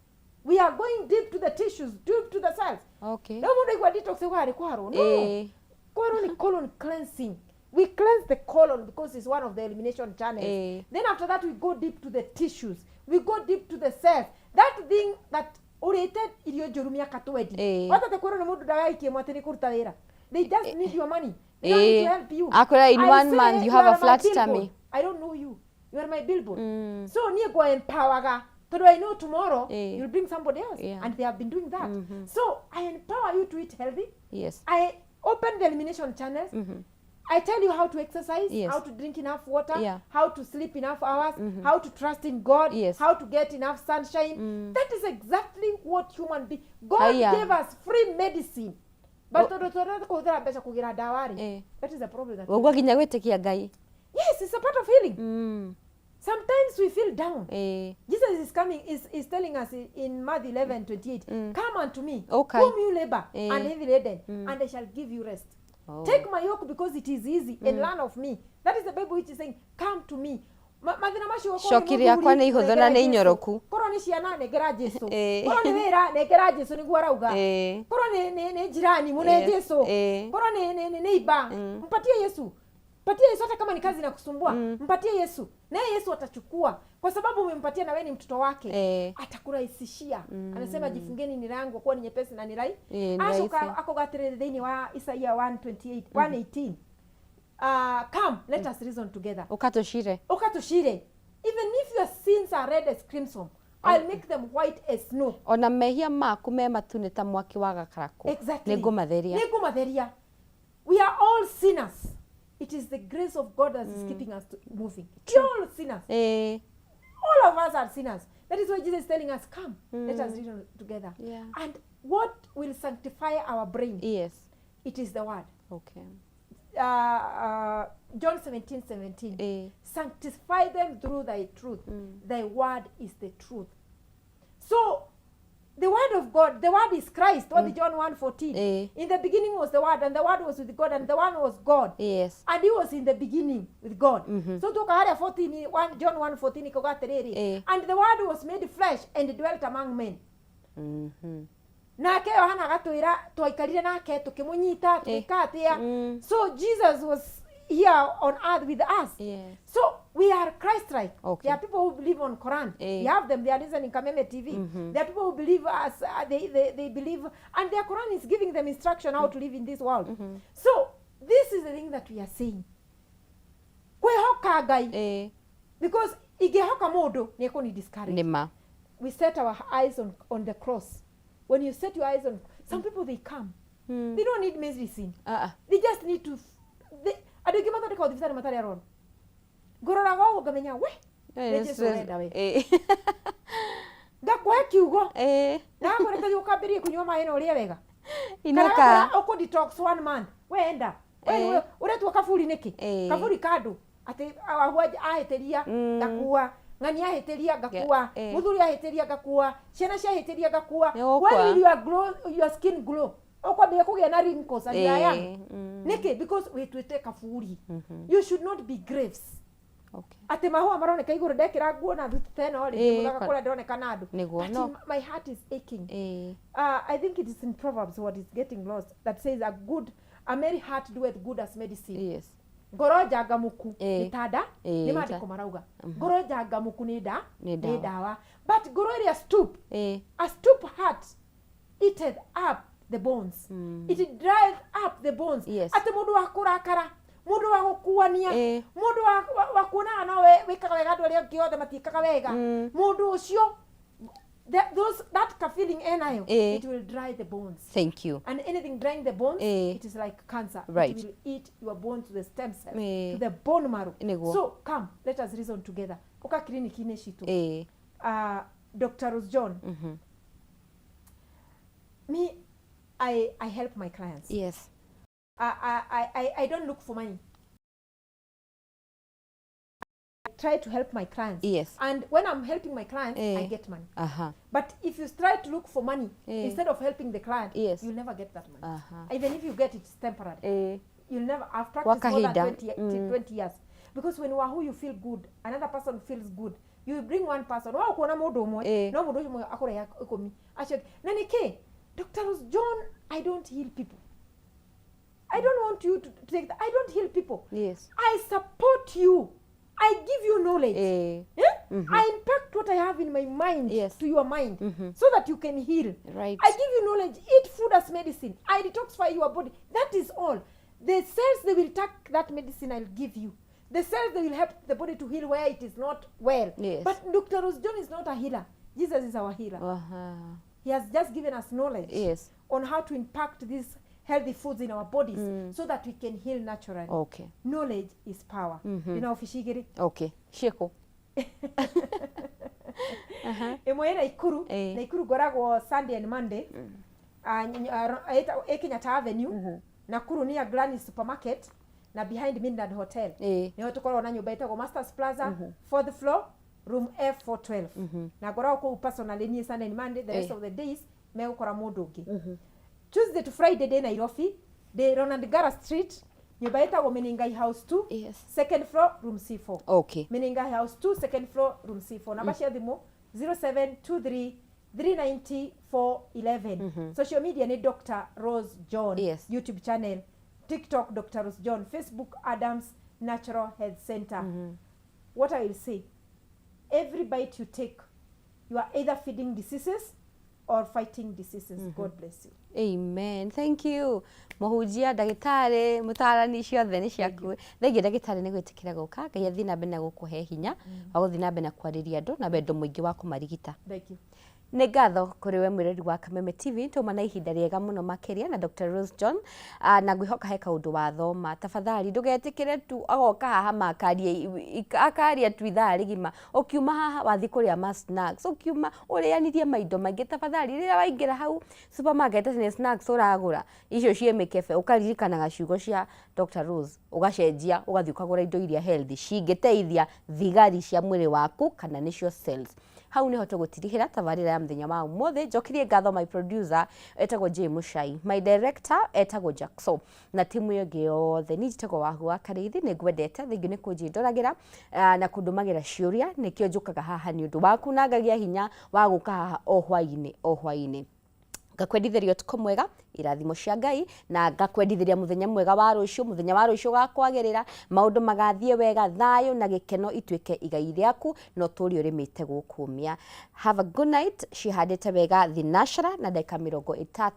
We are going deep to the tissues, deep to the cells. Rĩu mũndũ aigua detox augaga nĩ kũharwo. No, kũharwo nĩ colon cleansing. We cleanse the colon because it's one of the elimination channels. Then after that, we go deep to the tissues, we go deep to the cells, that thing that ũrĩte irio njũru mĩaka 20. Watate kwĩrwo nĩ mũndũ ndawa ya ikĩmwe atĩ nĩ kũruta wĩra. They just need your money. They don't need to help you. Akwĩra in I one say month you have are a my flat billboard. tummy. I don't know you. You are my billboard. So niĩ ngwa empowerga tondũ I know tomorrow you'll bring somebody else. And they have been doing that. So I empower you to eat healthy. I open the elimination channels. I tell you how to exercise, how to drink enough water, how to sleep enough hours, how to trust in God, how to get enough sunshine. That is exactly what human being. God Haya. gave us free medicine. But tondũ tũrenda kũhũthĩra mbeca kũgĩra ndawa rĩ, that is a problem that we Ũguo nginya gwĩtĩkia Ngai. Yes, it's a part of healing. Sometimes we feel down. Jesus is coming, is telling us in Matthew 11:28, come unto me, whom you labor and heavy laden, and I shall give you rest. Take my yoke because it is easy, and learn of me. That is the Bible which is saying, come to me. Mathĩna macio okorwo nĩ Coki rĩakwa mũthuri, nĩ ihũthũ na nengera nĩ Jesũ. inyoroku. Korwo nĩ ciana, nengera Jesũ. Eh. Korwo nĩ wĩra, nengera Jesũ nĩguo arauga. Korwo nĩ jirani, mũne Jesũ. Korwo nĩ neighbor, mpatie Yesu. Mpatie Yesu hata kama ni kazi inakusumbua. Mpatie Yesu. Naye Yesu atachukua. Kwa sababu umempatia na wewe ni mtoto wake. Atakurahisishia. Anasema jifungeni nira yangu kwa ni nyepesi na ni rahisi. Ni Acoka rahisi. akoga atĩrĩrĩ thĩinĩ wa Isaia 1:28, 1:18. Come, let us reason together. Ũkatũcire. Ũkatũcire. Even if your sins are red as crimson, I'll make them white as snow. Ona mehia maku me matune ta mwaki wa gakarakũ. Exactly. Nĩngũmatheria. Nĩngũmatheria. We are all sinners. It is the grace of God that is keeping us moving. We are all sinners. All of us are sinners. That is why Jesus is telling us, come, let us reason together. And what will sanctify our brain? It is the word. John 17:17. Sanctify them through thy truth. Thy word is the truth. So, the word of God, the word is Christ. What John 1:14. In the beginning was the word, and the word was with God, and the one was God. And he was in the beginning with God. So tuka haria 14, one, John 1:14 ikoga atiriri. And the word was made flesh and dwelt among men. Nake Yohana agatwira twaikarire nake tukimunyita tugika atia. So Jesus was here on earth with us. So we are Christ-like. There are people who believe on Quran. We have them. They are listening Kameme TV. There are people who believe us. They believe, and their Quran is giving them instruction how to live in this world. So this is the thing that we are saying. Kwehoka Ngai. Because ingĩhoka mũndũ nĩ ekũni discourage. Nĩma. We set our eyes on the cross. When you set your eyes on, some people, they come. They don't need medicine. They just need to. They, andũ aingĩ mathondekagwo thibitarĩ matarĩ arwaru. Ngũroraga ũguo ngamenya we nĩ Jesũ ũrenda we. Ngakũhe kiugo. Na ngakwĩra ta ũkambĩrĩrie kũnyua maĩ na ũrĩe wega. Inũka. Kana ũkũ detox one month. We enda. We ũretua kaburi nĩkĩ? Kaburi ka andũ atĩ ahu ahĩtĩria ngakua, ng'ani ahĩtĩria ngakua, mũthuri ahĩtĩria ngakua, ciana ciahĩtĩria ngakua. Nĩ ũgũkua. When will your glow, your skin glow? Ũkwambia kũgĩa na wrinkles and you are young. Nĩkĩ? Because wĩtuĩte kaburi. You should not be graves. Atĩ mahũa maroneka igũrũ ndekĩra nguo na thuti ta ĩno rĩ, ndĩmũthaka kũrĩa ndĩroneka na andũ. Nĩguo, But no. my heart is aching. I think it is in Proverbs what is getting lost that says a merry heart doeth good as medicine. Ngoro njangamuku nĩ ta nda, nĩ maandĩko marauga. Ngoro njangamuku nĩ nda, Nĩ nĩ ndawa. ndawa. But ngoro ĩrĩa stoop, a stoop heart eateth up the bones. It drieth up the bones. Atĩ mũndũ wa kũrakara, mũndũ wa gũkuania, mũndũ wa kuonaga no we wĩkaga wega, andũ arĩa angĩ othe matiĩkaga wega. Mũndũ ũcio Those, that ka feeling enayo, it will dry the bones. Thank you. And anything drying the bones, it is like cancer. It will eat your bones to the stem cells, to the bone marrow. Nĩguo. So come, let us reason together. Uka clinic-inĩ citũ. Dr. Rose John, me, I help my clients. I don't look for money. I try to help my clients. And when I'm helping my clients, I get money. But if you try to look for money instead of helping the client, you'll never get that money. Even if you get it, it's temporary. You'll never. I've practiced more than kahinda. 20 years. Because when you are who you feel good, another person feels good. You bring one person. Wa kuona mundu umwe, no mundu ucio akũreha ikũmi. Acio na nĩkĩ? Dr. Rose John, I don't heal people. I don't want you to take that. I don't heal people. I support you. I give you knowledge. Yeah? I impact what I have in my mind to your mind so that you can heal. I give you knowledge. Eat food as medicine. I detoxify your body. That is all. The cells, they will take that medicine I'll give you. The cells, they will help the body to heal where it is not well. But Dr. Rose John is not a healer. Jesus is our healer. He has just given us knowledge on how to impact these healthy foods in our bodies so that we can heal naturally. Knowledge is power. Ndĩna obici igĩrĩ. Okay, ciĩkũ? Ĩmwe ĩ Naikuru. Naikuru ngoragwo Sunday and Monday. Ĩ Kenyatta Avenue. Nakuru near Granny Supermarket na behind Midland Hotel. Nĩho tũkoragwo na nyũmba ĩtagwo Masters Plaza, fourth floor, room F412. Na ngoragwo kũu personally niĩ Sunday and Monday. The rest of the days megũkora mũndũ ũngĩ. Tuesday to Friday ndĩ Nairobi, ndĩ Ronald Ngala Street, nyũmba ĩtagwo Menengai House 2, second floor, room C4. Menengai House 2, second floor, room C4. Namba cia thimũ 0723 390 411. Social media nĩ Dr. Rose John. YouTube channel, TikTok Dr. Rose John, Facebook Adams Natural Health Center. What I will say, every bite you take, you are either feeding diseases or fighting diseases. God bless you. Amen. Thank you. Mũhunjia, ndagĩtarĩ, mũtarani, ciothe nĩ ciaku. Thengiũ ndagĩtarĩ nĩ gwĩtĩkĩra gũka. Ngai athiĩ na mbere na gũkũhe hinya wa gũthiĩ na mbere na kwarĩria andũ na wendo mũingĩ wa kũmarigita. Thank you. Nĩ ngatho kũrĩ we mwĩrori wa Kameme TV. Tũma na ihinda rĩega mũno makĩria na Dr. Rose John, na ngwĩhoka he kaũndũ wathoma. Tafadhali ndũgetĩkĩre tu agoka haha makaria akaria tu ithaa rĩgima, ũkiuma haha wathiĩ kũrĩa ma snacks, ũkiuma ũrĩanirie maindo maingĩ. Tafadhali rĩrĩa waingĩra hau supermarket atĩ nĩ snacks ũragũra icio ciĩ mĩkebe, ũkaririkanaga ciugo cia Dr. Rose, ũgacenjia ũgathiĩ ũkagũra indo iria healthy cingĩteithia thigari cia mwĩrĩ waku kana nĩcio cells. Hau niho tũgũtirihĩra tabarĩra ya mũthenya wa ũmũthĩ. Njokirie ngatho my producer etagwo J Mushai, my director etagwo Jackson, na timu ĩyo ĩngĩ yothe. Niĩ njĩtagwo Wahu wa Karĩithi. Nĩ ngwendete, thengiũ nĩ kũnjĩndoragĩra na kũndũmagĩra ciũria. Nĩkĩo njũkaga haha nĩ ũndũ waku na ngagia hinya wa gũka haha o hwainĩ o hwainĩ. Ngakwendithĩria ũtukũ mwega, irathimo cia Ngai, na ngakwendithĩria mũthenya mwega wa rũciũ. Mũthenya wa rũciũ ũgakwagĩrĩra, maũndũ magathiĩ wega, thayũ na gĩkeno ituĩke igai rĩaku na ũtũũre ũrĩmĩte gũkũmia. Have a good night. Cihandĩte wega thinashara na ndagĩka 54.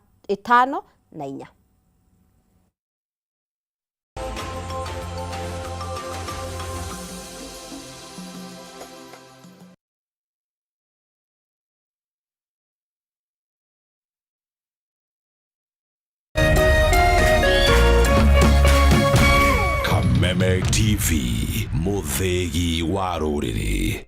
Kameme TV, mũthĩgi wa rũrĩrĩ.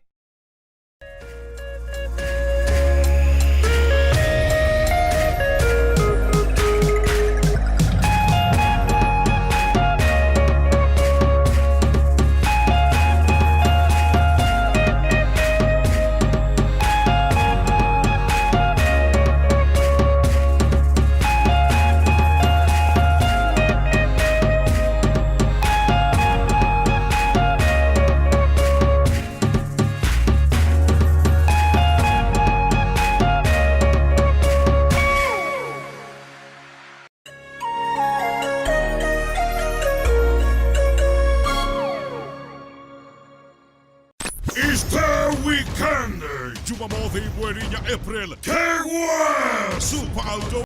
Easter Weekend, Jumamothi mweri ya April, Kegwa Super Auto.